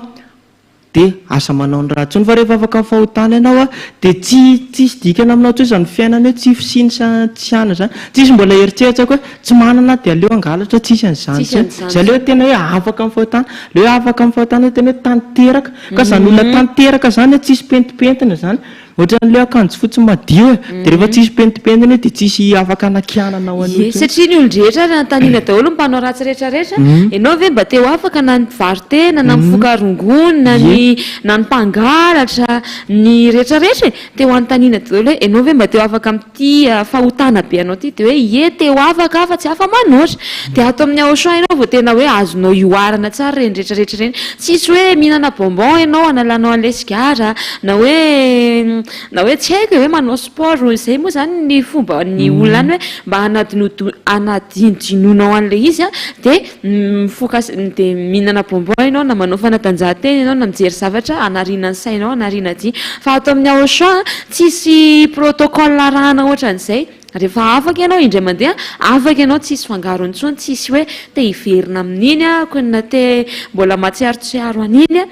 S5: Dia aza manao ny ratsy intsony fa rehefa afaka amin'ny fahotana ianao a, dia tsy tsisy dikany aminao intsony izany fiainana hoe tsy fisiany sa tsy ana izany. Tsisy mbola eritreritra ko hoe tsy manana aho dia aleo hangalatra, tsisy an'izany
S2: Tsisy
S5: intsony.
S2: an'izany
S5: Izay ilay hoe
S2: intsony.
S5: tena hoe afaka amin'ny fahotana. Ilay hoe afaka amin'ny fahotana hoe tena hoe tanteraka. Ka izany olona tanteraka izany a, tsisy pentimpentina izany. Ohatran'ilay akanjo fotsy madio e. Dia rehefa tsisy pentimpentina io dia tsisy afaka anakianana ao an'io
S2: Ie,
S5: intsony.
S2: satria ny olon-drehetra ary anontaniana daholo ny mpanao ratsy rehetra rehetra, ianao ve mba te ho afaka na ny mpivaro-tena, na ny mifoka rongony, na ny na ny mpangalatra, ny rehetra rehetra e! Te ho anontaniana daholo hoe ianao ve mba te ho afaka amin'ity fahotana be anao ity? Dia hoe ie, te ho afaka aho fa tsy afa-manoatra. Dia ato amin'ny Auchan ianao vao tena hoe azonao ihoarana tsara ireny rehetra rehetra ireny. Tsisy hoe mihinana bonbon ianao hanalanao an'ilay sigara, na hoe na hoe tsy haiko e, hoe manao sport, izay moa izany ny fomban'ny olona any hoe mba hanadinodo- hanadinodinonao an'ilay izy an, dia mifoka dia mihinana bonbon ianao na manao fanatanjahantena ianao na mijery zavatra hanariana ny sainao, hanariana aty. Fa ato amin'ny Auchan tsisy protocole arahana ohatran'izay. Rehefa afaka ianao indray mandeha, afaka ianao tsisy fangarony intsony, tsisy hoe te hiverina amin'iny aho na te mbola mahatsiarotsiaro an'iny aho.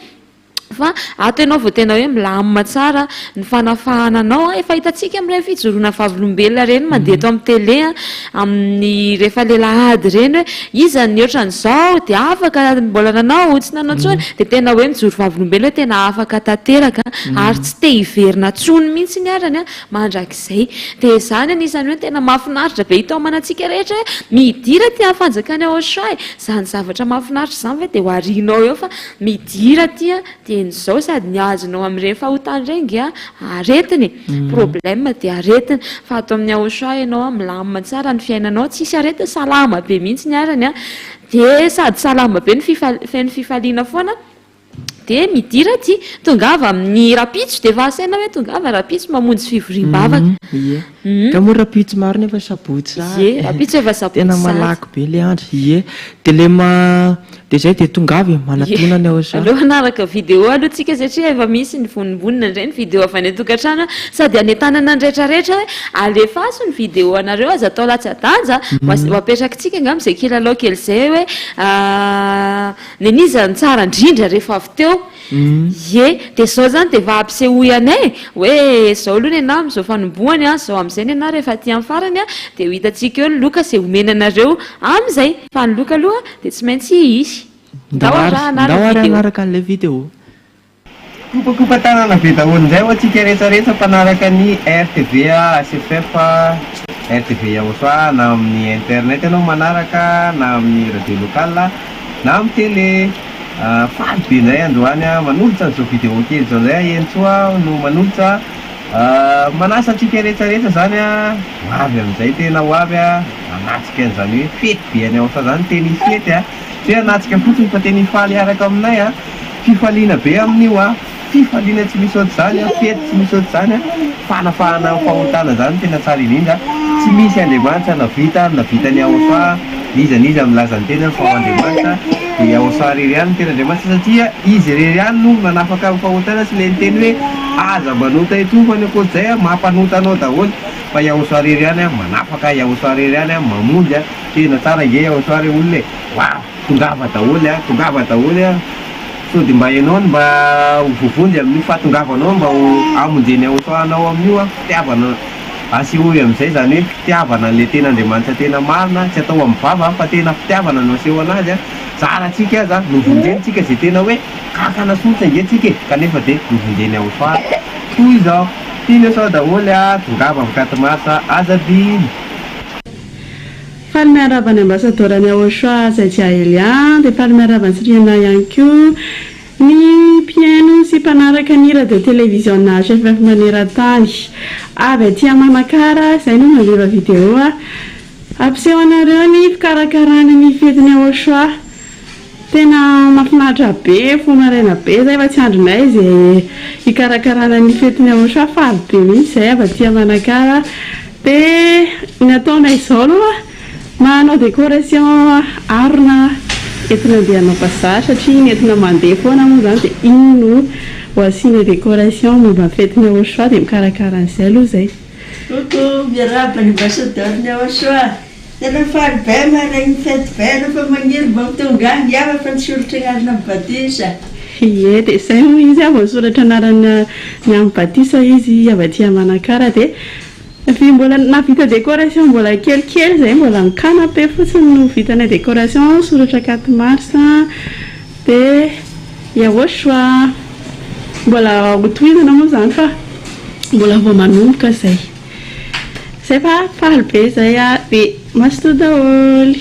S2: Fa ato ianao vao tena hoe milamina tsara ny fanafahana anao an, efa hitantsika amin'ireny fijoroana vavolombelona ireny mandeha eto amin'ny télé an, amin'ny rehefa le lahady ireny hoe iza ny ohatran'izao dia afaka mbola nanao tsy nanao intsony, dia tena hoe mijoro vavolombelona hoe tena afaka tanteraka ary tsy te hiverina intsony mihitsy arany an mandrakizay. Dia izany anisan'ny hoe tena mahafinaritra be hitaomana antsika rehetra hoe midira aty amin'ny fanjakan'i Yahoshua e, izany zavatra mahafinaritra izany ve dia ho arianao eo fa Midira aty an, dia ny zao sady ny azonao amin'ireny fahotana ireny nge an, aretina e, problème dia aretina, fa ato amin'ny Yahoshua ianao an, milamina tsara ny fiainanao, tsisy aretina, salama be mihitsy ny arany an, dia sady salama be no feno fifaliana foana, dia midira aty, tongava amin'ny rahampitso, dia efa asaina hoe tongava rahampitso mamonjy fivoriam-bavaka.
S5: Ie. Ka moa rahampitso marina efa sabotsy sahady.
S2: Ie, rahampitso efa sabotsy
S5: Tena
S2: sahady.
S5: malaky be ilay andro. Ie. Dia ilay ma, dia izay dia tongava e, manatona ny ao sa.
S2: Aleo hanaraka vidéo aloha tsika satria efa misy ny vonombonona indray ny vidéo avy any an-tokantrano sady hanentanana ny retraretra hoe alefaso ny vidéo anareo aza atao latsa-danja ho apetrakitsika angamba izay kilalao kely izay hoe neniza ny tsara indrindra rehefa avy teo. Ie, dia izao izany dia efa ampisehoy anay hoe izao aloha ny anah amin'izao fanombohany an, izao amin'izay ny anah rehefa aty amin'ny farany an, dia ho hitantsika eo ny loka izay omena anareo amin'izay, fa ny loka aloha dia tsy maintsy hisy.
S5: Ndao ary, ndao ary hanaraka an'ilay vidéo.
S15: Kopakopa tanana be daholo indray ho antsika rehetra rehetra mpanaraka ny rtva HFF, rtva Yahosoa na amin'ny internet ianao manaraka na amin'ny radio locale na amin'ny tele. Faly be indray androany aho manolotra an'izao vidéo kely izao indray aho Henintsoa aho no manolotra manasa antsika rehetra rehetra izany ho avy amin'izay tena ho avy hanatrika an'izany hoe fety be any Aosa izany tena hifety a! Tsy hoe hanatrika fotsiny fa tena hifaly hiaraka aminay a! Fifaliana be amin'io a! Fifaliana tsy misy ohatr'izany an, fety tsy misy ohatr'izany an, fanafahana amin'ny fahotana izany no tena tsara indrindra, tsy misy Andriamanitra navita ny navitan'i Yahoshuah, n'iza n'iza milaza ny tenany fa ho Andriamanitra dia Yahoshuah irery ihany no tena Andriamanitra satria Izy irery ihany no nanafaka amin'ny fahotana sy ilay niteny hoe aza manota intsony fa ny ankoatr'izay an mampanota anao daholo fa Yahoshuah irery ihany an manafaka, Yahoshuah irery ihany an mamonjy an, tena tsara ange Yahoshuah re olona e, waouh. Tongava daholo a, tongava daholo a, sao dia mba ianao no mba ho voavonjy amin'io fahatongavanao mba ho hamonjen'i Yahosoa anao amin'io a, fitiavana asehoy amin'izay izany hoe fitiavana an'ilay tena Andriamanitra tena marina, tsy atao amin'ny vava fa tena fitiavana no aseho an'azy a, zara tsika aza novonjeny tsika izay tena hoe kankana sotra ange tsika e, kanefa dia novonjen'i Yahosoa toy izao, tian'i Yahosoa daholo a, tongava amin'ny 4 mars aza adino.
S19: Faly miarahaba ny Ambasadaoran'i Yahoshua Zaidia Elia, dia faly miarahaba an'i Siriana ihany koa ny mpihaino sy mpanaraka ny radio televiziona HFF maneran-tany. Avy aty Manakara izay no mandefa video hampiseho anareo ny fikarakarana ny fetin'i Yahoshua. Tena mahafinaritra be, fo maraina be zay fa tsy andrinay ze hikarakarana ny fetin'ny Aosha, faly be mihitsy zay avy aty Manakara, de ny ataonay zao aloha manao décoration harona entina andeha hanao bazary satria iny entina mandeha foana moa zany de iny no ho asiana décoration momba ny fetin'ny Aosha de mikarakara an'izay aloha zay.
S20: Coucou, miarahaba ny ambassadeur ny Aosha. Tena faly be maregny fety be anao fa magniry mba ho tonga agny iaho efa nisoratra agnarana am batisa.
S19: Ie dia izay moa izy vao nisoratra anarana ny amin'ny batisa izy avy aty Manakara dia avy mbola nahavita décoration mbola kelikely izay mbola ny canapé fotsiny no vitanay décoration soratra 4 mars dia Yahoshua mbola ho tohizana moa izany fa. Mbola vao manomboka izay. Izay fa faly be izay a, dia mazotoa daholo.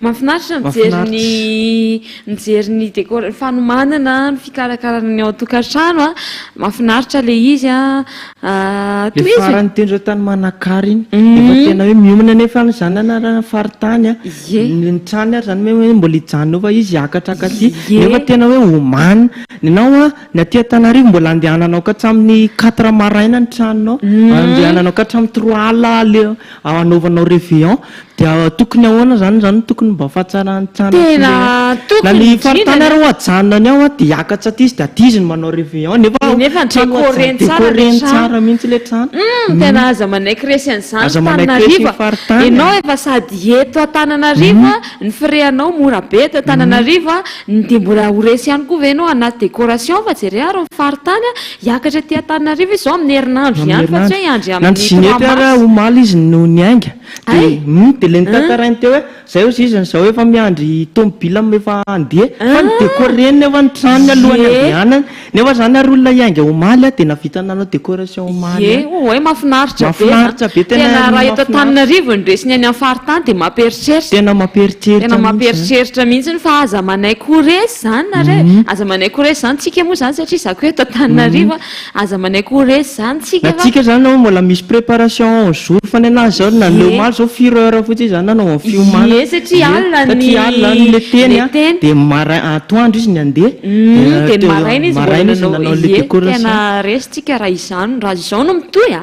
S2: Mahafinaritra mijery ny mijery ny décor ny fanomanana ny fikarakarana ny ao an-tokantrano a, mahafinaritra ilay izy a,
S5: Le
S2: tohizo e.
S5: farany tendro tany Manakara iny, efa tena hoe miomana nefa any zany anarana faritany a, ny trano ary zany hoe mbola hijanona eo fa izy hiakatra akaty, nefa tena hoe omanina, nenao a ny aty Antananarivo mbola andehananao ka hatramin'ny quatre maraina ny tranonao, andehananao ka hatramin'ny trois alina ale anaovanao réveillon, dia tokony ahoana zany, zany no tokony mba fahatsaran'ny trano sy
S2: Tena
S5: le,
S2: tokony
S5: na ny
S2: indrindra
S5: faritany
S2: ny
S5: ary ho ajanonany ao a dia hiakatra aty izy dia aty izy no manao réveillon nefa
S2: Dia nefa ny
S5: trano haja-
S2: décoreny tsara le
S5: décoreny
S2: trano.
S5: tsara mihitsy le trano.
S2: Hum, tena aza manaiky resy an'izany
S5: Aza manaiky resy
S2: Antananarivo
S5: ny
S2: a.
S5: faritany
S2: Ianao
S5: a.
S2: efa sady eto Antananarivo a, ny frais-nao mora be eto Antananarivo a, ny dia mbola ho resy ihany koa ve ianao anaty décoration fa jereo ary ny faritany a, Hiakatra aty Antananarivo izy izao amin'ny herinandro ihany fa tsy hoe hiandry
S5: Nandry
S2: amin'ny
S5: Ginety
S2: trois
S5: ary
S2: mars.
S5: omaly izy no niainga dia
S2: Hay!
S5: hum dia le notantarainy teo hoe zay ozy izy zao efa miandry tomobile efa handeha fa ny décorer-ny nefa ny tranony alohan'ny
S2: Ie.
S5: handehanany nefa zany ary olona hiainga omaly dia nahavita nanao décoration omaly
S2: Ie,
S5: ihany.
S2: oay mahafinaritra be zany.
S5: Mahafinaritra be tena
S2: Tena raha eto
S5: mahafinaritra.
S2: Antananarivo ny resiny any amin'ny faritany dia mampieritreritra.
S5: Tena mampieritreritra
S2: Tena
S5: mihitsy zany.
S2: mampieritreritra mihitsy fa aza manaiky ho resy zany nareo e. Aza manaiky ho resy zany tsika moa zany satria za koa eto Antananarivo a. Aza manaiky ho resy zany tsika
S5: Na
S2: fa.
S5: tsika zany ao mbola misy préparation en jour fa nenazy zao na
S2: Ie.
S5: omaly zao firy heure fotsiny zany nanao ny fiomanana.
S2: Ie satria
S5: Ie,
S2: alina ny
S5: satria alina ny le teny
S2: le
S5: a,
S2: teny.
S5: dia marai- atoandro izy ny handeha,
S2: Humm
S5: dia
S2: dia ny maraina izy mbola
S5: maraina izy
S2: nanao
S5: nanao le
S2: ie
S5: décoration.
S2: tena resy tsika raha izany raha izao no mitohy a.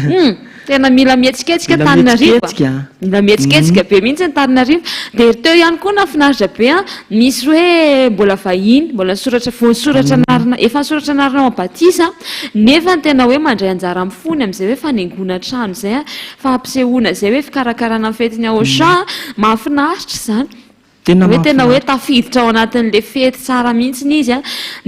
S2: Humm. Tena mila mihetsiketsika
S5: Mila
S2: Antananarivo a!
S5: mihetsiketsika a!
S2: Mila mihetsiketsika be mihitsy Antananarivo. Dia teo ihany koa nahafinaritra be an, nisy hoe mbola vahiny, mbola nisoratra, vao nisoratra anarana, efa nisoratra anarana ao amin'ny batisa, nefa ny tena hoe mandray anjara amin'ny fony amin'izay hoe fanaingoana trano izay an, fampisehoana izay hoe fikarakarana ny fetin'ny Aosha, mahafinaritra izany.
S5: Tena
S2: Hoe tena hoe
S5: mahafinaritra.
S2: tafiditra ao anatin'le fety tsara mihitsiny izy a.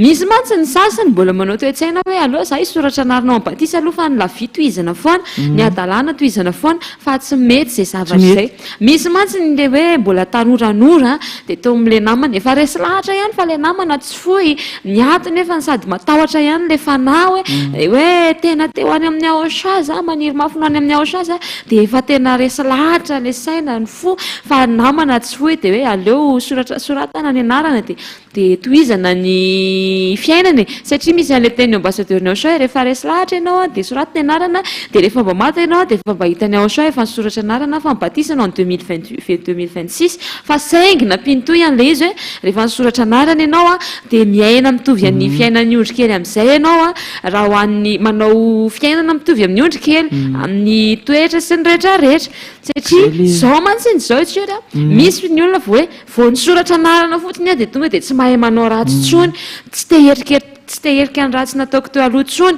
S2: Misy mantsy ny sasany mbola manao toe-tsaina hoe aleo za hisoratra anarana ao am-batisa aloha fa ny la vie tohizana foana, ny hadalana tohizana foana fa tsy mety izay zavatra izay. Misy mantsy ny le hoe mbola tanoranora dia teo amin'le namana, efa resy lahatra ihany fa le namana tsy fohy, miato nefa sady matahotra ihany le fanahy hoe hoe tena te ho any amin'ny Aosha za, maniry mafy ny ho any amin'ny Aosha za, dia efa tena resy lahatra le saina, ny fo fa namana tsy fohy dia hoe aleo soratra soratana ny anarana dia dia tohizana ny fiainana e! Satria misy an'ilay tenin'ny ambassadeur ny Auchan hoe rehefa resy lahatra ianao an dia soraty ny anarana dia rehefa mba maty ianao dia efa mba hitan'ny Auchan efa nisoratra anarana fa ny batisa no en 2028 2026 fa saingy nampiany toy an'ilay izy hoe rehefa nisoratra anarana ianao an dia miaina mitovy an'ny fiainan'ny ondry kely amin'izay ianao an raha ho an'ny manao fiainana mitovy amin'ny ondry kely amin'ny toetra sy ny rehetra rehetra Satria izao mantsy ny izao Tsiory a, misy ny olona vao hoe vao nisoratra anarana fotsiny aho dia tonga dia tsy mahay manao ratsy intsony, tsy te hieriker- tsy te hierika ny ratsy nataoko teo aloha intsony.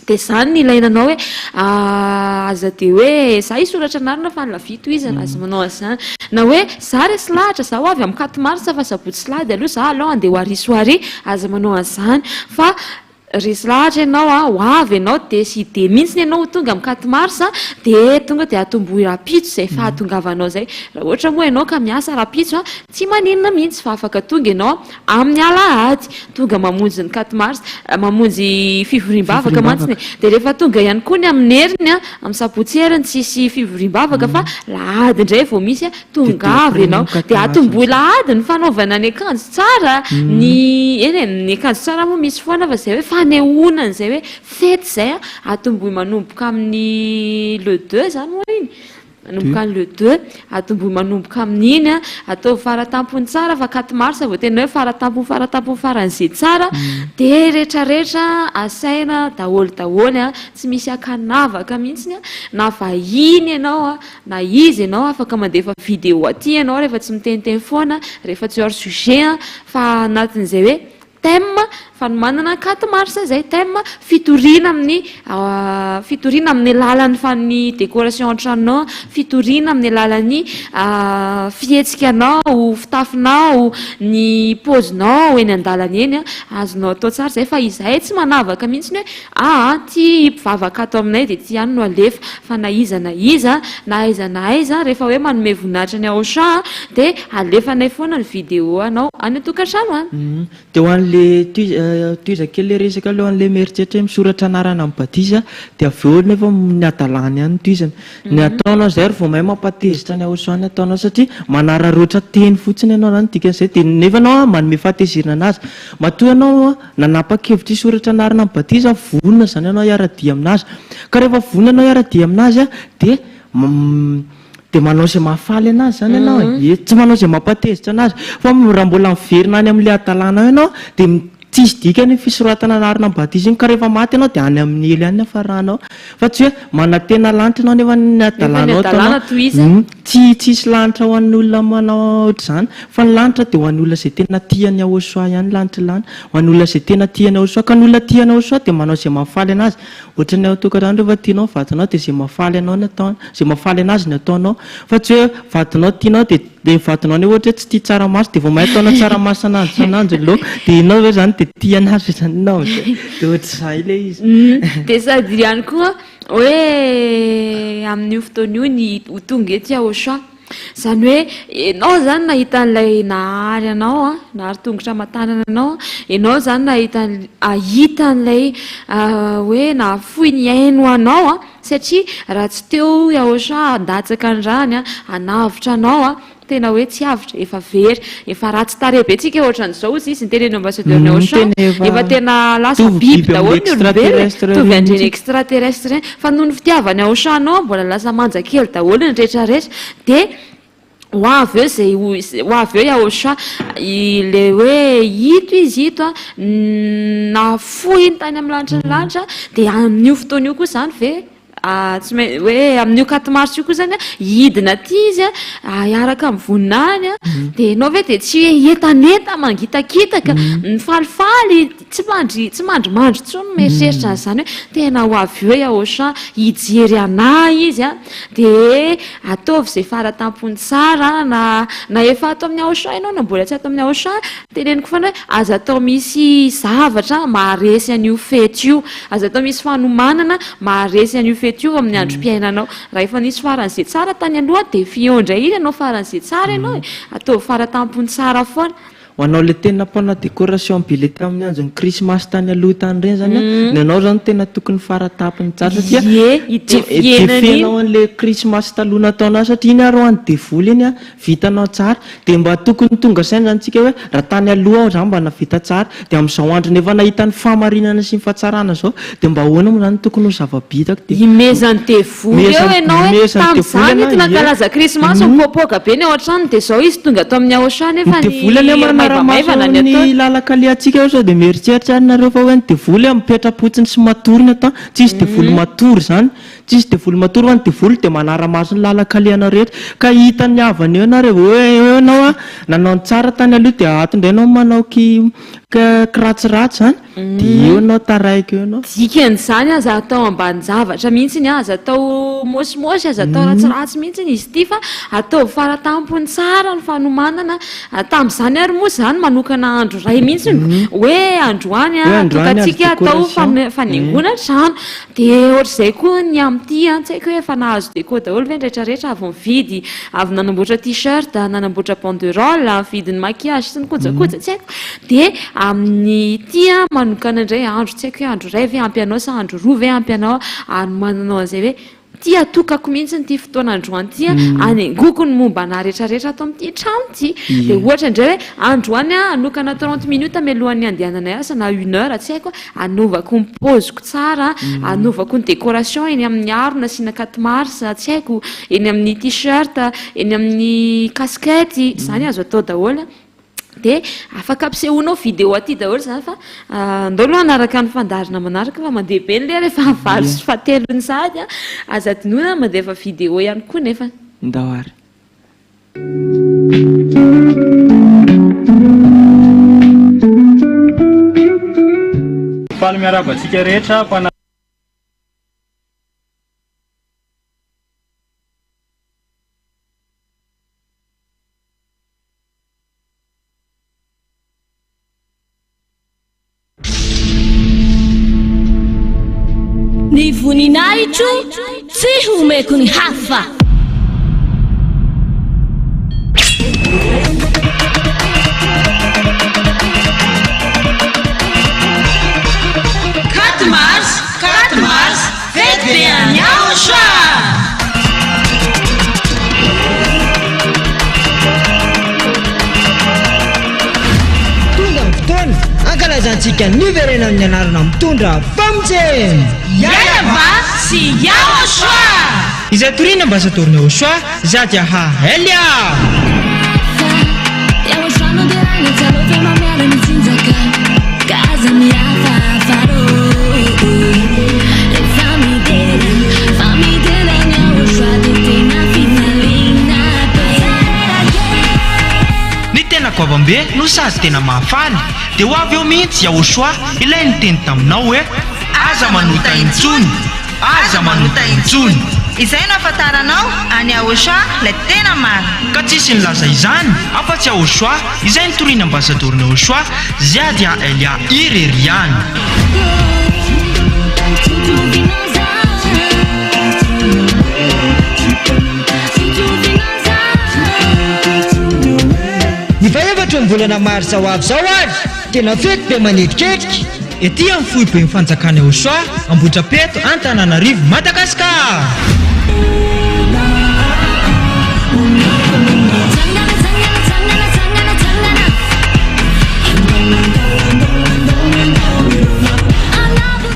S2: Dia izany no ilaina anao hoe aza dia hoe za hisoratra anarana fa ny la vie tohizana, aza manao an'izany. Na hoe za resy lahatra, za ho avy amin'ny quatre mars fa sabotsy sy lahady aloha za aleo handeha ho ary sy ho ary, aza manao an'izany. Fa Resy lahatra ianao a, ho avy ianao, décidé mihitsy ianao ho tonga amin'ny quatre mars dia tonga dia atombohy rahampitso izay fahatongavanao izay. Raha ohatra moa ianao ka miasa rahampitso a, tsy maninona mihitsy fa afaka tonga ianao amin'ny alahady, tonga mamonjy ny quatre mars, mamonjy fivoriam-bavaka mantsy e. Dia rehefa tonga ihany koa ny amin'ny heriny a, amin'ny sabotsy heriny tsisy fivoriam-bavaka fa lahady indray vao misy a, Tongava ianao. Dia atombohy lahady ny fanaovana ny akanjo tsara, ny, eny e, ny akanjo tsara moa misy foana fa izay hoe fanehoana an'izay hoe fety izay an, atombohy manomboka amin'ny le deux izany moa iny? Manomboka ny le deux, atombohy manomboka amin'iny an, ataovy faratampony tsara fa quatre mars vao tena hoe faratampony faratampony faran'izay tsara, dia retraretra asaina daholo daholo an, tsy misy ankanavaka mihitsy an, na vahiny ianao an, Na iza ianao afaka mandefa vidéo aty ianao rehefa tsy miteniteny foana, rehefa tsy hors sujet an, fa anatin'izay hoe thème fanomanana quatre mars izay, thème fitoriana amin'ny fitoriana amin'ny alalan'ny fa ny décoration an-tranonao, fitoriana amin'ny alalan'ny fihetsikanao, fitafinao, ny paozinao eny an-dalana eny an, azonao atao tsara izay fa izahay tsy manavaka mihitsy hoe Aa ty mpivavaka ato aminay dia ty ihany no alefa fa na iza na iza na aiza na aiza rehefa hoe manome voninahitra ny Auchan dia alefanay foana ny vidéo anao any an-tokantrano any.
S5: Dia ho an'ilay. amin'le tohiza kely le resaka aloha an'le mieritreritra hoe misoratra anarana amin'ny batisa dia avy eo nefa ny hadalana ihany no tohizana. Ny ataonao izay ary vao may mampatezitra ny Yahoshua ny ataonao satria manararaotra teny fotsiny ianao izany dikan'izay dia nefa ianao manome fahatezerana anazy. Matoa ianao nanapa-kevitra hisoratra anarana amin'ny batisa, vonona izany ianao hiara-dia aminazy. Ka rehefa vonona ianao hiara-dia aminazy dia dia manao izay mahafaly anazy izany ianao e. Tsy manao izay mampatezitra anazy. Fa raha mbola miverina any amin'ilay hadalana ao ianao dia Tsisy dikany iny fisoratana anarana amin'ny batisa iny ka rehefa maty ianao dia any amin'ny helo ihany ny hafaranao fa tsy hoe manantena lanitra ianao nefa ny hadalanao ataonao tsy tsisy lanitra ho an'ny olona manao ohatr'izany fa ny lanitra dia ho an'ny olona izay tena tia an'i Yahoshuah ihany lanitra lany ho an'ny olona izay tena tia an'i Yahoshuah ka ny olona tia an'i Yahoshuah dia manao izay mahafaly anazy ohatran'ny ao an-tokantrano rehefa tianao ny vadinao dia izay mahafaly anao ny ataony izay mahafaly anazy ny ataonao fa tsy hoe vadinao tianao dia Dia ny vadinao anie ohatra hoe tsy tia tsaramaso dia vao may ataonao tsaramaso isan'andro isan'andro ny laoka dia ianao ve zany dia tia anazy ve zany ianao amizay? Dia ohatr'izay ilay izy.
S2: Dia sady ihany koa hoe amin'io fotoana io ny ho tonga eto Yahoshua. Izany hoe ianao izany nahita an'ilay nahary anao an, nahary tongotra aman-tanana anao, ianao izany nahita hahita an'ilay hoe nahafoy ny ainy ho anao an. Satria raha tsy teo Yahosha handatsaka ny rany hanavotra anao tena hoe tsy avotra, efa very, efa ratsy tarehy be tsika ohatran'izao hozy izy niteny ny ambassadeur ny Yahosha, efa tena lasa biby daholo ny olombelona e, mitovy an'ireny extraterrestre ireny, fa noho ny fitiavan'i Yahosha anao mbola lasa manja kely daholo ny rehetra rehetra, dia Ho avy eo izay ho ho avy eo Yahoshuah, ilay hoe ito izy ito an, nahafoy iny tany amin'ny lanitry ny lanitra, dia amin'io fotoana io koa izany ve tsy maintsy hoe amin'io quatre mars io koa izany an, hidina aty izy an, hiaraka amin'ny voninahiny an, dia ianao ve dia tsy hoe hientanentana, mangitakitaka, mifalifaly, tsy mandry tsy mandrimandry intsony mieritreritra an'izany hoe tena ho avy eo Yahoshuah hijery anà izy an. Dia ataovy izay faratampony tsara na na efa ato amin'ny Auchan ianao na mbola tsy ato amin'ny Auchan, teneniko foana hoe aza atao misy zavatra maharesy an'io fety io, aza atao misy fanomanana maharesy an'io fety io amin'ny androm-piainanao. Raha efa nisy faran'izay tsara tany aloha dia fiheo indray iny ianao faran'izay tsara ianao e, ataovy faratampony tsara foana.
S5: Ho anao le tena mpanao décoration be le tamin'ny andron'ny krismasy tany aloha tany ireny zany an, ny anao zany tena tokony faratampony tsara satria
S2: Ie,
S5: tsy
S2: idefihena an'iny.
S5: defenao an'le krismasy taloha nataonao satria iny ary ho an'ny devoly iny an, vitanao tsara, dia mba tokony tonga saina zany tsika hoe raha tany aloha aho zany mba navita tsara, dia amin'izao andro efa nahita ny fahamarinana sy ny fahatsarana zao dia mba ahoana moa zany no tokony ho zava-bitako dia
S2: Imezan'ny devoly eo
S5: Imezan'ny
S2: ianao hoe
S5: imezan'ny
S2: tamin'izaho
S5: devoly
S2: nety
S5: ianao, ie.
S2: nankalaza krismasy mipoapoaka be ny ao an-trano dia izao izy tonga ato amin'ny Auchan
S5: Ny
S2: nefa ny
S5: devoly anie manara-maso
S2: maivamaivana ny
S5: ny
S2: ataony.
S5: lalan-kalehantsika eo sao dia mieritreritra ary nareo fa hoe ny devoly mipetra-potsiny sy matory ny atao, tsisy devoly matory izany, tsisy devoly matory fa ny devoly dia manara-maso ny lalan-kalehanao rehetra ka hitan'ny havany eo ianao rehefa hoe eo ianao an nanao ny tsara tany aloha dia ato indray ianao manao ki kiratsiratsy izany. Dia eo ianao taraiky eo ianao.
S2: Dikan'izany aza atao ambanin-javatra mihitsy ny aza atao môsimôsy, aza atao ratsiratsy mihitsy izy ity fa ataovy faratampony tsara ny fanomanana. Tamin'izany ary moa izany manokana andro iray mihitsy hoe androany atokantsika atao fanaingoana trano. Dia ohatr'izay koa ny amin'ity an, tsy haiko hoe efa nahazo déco daholo ve ny rehetrarehetra, avy nividy, avy nanamboatra t-shirt, nanamboatra banderole, nividy ny maquillage sy ny kojakoja, tsy haiko. Dia amin'ity an, manokana indray andro, tsy haiko hoe andro iray ve ampy anao sa andro roa ve ampy anao hanomananao an'izay hoe ity atokako mihitsy ity fotoana androany ity an, hanaingoko ny momba anà rehetrarehetra ato amin'ity trano ity. Dia ohatra indray hoe androany aho hanokana trente minutes mialohan'ny handehananay asa na une heure tsy haiko, hanaovako ny paoziko tsara, hanaovako ny décoration eny amin'ny harona asiana quatre mars tsy haiko, eny amin'ny t-shirt, eny amin'ny casquette, izany azo atao daholo. Dia afaka ampisehoanao vidéo aty daholo izany fa andao aloha hanaraka ny fandaharana manaraka fa mandeha be ny lera efa valo sy fahatelony sahady a! Aza adinoina ny mandefa vidéo ihany koa nefa.
S5: Ndao ary.
S13: Faly miarahaba antsika rehetra mpanaraka.
S6: Ny voninahitro tsy homeko ny hafa.
S10: antsika niverenan'ny anarana mitondra famonjena!
S2: Yahweh sy Yahoshua!
S8: Izay toriana Ambasadaoron'i Yahoshua, Zadiaha Elia!
S9: Yahoshua no deraina tsara fa mamiala ny tsinjaka ka aza mihafahafa rô Rehefa midera fa midera an'i Yahoshua dia tena fifaliana be.
S8: Ny tena goavambe no sady tena mahafaly dia ho avy eo mihitsy Yahoshua ilay niteny taminao hoe aza manota intsony, aza manota intsony.
S7: Izay no ahafantaranao an'i Yahoshua ilay tena marina.
S8: Ka tsisy nilaza izany afa-tsy Yahoshua izay nitorian'ny ambasadaoron'i Yahoshua Ziadia Elia irery ihany.
S10: Ny fahefatry ny volana marsa ho avy izao ary tena fety be manetriketrika.
S8: Ety amin'ny foiben'ny fanjakana Eosoa, Ambohidrapeto, Antananarivo, Madagasikara.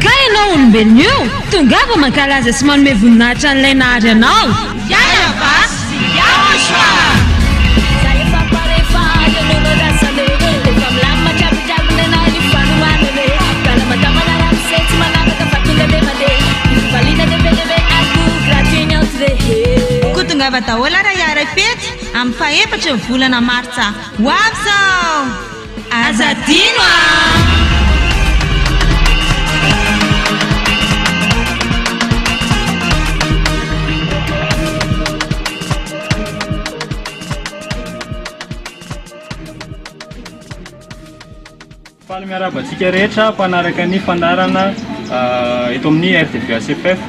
S2: Ka ianao olombelona io, tongava mankalaza sy manome voninahitra an'ilay nahary anao. Yahweh sy Yahoshua!
S6: Za efa pare fa eo no norasana e Efa milamina jiaby jiaby nenay ny fanomanana e Kalamadamana ramose tsy manavaka fa tonga de mandeha Ny fifaliana de be de be ary koa gratuit ny entrée he.
S7: Koa tongava daholo ary hiara fety amin'ny fahefatry ny volana martsa ho avy izao! Aza adino a!
S13: Faly miarahaba antsika rehetra mpanaraka ny fandaharana eto amin'ny RTV ACFF.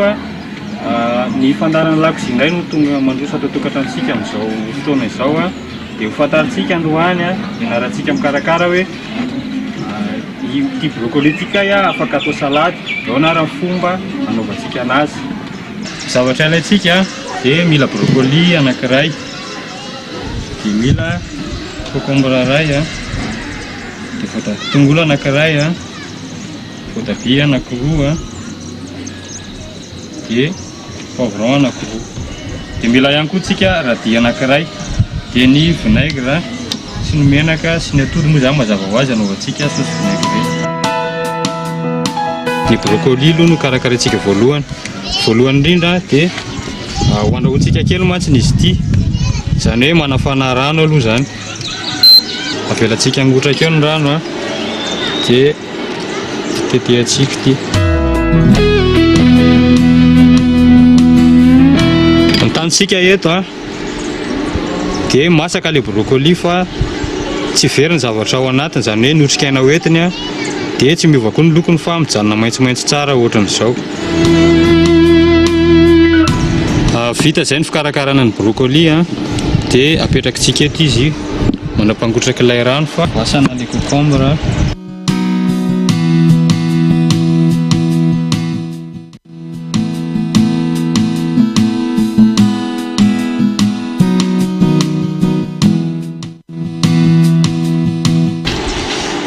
S13: Ny fandaharana lakozia indray no tonga mandroso ato an-tokantranontsika amin'izao fotoana izao. Dia ho fantarintsika androany, ianarantsika mikarakara hoe ity brocoli ity kay afaka atao salady, ahoana ary ny fomba anaovantsika anazy. Ny zavatra ilaintsika dia mila brocoli anankiray, dia mila concombre iray, dia voatabia tongolo anankiray, voatabia anankiroa, dia poivron anankiroa. Dia mila ihany koa tsika radis anankiray, dia ny vinaigre sy ny menaka sy ny atody moa izany mazava ho azy anaovantsika sauce vinaigrette. Ny brocoli aloha no karakaraintsika voalohany. Voalohany indrindra dia ho andrahointsika kely mantsy izy ity, izany hoe manafana rano aloha izany. Avelantsika hangotraka eo ny rano dia Tetehantsika ity. Ny tanintsika eto a dia masaka ilay brocoli fa tsy very ny zavatra ao anatiny, izany hoe ny otrikaina hoentiny a dia tsy miova koa ny lokony fa mijanona maitsomaitso tsara ohatran'izao. Vita izay ny fikarakarana ny brocoli a dia apetrakitsika eto izy mandra-pangotraka ilay rano fa voasana ilay concombre.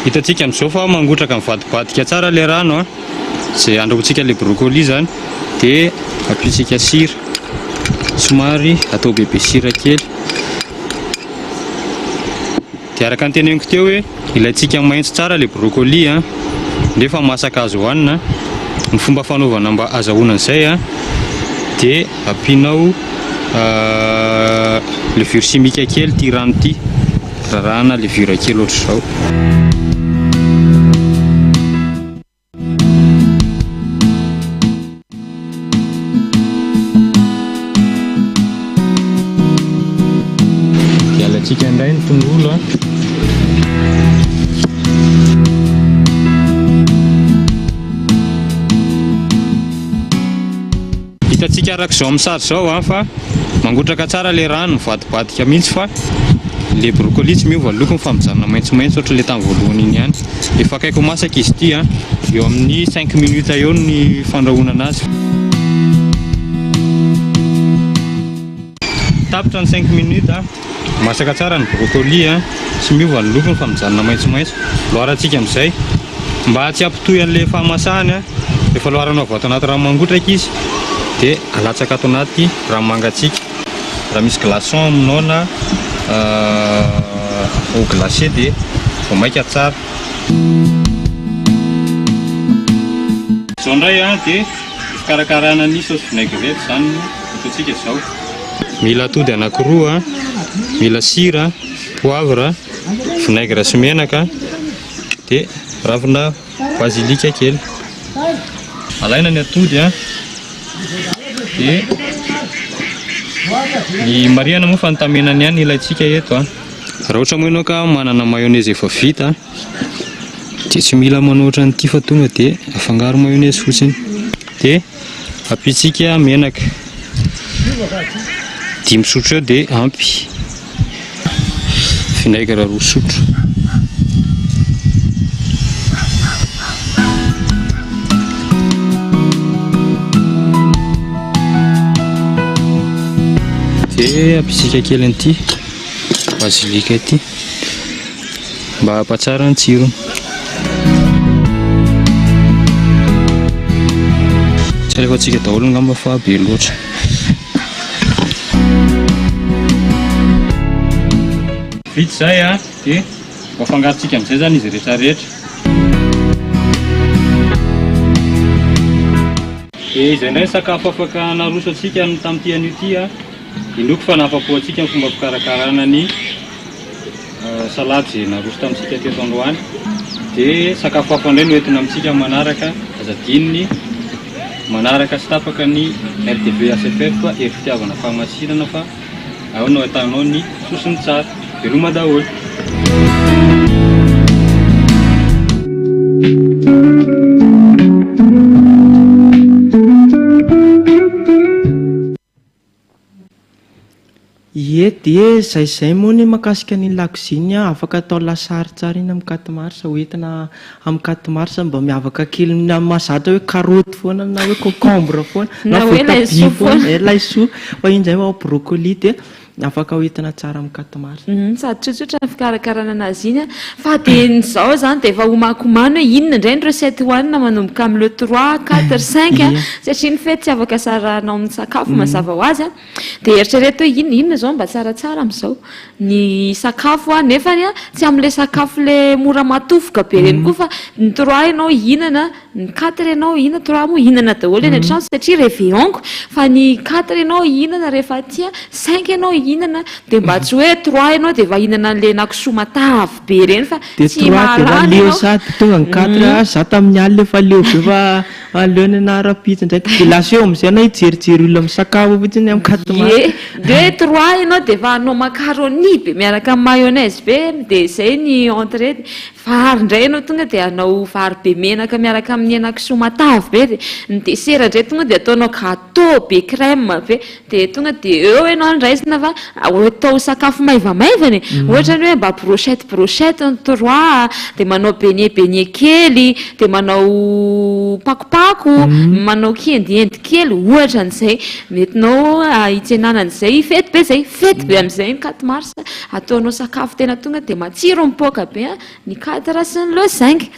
S13: Hitantsika amin'izao fa mangotraka mivadibadika tsara ilay rano a, izay andrahointsika ilay brocoli izany dia ampiantsika sira, somary atao bebe sira kely. Dia araka ny teneniko teo hoe ilaintsika maitso tsara ilay brocoli a, nefa masaka azo hohanina. Ny fomba fanaovana mba azahoana an'izay a, dia ampianao levure chimique kely ity rano ity, rarahana levure kely ohatr'izao. Dia alatsika indray ny tongolo a. Hitantsika araka izao amin'ny sary izao a fa mangotraka tsara ilay rano, mivadibadika mihitsy fa ilay brocoli tsy miova ny lokony fa mijanona maitsomaitso ohatran'ilay tamin'ny voalohany iny ihany. Efa akaiky ho masaka izy ity a, eo amin'ny cinq minutes eo ny fandrahoana anazy. Tapitra ny cinq minutes a, masaka tsara ny brocoli a, tsy miova ny lokony fa mijanona maitsomaitso. Loarantsika amin'izay. Mba tsy hampitohy an'ilay fahamasahany, rehefa loharana avy ato anaty rano mangotraka izy dia alatsaka ato anaty rano mangatsiaka. Raha misy glaçon aminao na eau glacée dia vao mainka tsara. Izao indray dia fikarakarana ny sauce vinaigrette izany no ataontsika izao. Mila atody anankiroa, mila sira, poivre, vinaigre sy menaka, dia ravina bazilika kely. Alaina ny atody a, dia ny marihana moa fa ny tamenany ihany ilaintsika eto a. Raha ohatra moa ianao ka manana mayonnaise efa vita dia tsy mila manao ohatran'ity fa tonga dia afangaro mayonnaise fotsiny. Dia ampiantsika menaka dimy sotro eo dia ampy. Vinaigre 2 sotro. Dia ampiantsika kely an'ity bazilika ity mba hampatsara ny tsirony. Tsy alefantsika daholo angamba fa be loatra. Vita izay a, dia ho afangarontsika amin'izay izany izy rehetra rehetra. Dia izay indray ny sakafo afaka naroso antsika tamin'ity anio ity a. Inoako fa nahafapo antsika ny fomba fikarakarana ny salady izay naroso tamintsika teto androany. Dia sakafo hafa indray no entina amintsika amin'ny manaraka. Aza adino ny manaraka sy tapaka ny RTV HFF Hery Fitiavana Fahamasinana fa ao no ahitanao ny sosony tsara. Veloma daholo.
S5: Ie dia zay zay moa ny mahakasika an'iny lakozia iny an, afaka atao lasary tsara iny amin'ny quatre mars, ho entina amin'ny quatre mars mba miavaka kely ny amin'ny mahazatra hoe karaoty foana na hoe concombre foana
S2: Na
S5: na
S2: hoe
S5: voatabia
S2: laisoa
S5: foana,
S2: foana.
S5: eh laisoa fa iny zay vao brocoli dia afaka ho entina tsara amin'ny quatre mars.
S2: Sady tsotsotra ny fikarakarana anazy iny an, fa dia ny izao izany dia efa homakomano hoe inona indray ny recette hohanina manomboka amin'ny le trois, quatre, cinq an, satria ny fety tsy afaka sarahana ao amin'ny sakafo mazava ho azy an, dia eritrereto hoe inona inona izao no mba tsaratsara amin'izao ny sakafo an, nefany an tsy amin'ilay sakafo ilay mora matofoka be ireny koa fa ny trois ianao hihinana Ny quatre ianao hihinana, trois moa hihinana daholo eny an-trano satria réveillon-ko, fa ny quatre ianao hihinana rehefa aty an, cinq ianao hihinana, dia mba tsy hoe trois ianao dia efa hihinana an'ilay henakisoa matavy be ireny fa
S5: Dia
S2: tsy
S5: trois dia efa
S2: mahalany
S5: leo
S2: ianao.
S5: sady tonga ny quatre, za tamin'ny alina efa leo be fa aleo ny anah rahampitso ndraiky, dia lasa eo amin'izay anah hijerijery olona misakafo fotsiny amin'ny quatre mars.
S2: Ie, dia hoe trois ianao dia efa hanao macaroni be miaraka amin'ny mayonnaise be, dia izay ny entrée, Vary indray ianao tonga dia hanao vary be menaka miaraka amin'ny henakisoa matavy be dia ny dessert indray tonga dia ataonao gateau be crème be dia tonga dia eo ianao no raisina fa atao sakafo maivamaivana e! Ohatra ny hoe mba brochette brochette ny trois dia manao beignet beignet kely dia manao pakopako manao kiendiendy kely ohatra an'izay metinao hitsenana an'izay fety be izay fety be amin'izay ny quatre mars. Ataonao sakafo tena tonga dia matsiro mipoaka be an, ny quatre sy ny le cinq.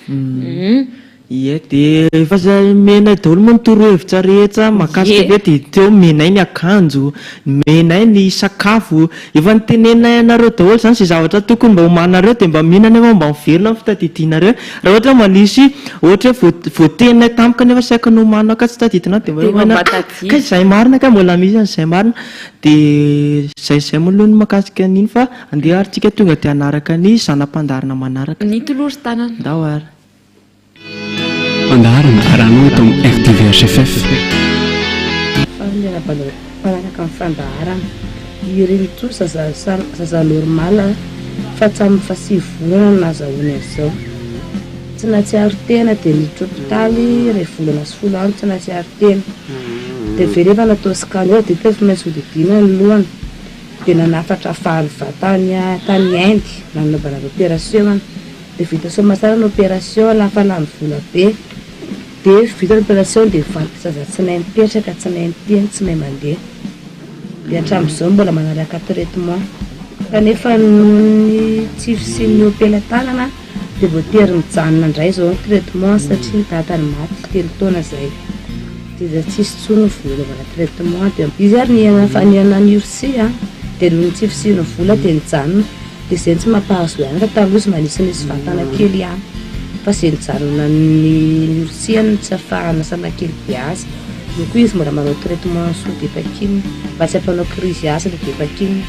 S5: Ie, dia efa omenay daholo moa ny torohevitra rehetra mahakasika hoe dia teo omenay ny akanjo, omenay ny sakafo, efa noteneninay anareo daholo izany izay zavatra tokony mba homaninareo dia mba mino anefa mba miverina ny fitadidianareo, raha ohatra hoe mba nisy ohatra hoe voateninay tampoka nefa saika nomaninao ka tsy tadidinao dia mba hoe kay izay marina kay mbola misy an'izay marina. Dia izay izay moa aloha ny mahakasika an'iny fa andeha ary tsika tonga dia hanaraka ny zana-pandaharana manaraka.
S2: Ny tolory tanana.
S5: Ndao ary.
S4: Fandaharana arahanao eto amin'ny RTV HFF.
S21: Faly miarahaba anareo mpanaraka ny fandaharana. I Rintoa zaza zaza normal fa hatramin'ny fahasivy volana no nahazahoany an'izao. Tsy nahatsiaro tena dia niditra hopitaly iray volana sy folo andro tsy nahatsiaro tena. Dia avy eo rehefa natao scanner dia hita fa maintsy hodidiana ny lohany. Dia nanafatra valve tany tany Inde nanaovana ny opération. Dia vita soamatsara ny opération fa lany vola be. Dia vita ny opération dia nivadika zaza tsy nahay mipetraka, tsy nahay miteny, tsy mahay mandeha. Dia hatramin'izao mbola manaraka traitement. Kanefa noho ny tsy fisian'ny eo am-pelatanana. Dia voatery mijanona indray izao ny traitement satria ny dadany maty 3 taona izay. Dia tsisy intsony ny vola anaovana traitement. Dia izy ary niaina any Russie an, dia noho ny tsy fisian'ny vola dia nijanona. Dia izay no tsy mampahazo aina fa taloha izy mba nisinisy vatana kely ihany. Fa izay nijanona any Russie no tsy ahafahana sana kely be azy. Eo koa izy mbola manao traitement sous depakine mba tsy hampanao crise azy ilay depakine.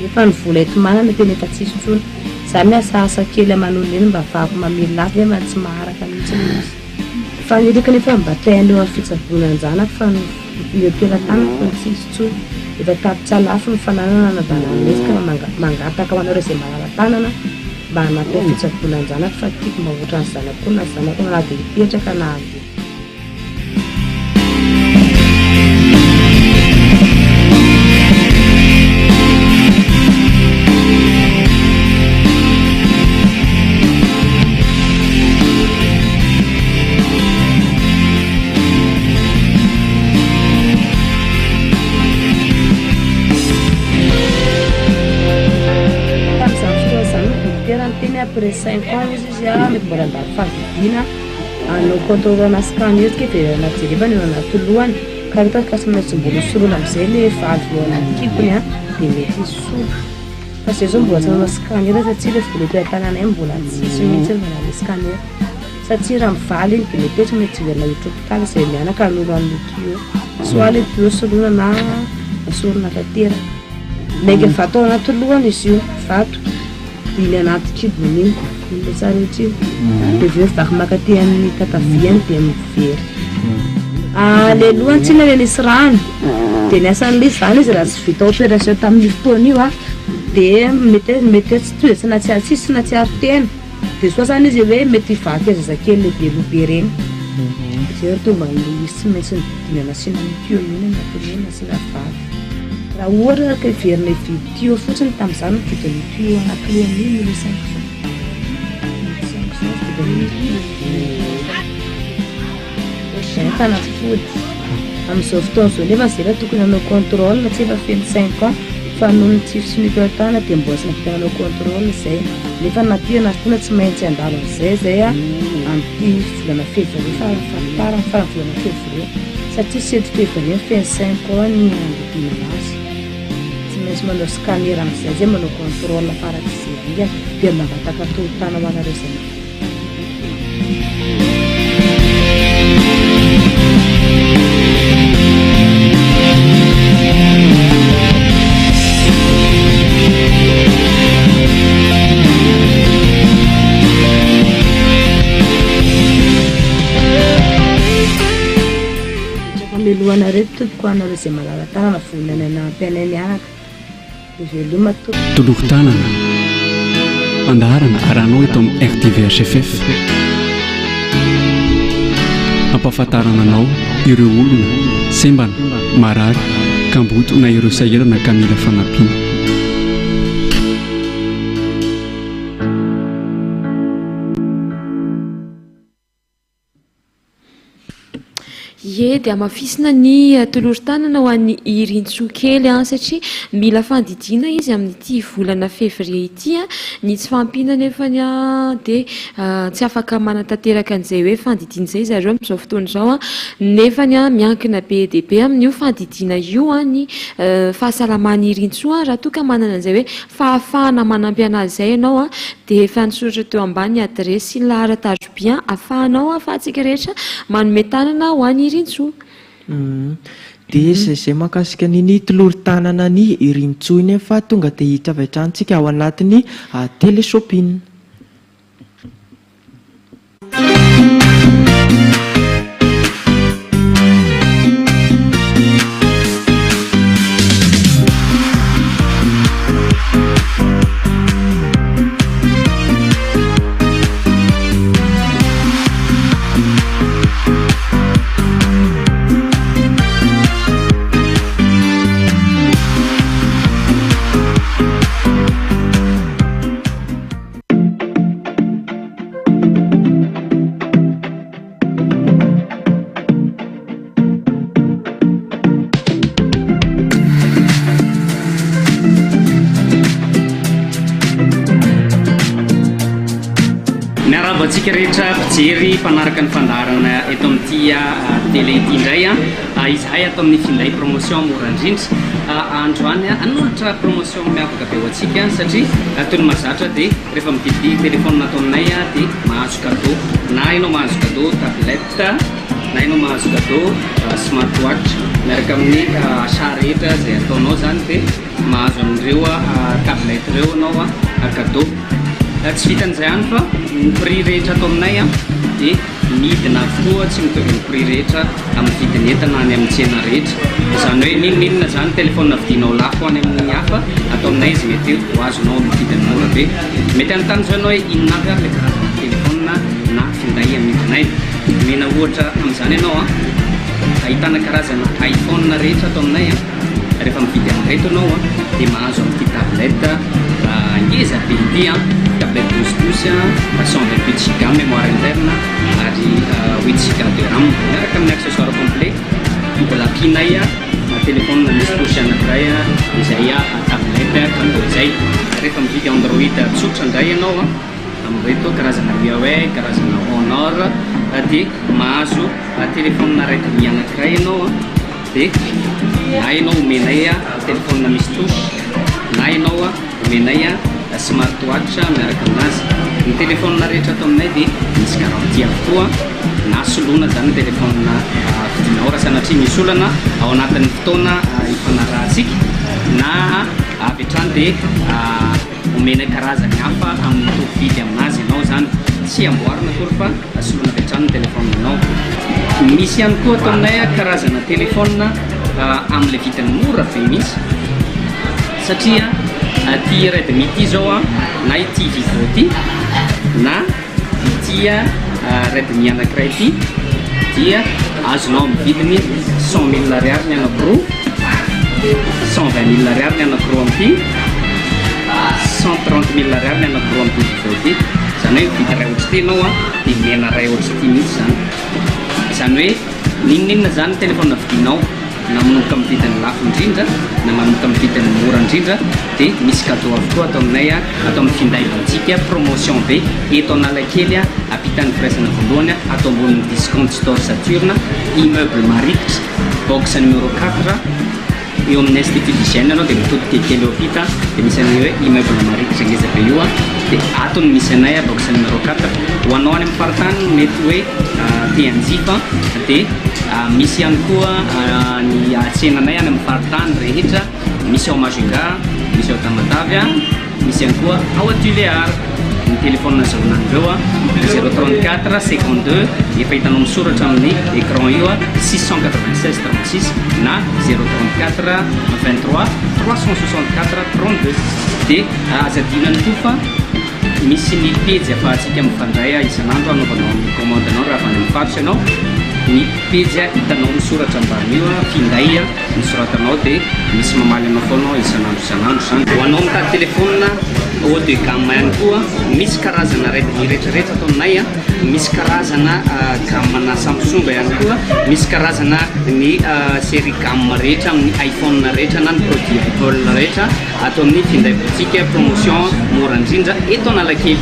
S21: Efa ny vola enti-manana tena efa tsisy intsony. Za miasa asa kely aman'olona eny mba ahafahako mamelona azy nefa tsy maharaka mihitsy ilay izy. Faniriako nefa mba te haneo amin'ny fitsaboana an-janako fa ny eo am-pelatanako no tsisy intsony. Efa tapitra lafo ny fananana nandalana izy ka mangataka ho anareo izay malala-tanana mba hanampy amin'ny fitsaboana an-janako fa tiako mba ohatran'ny zanako koa na zanako na dia hipetraka na handeha. Tamin'izany fotoana izany ny dokotera niteny hoe après 5 ans hozy izy mety mbola handalo fandidiana. Hanao contrôle ana scanner tsika dia jerevana eo anaty lohany ka hita fa tsy maintsy mbola soloina amizay le valve eo anaty kibony a dia mety hisolo fa zay zao mbola tsy nanao scanner satria le vola eto an-tananay mbola tsisy mihitsy ny manao scanner satria raha mivaly iny dia mety hoe tsy maintsy hiverina hiditra hôpitaly izay mianaka hanolo an'io tuyau soit le tuyau soloina na esorina tanteraka. Mainka vato ao anaty lohany izy io, vato. Iny anaty kibony iny, iny le tsara rehetra iny. Dia avy eo vaky mankaty amin'ny tataviany dia mivery. Ah, le lohany tsinona le nisy rano. Dia ny asan'ilay izy izany izy raha tsy vita opération tamin'io fotoana io ah, dia mety hoe mety hoe tsy tonga tsy nahatsiaro tsisy tsy nahatsiaro tena. Dia soit izany izy hoe mety hivaky zazakely le be loha be ireny. Zay ry tonga ilay izy tsy maintsy nodidina nasiana an'io tuyau io ny anaty lohany nasiana valve. Raha ohatra ka hiverina hividy tuyau fotsiny tamin'izany ny vidin'io tuyau anankiroa io mille cinq cent. Mille cinq cent vidin'io tuyau. Ohatr'izay ny fanafody. Amin'izao fotoana izao nefa izay efa tokony hanao contrôle tsy efa feno cinq ans fa noho ny tsy fisian'ny dia mbola tsy nahavita nanao contrôle izay. Nefa na tia na tsy tiana tsy maintsy handalo an'izay izay amin'ity volana février farafahatarany faran'ny volana février. Satria sept février feno cinq ans ny handidiana azy. Tsy maintsy manao scanner amin'izay zay manao contrôle farak'izay haingana dia mangataka tolo-tàna ho anareo izay mahavita. Famelohanareo tompoko anareo izay malala tanana vonona ny hanampy anay mianaka. Veloma tompoko.
S4: Tolory tanana. Fandaharana arahanao eto amin'ny RTVHFF. Ampahafantarana anao ireo olona sembana, marary, kamboty na ireo sahirana ka mila fanampiana.
S2: Ie, dia hamafisina ny toloron-tanana ho an'i Irintsoa kely an, satria mila fandidiana izy amin'ity volana février ity an, ny tsy fahampiana nefany an dia tsy afaka manatanteraka an'izay hoe fandidiana izay zareo amin'izao fotoana izao an, nefany an miankina be dia be amin'io fandidiana io an ny fahasalaman'i Irintsoa raha toa ka manana an'izay hoe fahafahana manampy an'azy izay ianao an, dia efa nisoratra teo ambany ny adiresy sy ny laharan-taroby ahafahanao ahafahantsika rehetra manome tanana ho an'i Irintsoa.
S5: Dia izay izay mahakasika an'iny tolory-tanana an'i Irintsoa iny fa tonga dia hiditra avy hatrany tsika ao anatin'ny télé-shopping.
S3: antsika rehetra mpijery mpanaraka ny fandaharana eto amin'ity télé ity indray. Izahay ato amin'ny Finday Promotion mora indrindra. Androany hanolotra promotion miavaka be ho antsika satria toy ny mahazatra dia rehefa mividy téléphone ato aminay dia mahazo cadeau. Na ianao mahazo cadeau tablette na ianao mahazo cadeau smartwatch miaraka amin'ny achat rehetra izay ataonao izany dia Mahazo an'ireo tablette ireo ianao cadeau. Tsy vitan'izay ihany fa ny prix rehetra ato aminay dia midina avokoa, tsy mitovy amin'ny prix rehetra amin'ny vidin'ny entana any amin'ny tsena rehetra. Izany hoe n'inon'inona izany téléphone vidianao lafo any amin'ny hafa, ato aminay izy mety ho azonao amin'ny vidiny mora be. Mety hanontany izao ianao hoe inona avy ary ilay karazana téléphone na finday amidinay. Omena ohatra amin'izany ianao, ahitana karazana iPhone rehetra ato aminay. Rehefa mividy an'ireto ianao dia mahazo an'ity tablette ngeza be ity an, tablette 12 pouces 128 giga mémoire interne ary 8 giga de ram miaraka amin'ny accessoire complet. Mbola ampianay téléphone misy touche anankiray izay tablette cadeau izay. Rehefa mividy Android tsotra indray ianao amin'ireto karazana Huawei, karazana Honor dia mahazo téléphone Redmi anankiray ianao. Dia na ianao omenay telephone misy touche na ianao omenay smart watch miaraka aminazy. Ny telephone rehetra ato aminay dia misy garantie avokoa na soloina izany ny telephone vidinao raha sanatria misy olana ao anatin'ny fotoana ifanarahantsika na avy hatrany dia Omena karazany hafa amin'ny mitovy vidy aminazy ianao izany. Tsy amboarina akory fa soloina avy hatrany ny telefaoninao. Misy ihany koa ato aminay karazana telefaonina amin'ilay vidiny mora be mihitsy satria ity Redmi ity izao na ity Vivo ity na ity Redmi anankiray ity dia azonao amin'ny vidiny 100 000 ariary ny anankiroa, 120 000 ariary ny anankiroa amin'ity, 130 000 ariary ny anankiroa amin'ity Vivo ity. Izany hoe mividy iray ohatr'ity ianao dia omena iray ohatr'ity mihitsy izany. Izany hoe n'inon'inona izany telefaonina vidinao na manomboka amin'ny vidiny lafo indrindra na manomboka amin'ny vidiny mora indrindra dia misy cadeau avokoa ato aminay ato amin'ny finday boutique promotion be eto Analakely ampitan'ny firaisana voalohany ato ambonin'ny discount store Saturne immeuble Marikitra box numéro 4 eo amin'ny institut d'hygiène ianao dia mitodika kely eo ampita dia misy an'io hoe immeuble Marikitra ngeza be io dia ato no misy anay box numéro 4 ho anao any amin'ny faritany mety hoe te hanjifa dia misy ihany koa ny tsenanay any amin'ny faritany rehetra Misy ao Majunga, misy ao Tamatave, misy ihany koa ao Tuléar. Ny téléphone azahoana an'ireo 034 52 efa hitanao misoratra amin'ny écran io 696 36 na 034 23 364 32. Dia aza adino ihany koa fa misy ny pejy afahantsika mifandray isan'andro hanaovanao ny commande-nao raha avy any amin'ny faritra ianao. Ny pejy hitanao misoratra ambany io finday. Ny soratanao dia misy mamaly anao foana ao isan'andro isan'andro izany. Ho anao mitady telephone haut de gamme ihany koa, misy karazana Redmi rehetra rehetra ato aminay, misy karazana gamme na Samsung ihany koa, misy karazana ny série gamme rehetra amin'ny iPhone rehetra na ny produit Apple rehetra ato amin'ny finday boutique promotion mora indrindra eto Analakely.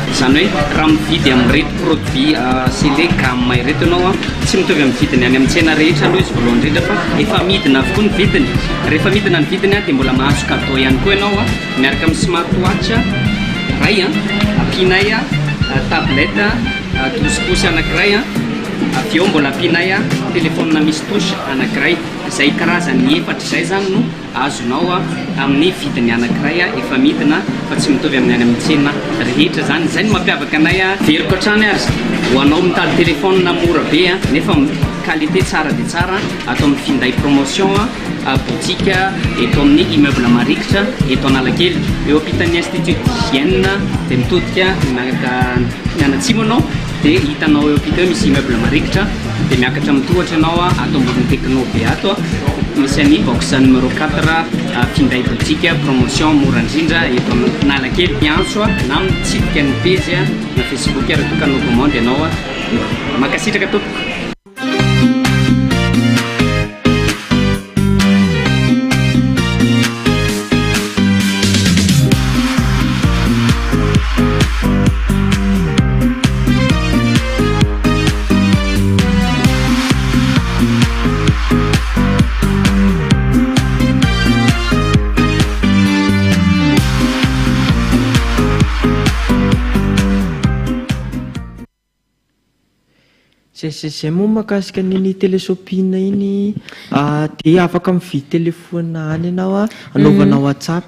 S3: Izany hoe raha mividy amin'ireto produit scellé gamme ireto ianao, Tsy mitovy amin'ny vidiny any amin'ny tsena rehetra aloha izy voalohany indrindra fa efa midina avokoa ny vidiny. Rehefa midina ny vidiny dia mbola mahazo cadeau ihany koa ianao miaraka amin'ny smart watch iray, ampianay tablette 12 pouces anankiray, avy eo mbola ampianay téléphone misy touche anankiray. Izay karazany efatra izay izany no Azonao amin'ny vidiny anankiray efa midina fa tsy mitovy amin'ny any amin'ny tsena rehetra izany. Izay no mampiavaka anay. Veriko hatrany ary ho anao mitady téléphone mora be nefa qualité tsara dia tsara ato amin'ny finday promotion boutique eto amin'ny immeuble Marikitra eto Analakely eo ampitan'ny institut d'hygiène dia mitodika mianatsimo ianao dia hitanao eo ampita eo misy immeuble Marikitra Dia miakatra mitohatra ianao ato ambonin'ny Tecno be ato misy an'i box numéro 4 finday boutique promotion mora indrindra eto Analakely. Miantso na mitsidika ny pejy na Facebook raha toa ka hanao commande ianao. Mankasitraka tompoko.
S5: Zay zay zay moa mahakasika an'iny teleshopping iny dia afaka mividy telephone any ianao anaovana whatsapp.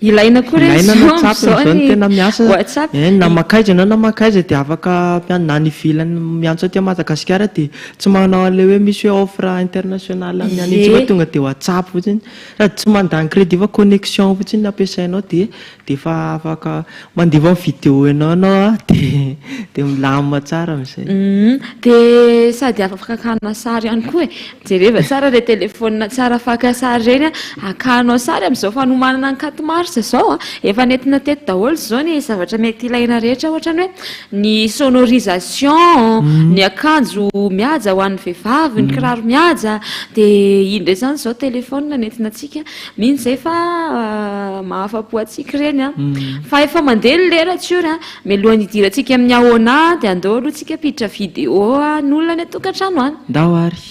S2: Ilaina koa re
S5: Ilaina ny
S2: izao
S5: whatsapp
S2: amin'izao
S5: amin'izao no
S2: ny
S5: tena miasa.
S2: whatsapp.
S5: Eh, na mankaiza ianao na mankaiza dia afaka na any ivelany miantso aty Madagasikara dia tsy manao an'ilay hoe misy hoe offre internationale amin'ny any intsony fa
S2: Ie.
S5: tonga dia whatsapp fotsiny. Sady tsy mandany crédit fa connexion fotsiny no ampiasainao dia dia efa afaka mandefa ny vidéo ianao ianao an, dia dia milamina tsara amin'izay.
S2: Humm dia sady afaka hakana sary ihany koa e! Jereva tsara ilay telephone tsara faka sary ireny an, hakanao sary amin'izao fanomanana ny quatre mars izao an, efa nentina teto daholo izao ny zavatra mety ilaina rehetra ohatra ny hoe ny sonorisation, ny akanjo mihaja ho an'ny vehivavy, ny kiraro mihaja, dia iny indray izany izao telephone nentina antsika. Mino izay fa mahafa-po antsika ireny an. Fa efa mandeha ny lera Tsiory an. Mialohan'ny hidirantsika amin'ny ahoana dia andao aloha tsika hampiditra vidéo an'olona any an-tokantrano any.
S5: Ndao ary.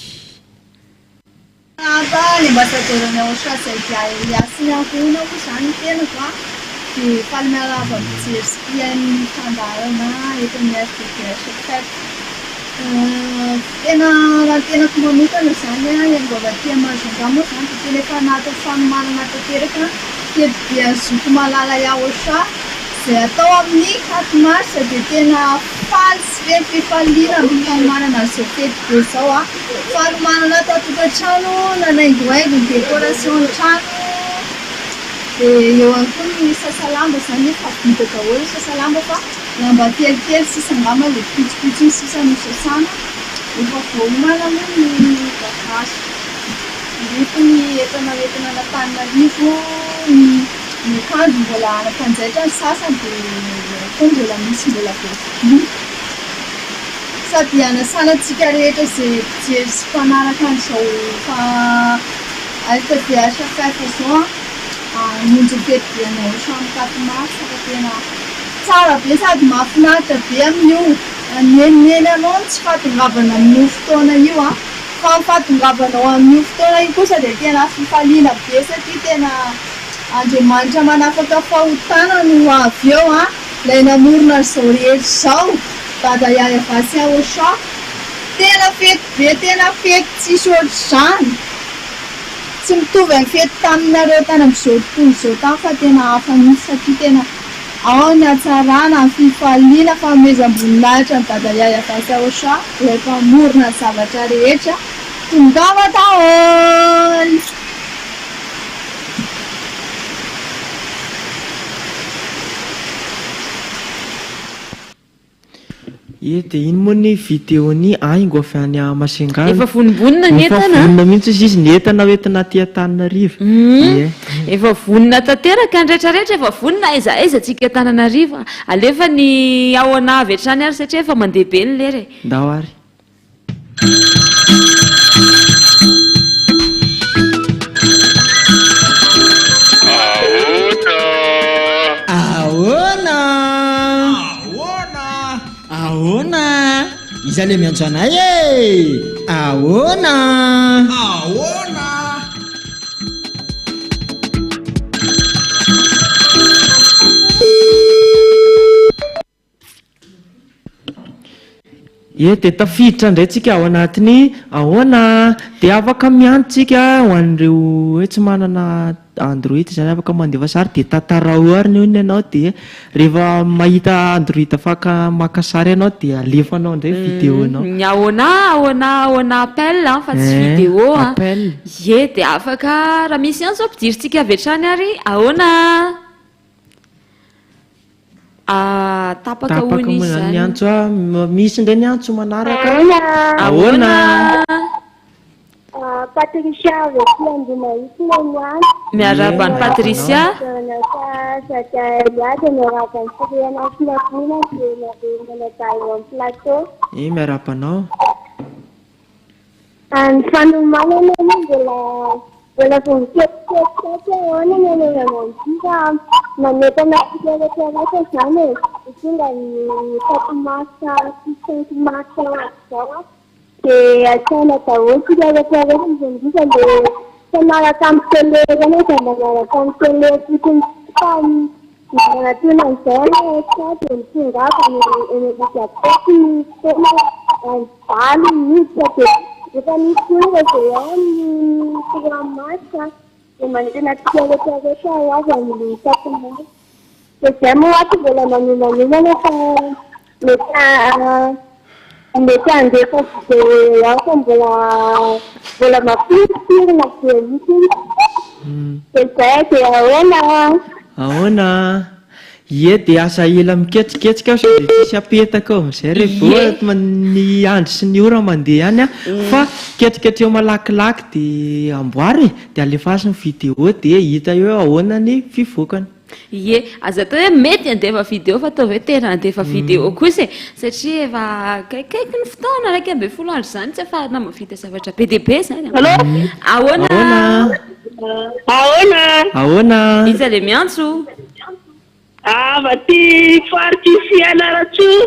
S1: Miarahaba ny ambasadaoran'ny Aosha Zaidia Elias sy ny ankohonany moa izany ny tenako a! Dia faly miarahaba mijery sy mpihaino ny fandaharana eto amin'ny RTVHFF. Tena raha ny tenako manokana izany a, hiaingo avy aty Majunga moa izany dia tena efa anatin'ny fanomanana tanteraka fety be an'i Zoky Malala Yaosha izay atao amin'ny quatre mars dia tena faly sy feno fifaliana amin'ny fanomanana an'izao fety be izao a. Fanomanana ato an-tokantrano, nanaingohaingo ny décoration ny trano dia eo ihany koa ny sasa lamba izany efa vita daholo ny sasa lamba fa Lamba kelikely sisa angamba le pitsopitsony sisa no sasana, efa voaomana moa ny bagage, ireto ny entana hoentina any Antananarivo, ny ny akanjo mbola any am-panjaitra ny sasany dia eo koa mbola misy mbola vao vidiana. Sady hanasana antsika rehetra izay mpijery sy mpanaraka an'izao fa LTVHFF izao an, hamonjy ny fetiben'ny Auchan quatre mars fa tena Tsara be sady mahafinaritra be amin'io. Nenoneno anao ny tsy fahatongavana amin'io fotoana io an! Fa ny fahatongavanao amin'io fotoana io kosa dia tena fifaliana be satria tena Andriamanitra manafaka fahotana no ho avy eo an! Ilay namorona an'izao rehetra izao, Dada Yaya Vasy Aosha. Tena fety be, tena fety tsisy ohatr'izany. Tsy mitovy amin'ny fety taminareo tany amin'izao tontolo izao tany fa tena hafa mihitsy satria tena Ao ny hatsarana, ny fifaliana, fanomezam-boninahitra an'i Dada Yaya Vasaosha, ilay mpamorona ny zavatra rehetra. Tongava daholo!
S5: Ie dia iny moa ny vidéo-n'i Haingo avy any Majunga.
S2: Efa vonombonona ny
S5: Efa
S2: entana an!
S5: vonona mihitsy izy izy ny entana hoentina aty Antananarivo. Ie.
S2: Efa vonona tanteraka ny rehetra rehetra efa vonona aiza aiza tsika Antananarivo. Alefa ny ahoana avy hatrany ary satria efa mandeha be ny lera e.
S5: Ndao ary.
S10: Ahoana? Ahoana? Ahoana? Iza le miantso anay e? Ahoana? Ahoana?
S5: Ie, dia tafiditra indray tsika ao anatin'ny ahoana? Dia afaka miantso tsika ho an'ireo hoe tsy manana android izany afaka mandefa sary dia tantarao eo ary ny hono ianao dia rehefa mahita android afaka maka sary ianao dia alefanao indray vidéo anao.
S2: Ny ahoana ahoana ahoana appel an fa tsy
S5: Eh,
S2: vidéo an.
S5: appel.
S2: Ie, dia afaka raha misy antso ampidirintsika avy hatrany ary ahoana? Ah, tapaka
S5: Tapaka
S2: hono
S5: moa
S2: izy
S5: izany ny
S2: izany.
S5: antso a, misy indray ny antso manaraka.
S22: Ahoana?
S5: Ahoana?
S22: Ah, Patricia avy aty Ambohimahitsy no miantso.
S2: Miarahaba an'i Patricia.
S22: Miarahaba an'i Siriana sy Navina dia nareo mianadahy eo amin'ny plateau.
S5: Eh, miarahaba anao.
S22: Ny fanomanana aloha mbola mbola vao miketriketrika tsy ahoana ny hanaovana an'ity fa manentana antsika rehetra rehetra izany e, ho tonga ny quatre mars sy cinq mars ho avy izao dia asaina daholo isika rehetra rehetra indrindra indrindra le tsy hanaraka amin'ny télé ireny aza mba miaraka amin'ny télé fotsiny fa manatona an'izao anie sao dia mitongava any eny Andohatapenaka ny fotoana. valo miditra dia efa misy ora izay ao amin'ny trois mars dia manentana antsika rehetra rehetra ho avy amin'ny quatre mars. Dia izay moa ato mbola manomanomana fa mety mety handefa video ihany fa mbola mbola mampirimpirina be mihitsy. Dia izay dia ahoana?
S5: Ahoana? Ie dia aza ela miketriketrika aho sao dia tsisy apetaka eo amin'izay re vao ny andro sy ny ora mandeha ihany an, fa ketriketreho malakilaky dia amboary e, dia alefaso ny vidéo dia hita eo hoe ahoana ny fivoakany.
S2: Ie, aza atao hoe mety handefa vidéo fa ataovy hoe tena handefa vidéo kosa e, satria efa akaikikaiky ny fotoana, 11 andro izany tsy ahafahana mahavita zavatra be dia be izany an. Ahoana?
S11: Ahoana?
S5: Ahoana?
S2: Iza ilay miantso?
S11: Avy aty faritr'i Fianarantsoa.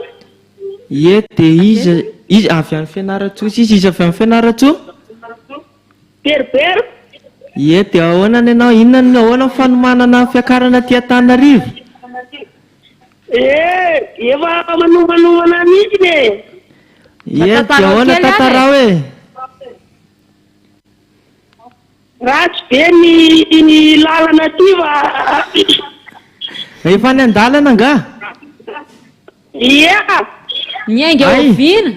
S5: Ie, dia iza, iza avy any Fianarantsoa sy iza, iza avy any Fianarantsoa?
S11: Beribero.
S5: Ie, dia ahoana ny anao? Inona no, ahoana ny fanomanana ny fiakarana aty Antananarivo?
S11: Ie, efa manomanomana mihitsy e.
S5: Ie, dia ahoana tantarao e?
S11: Ratsy be ny lalana aty fa.
S5: Efa any an-dalana angaha?
S11: Ia.
S2: Miainga
S5: Hay.
S2: oviana?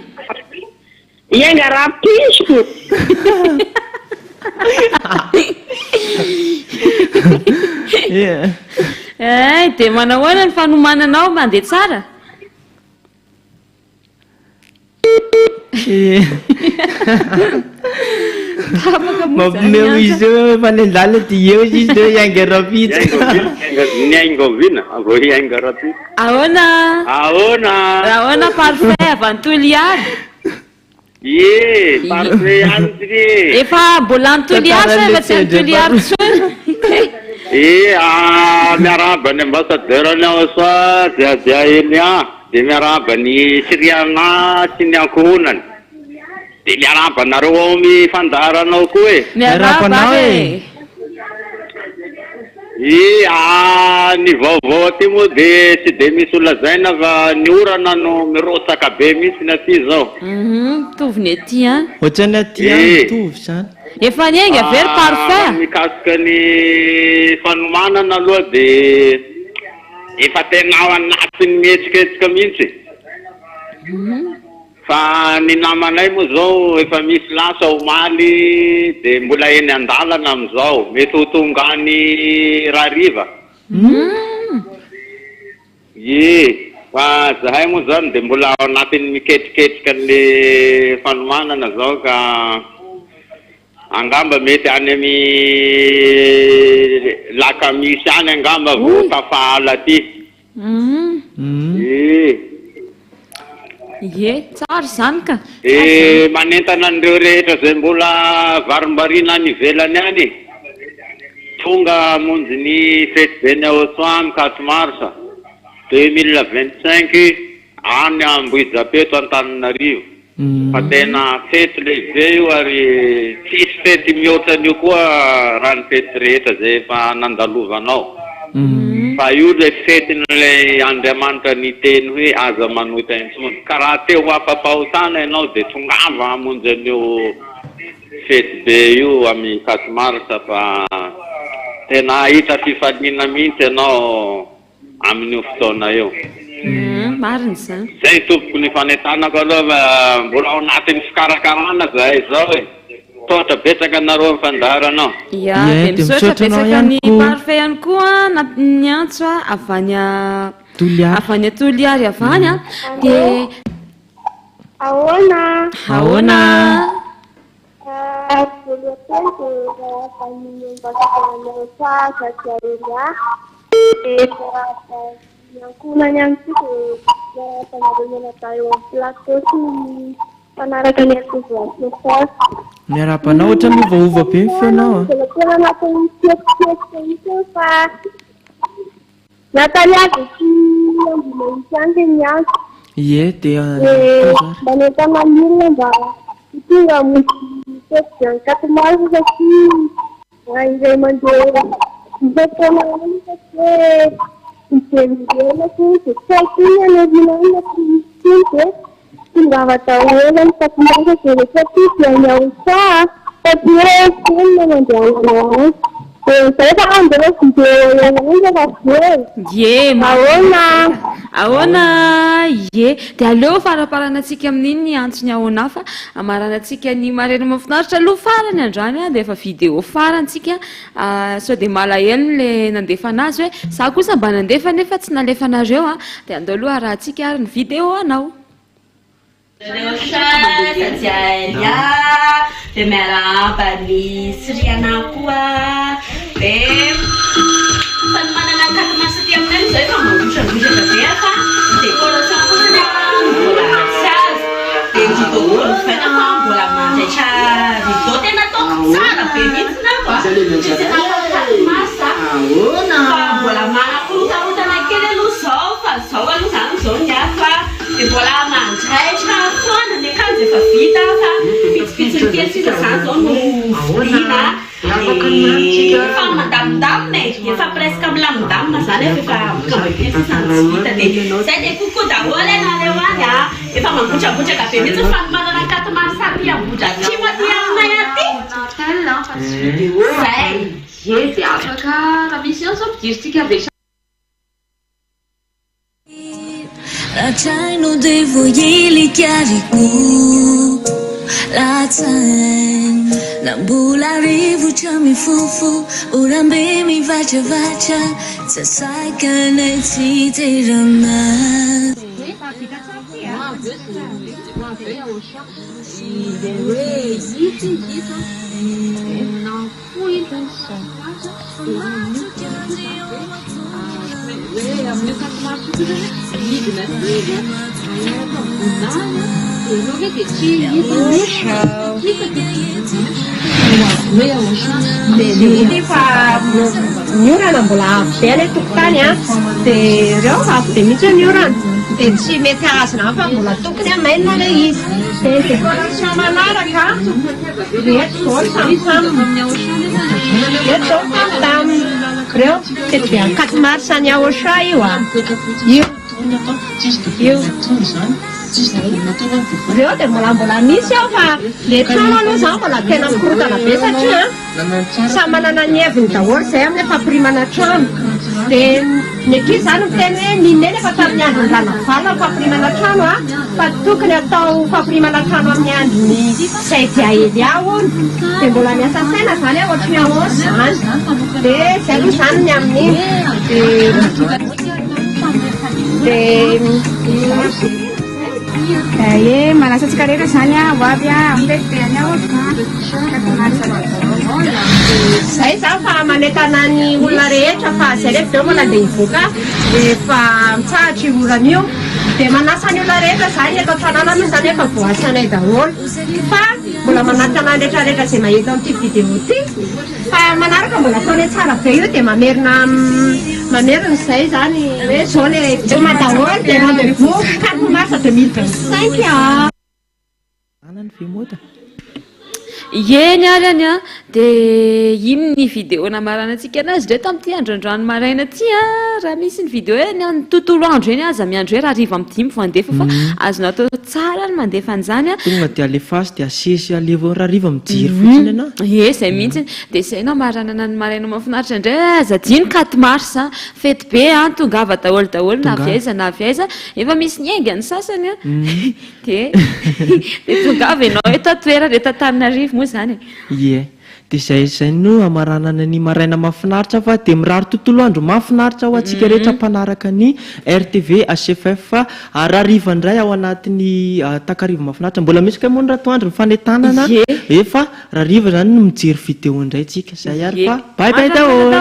S11: Hiainga rahampitso.
S2: Eh, dia manahoana ny fanomananao? Mandeha tsara? Tapaka moa izany
S5: Mampiomehy
S2: ny
S5: izy
S2: antsa.
S5: eo efa any an-dalana dia eo izy dia hiainga rahampitso.
S12: Niainga oviana? Vao hiainga rahampitso.
S2: Ahoana?
S12: Ahoana?
S2: Ahoana Parfait avy any Toliara?
S12: Ie, parfait ihany ty e.
S2: Efa mbola any Toliara sa efa tsy any Toliara intsony?
S12: Ie, ah, miarahaba ny ambassadeur ny Aosa, Diadia Elia, dia miarahaba ny Syriana sy ny ankohonany. Dia miarahaba anareo ao amin'ny fandaharana ao koa e.
S2: Miarahaba anao e.
S12: Ie, ah, ny vaovao aty moa dia tsy dia misy ho lazaina fa ny orana no mirotsaka be mihitsy ny aty izao.
S2: Hum, mitovy ny aty an.
S5: Ohatran'ny aty ihany
S12: Ie.
S5: mitovy izany.
S2: Efa niainga ve ry Parfait?
S12: Ah, mikasika ny fanomanana aloha dia efa tena ao anatin'ny mihetsiketsika mihitsy. Fa ny namanay moa zao efa misy lasa omaly de mbola eny andalana amizao, mety ho tonga any rahariva. Ie, fa zahay moa zany de mbola ao anatin'ny miketriketrika an'le fanomanana zao ka angamba mety any amy lakamisy any angamba vao tafahala aty. Ie.
S2: Ie, tsara izany ka.
S12: Dia manentana an'ireo rehetra izay mbola varimbariana any ivelany any e. Tonga hamonjy ny fetiben'ny Aosoa amin'ny quatre mars 2025 any Ambohijapeto Antananarivo. Fa tena fety lehibe io ary tsisy fety mihoatra an'io koa raha ny fety rehetra izay efa nandalovanao. Fa io ilay fetin'ilay Andriamanitra niteny hoe aza manota intsony. Ka raha te ho afa-pahotana ianao dia tongava hamonjy an'io fety be io amin'ny quatre mars fa tena hahita fifaliana mihitsy ianao. amin'io fotoana io.
S2: Marina izany.
S12: Zay tompoko ny fanentanako aloha fa mbola ao anatin'ny fikarakarana zahay zao e. Misaotra betsaka anareo amin'ny fandaharana ao.
S2: Ya, dia misaotra betsaka ny Parfait ihany koa niantso avy any avy any Toliary avy any an. Dia
S22: Ahoana?
S2: Ahoana?
S22: Voalohany teny dia miarahaba ny ambasadaran'ny Aotra Zadia Elia, dia miarahaba ny ankohonany ihany koa, dia miarahaba anareo mianadahy eo amin'ny plateau sy ny mpanaraka ny RTV.
S5: Miarahaba anao, ohatran'ny miovaova be ny feonao an.
S22: Mbola tena anatin'ny fihetsiketsika mihitsy aho fa Natalia avy aty Ambohimahitsy any ilay miantso.
S5: Ie, dia
S22: Dia manentana ny olona mba ho tonga hamonjy ny fety be Ankatomaso satria raha indray mandeha isan-taona ihany fa tsy hoe miverimberina akory dia tsy hay koa ny any aoriana any na tsy hisy intsony dia. Tongava daholo ny mpampianatra izay rehetra tia dia ny Aosa satria hoe feno no andehanana any. Dia izay fa andeha vidéo eo ihany rehefa avy eo.
S2: Ie,
S22: Ahoana?
S2: Ahoana? Ie. Dia aleo faramparanantsika amin'iny ny antson'i Ahoana fa amaranantsika ny maraina mahafinaritra aloha farany androany dia efa vidéo farany tsika sao dia malahelo le nandefa anazy hoe za kosa mba nandefa nefa tsy nalefanareo a. Dia andao aloha arahantsika ary ny vidéo anao.
S14: Nareo chat Sadialia dia miarahaba ny Syriana koa dia fanomanana quatre mars aty aminay moa izao efa mangotrangosaka be fa ny décoration fotsiny no mbola tsy azo dia ny rideau koa mbola novaina fa mbola mandraitra rideau tena ataoko tsara be mihitsy ato a tsy tena quatre mars fa mbola manakorotarontana kely aloha izao fa izao aloha izany izao ny ato a. Dia mbola manjaitra foana, ny akanjo efa vita fa pitsopitsony kely sisa zany zao no vidiana dia efa mandamindamina e, efa presque milamindamina zany e, fa efa mikamba kely sisa no tsy vita dia zay dia coucou daholo ianareo any a, efa mangotragotraka be mihitsy ny fanomanana ny 4 mars aty Ambohidratrimo aty aminay aty, zay.
S2: Ie dia afaka raha misy ihany zao ampidirintsika avy hatrany.
S6: Latraino dia voahilika ariko Latsaina na mbola rivotra mifofo Oram-be mivatravatra Tsy asakanay tsy hiterana.
S16: Fa ny orana mbola avy be any an-tokotany an, dia ireo avy be mihitsy ny orana, dia tsy mety ahazona fa mbola tokony hamainina ilay izy. Dia ny décoration manaraka Ireto zao ny samsam. Ireto zao ny samsam. Ireo fety be amin'ny 4 mars any Aosha io a. Io. Io. Ireo dia mbola mbola misy ao fa le trano aloha zany mbola tena mikorontana be satria samy manana ny heviny daholo izay amin'ilay fampirimana trano. Dia ny ankizy izany miteny hoe ny neny efa tamin'ny andron'ny Ranavalona ny fampirimana trano a, fa tokony atao fampirimana trano amin'ny andron'ny Zay dia Elia hono. Dia mbola miasa saina izany aho ohatry ny ahoana izany. Dia izay aloha izany ny amin'iny. Dia dia
S1: Ie, manasa antsika rehetra izany aho ho avy amin'ny fety be any Aotra.
S16: Izay izany fa manentana ny olona rehetra fa izay ilay vidéo mbola andeha hivoaka rehefa mitsahatra io orana io. Dia manasa ny olona rehetra izahay eto an-tanàna aloha izany efa voasanay daholo fa mbola manantana ny rehetra rehetra izay mahita an'ity vidéo ity fa manaraka mbola ataonay tsara be io dia mamerina mamerina izay izany hoe izao le vidéo daholo dia rendez-vous 4 mars 2025 ah.
S5: Anany ve moda?
S2: Eny ary any an, dia iny ny vidéo namaranantsika anazy indray tamin'ity andro androany maraina ity an, raha misy ny vidéo eny amin'ny tontolo andro eny aza miandry hoe rahariva amin'ny dimy vao handefa fa azonao atao tsara ny mandefa an'izany an.
S5: Tonga dia alefaso dia asesy alefa eo rahariva mijery fotsiny ianao.
S2: Ie, izay mihitsy, dia izay no hamaranana ny maraina mahafinaritra indray, aza adino 4 mars an, fety be an, tongava daholo daholo na avy aiza na avy aiza, efa misy niainga ny sasany an. Dia dia tongava ianao eto an-toerana, eto Antananarivo moa izany e.
S5: Ie. Dia izay izay no hamaranana ny maraina mahafinaritra fa dia mirary tontolo andro mahafinaritra ho antsika rehetra mpanaraka ny RTV HFF ary hariva indray ao anatin'ny takariva mahafinaritra. Mbola misy kay moa ny ratoandro ny fanentanana efa rahariva izany no mijery vidéo indray tsika. Izay ary fa bye bye daholo.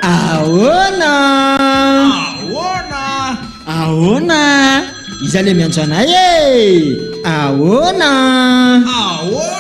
S10: Ahoana? Ahoana? Ahoana? Iza le miantso anay e? Ahoana? Ahoana?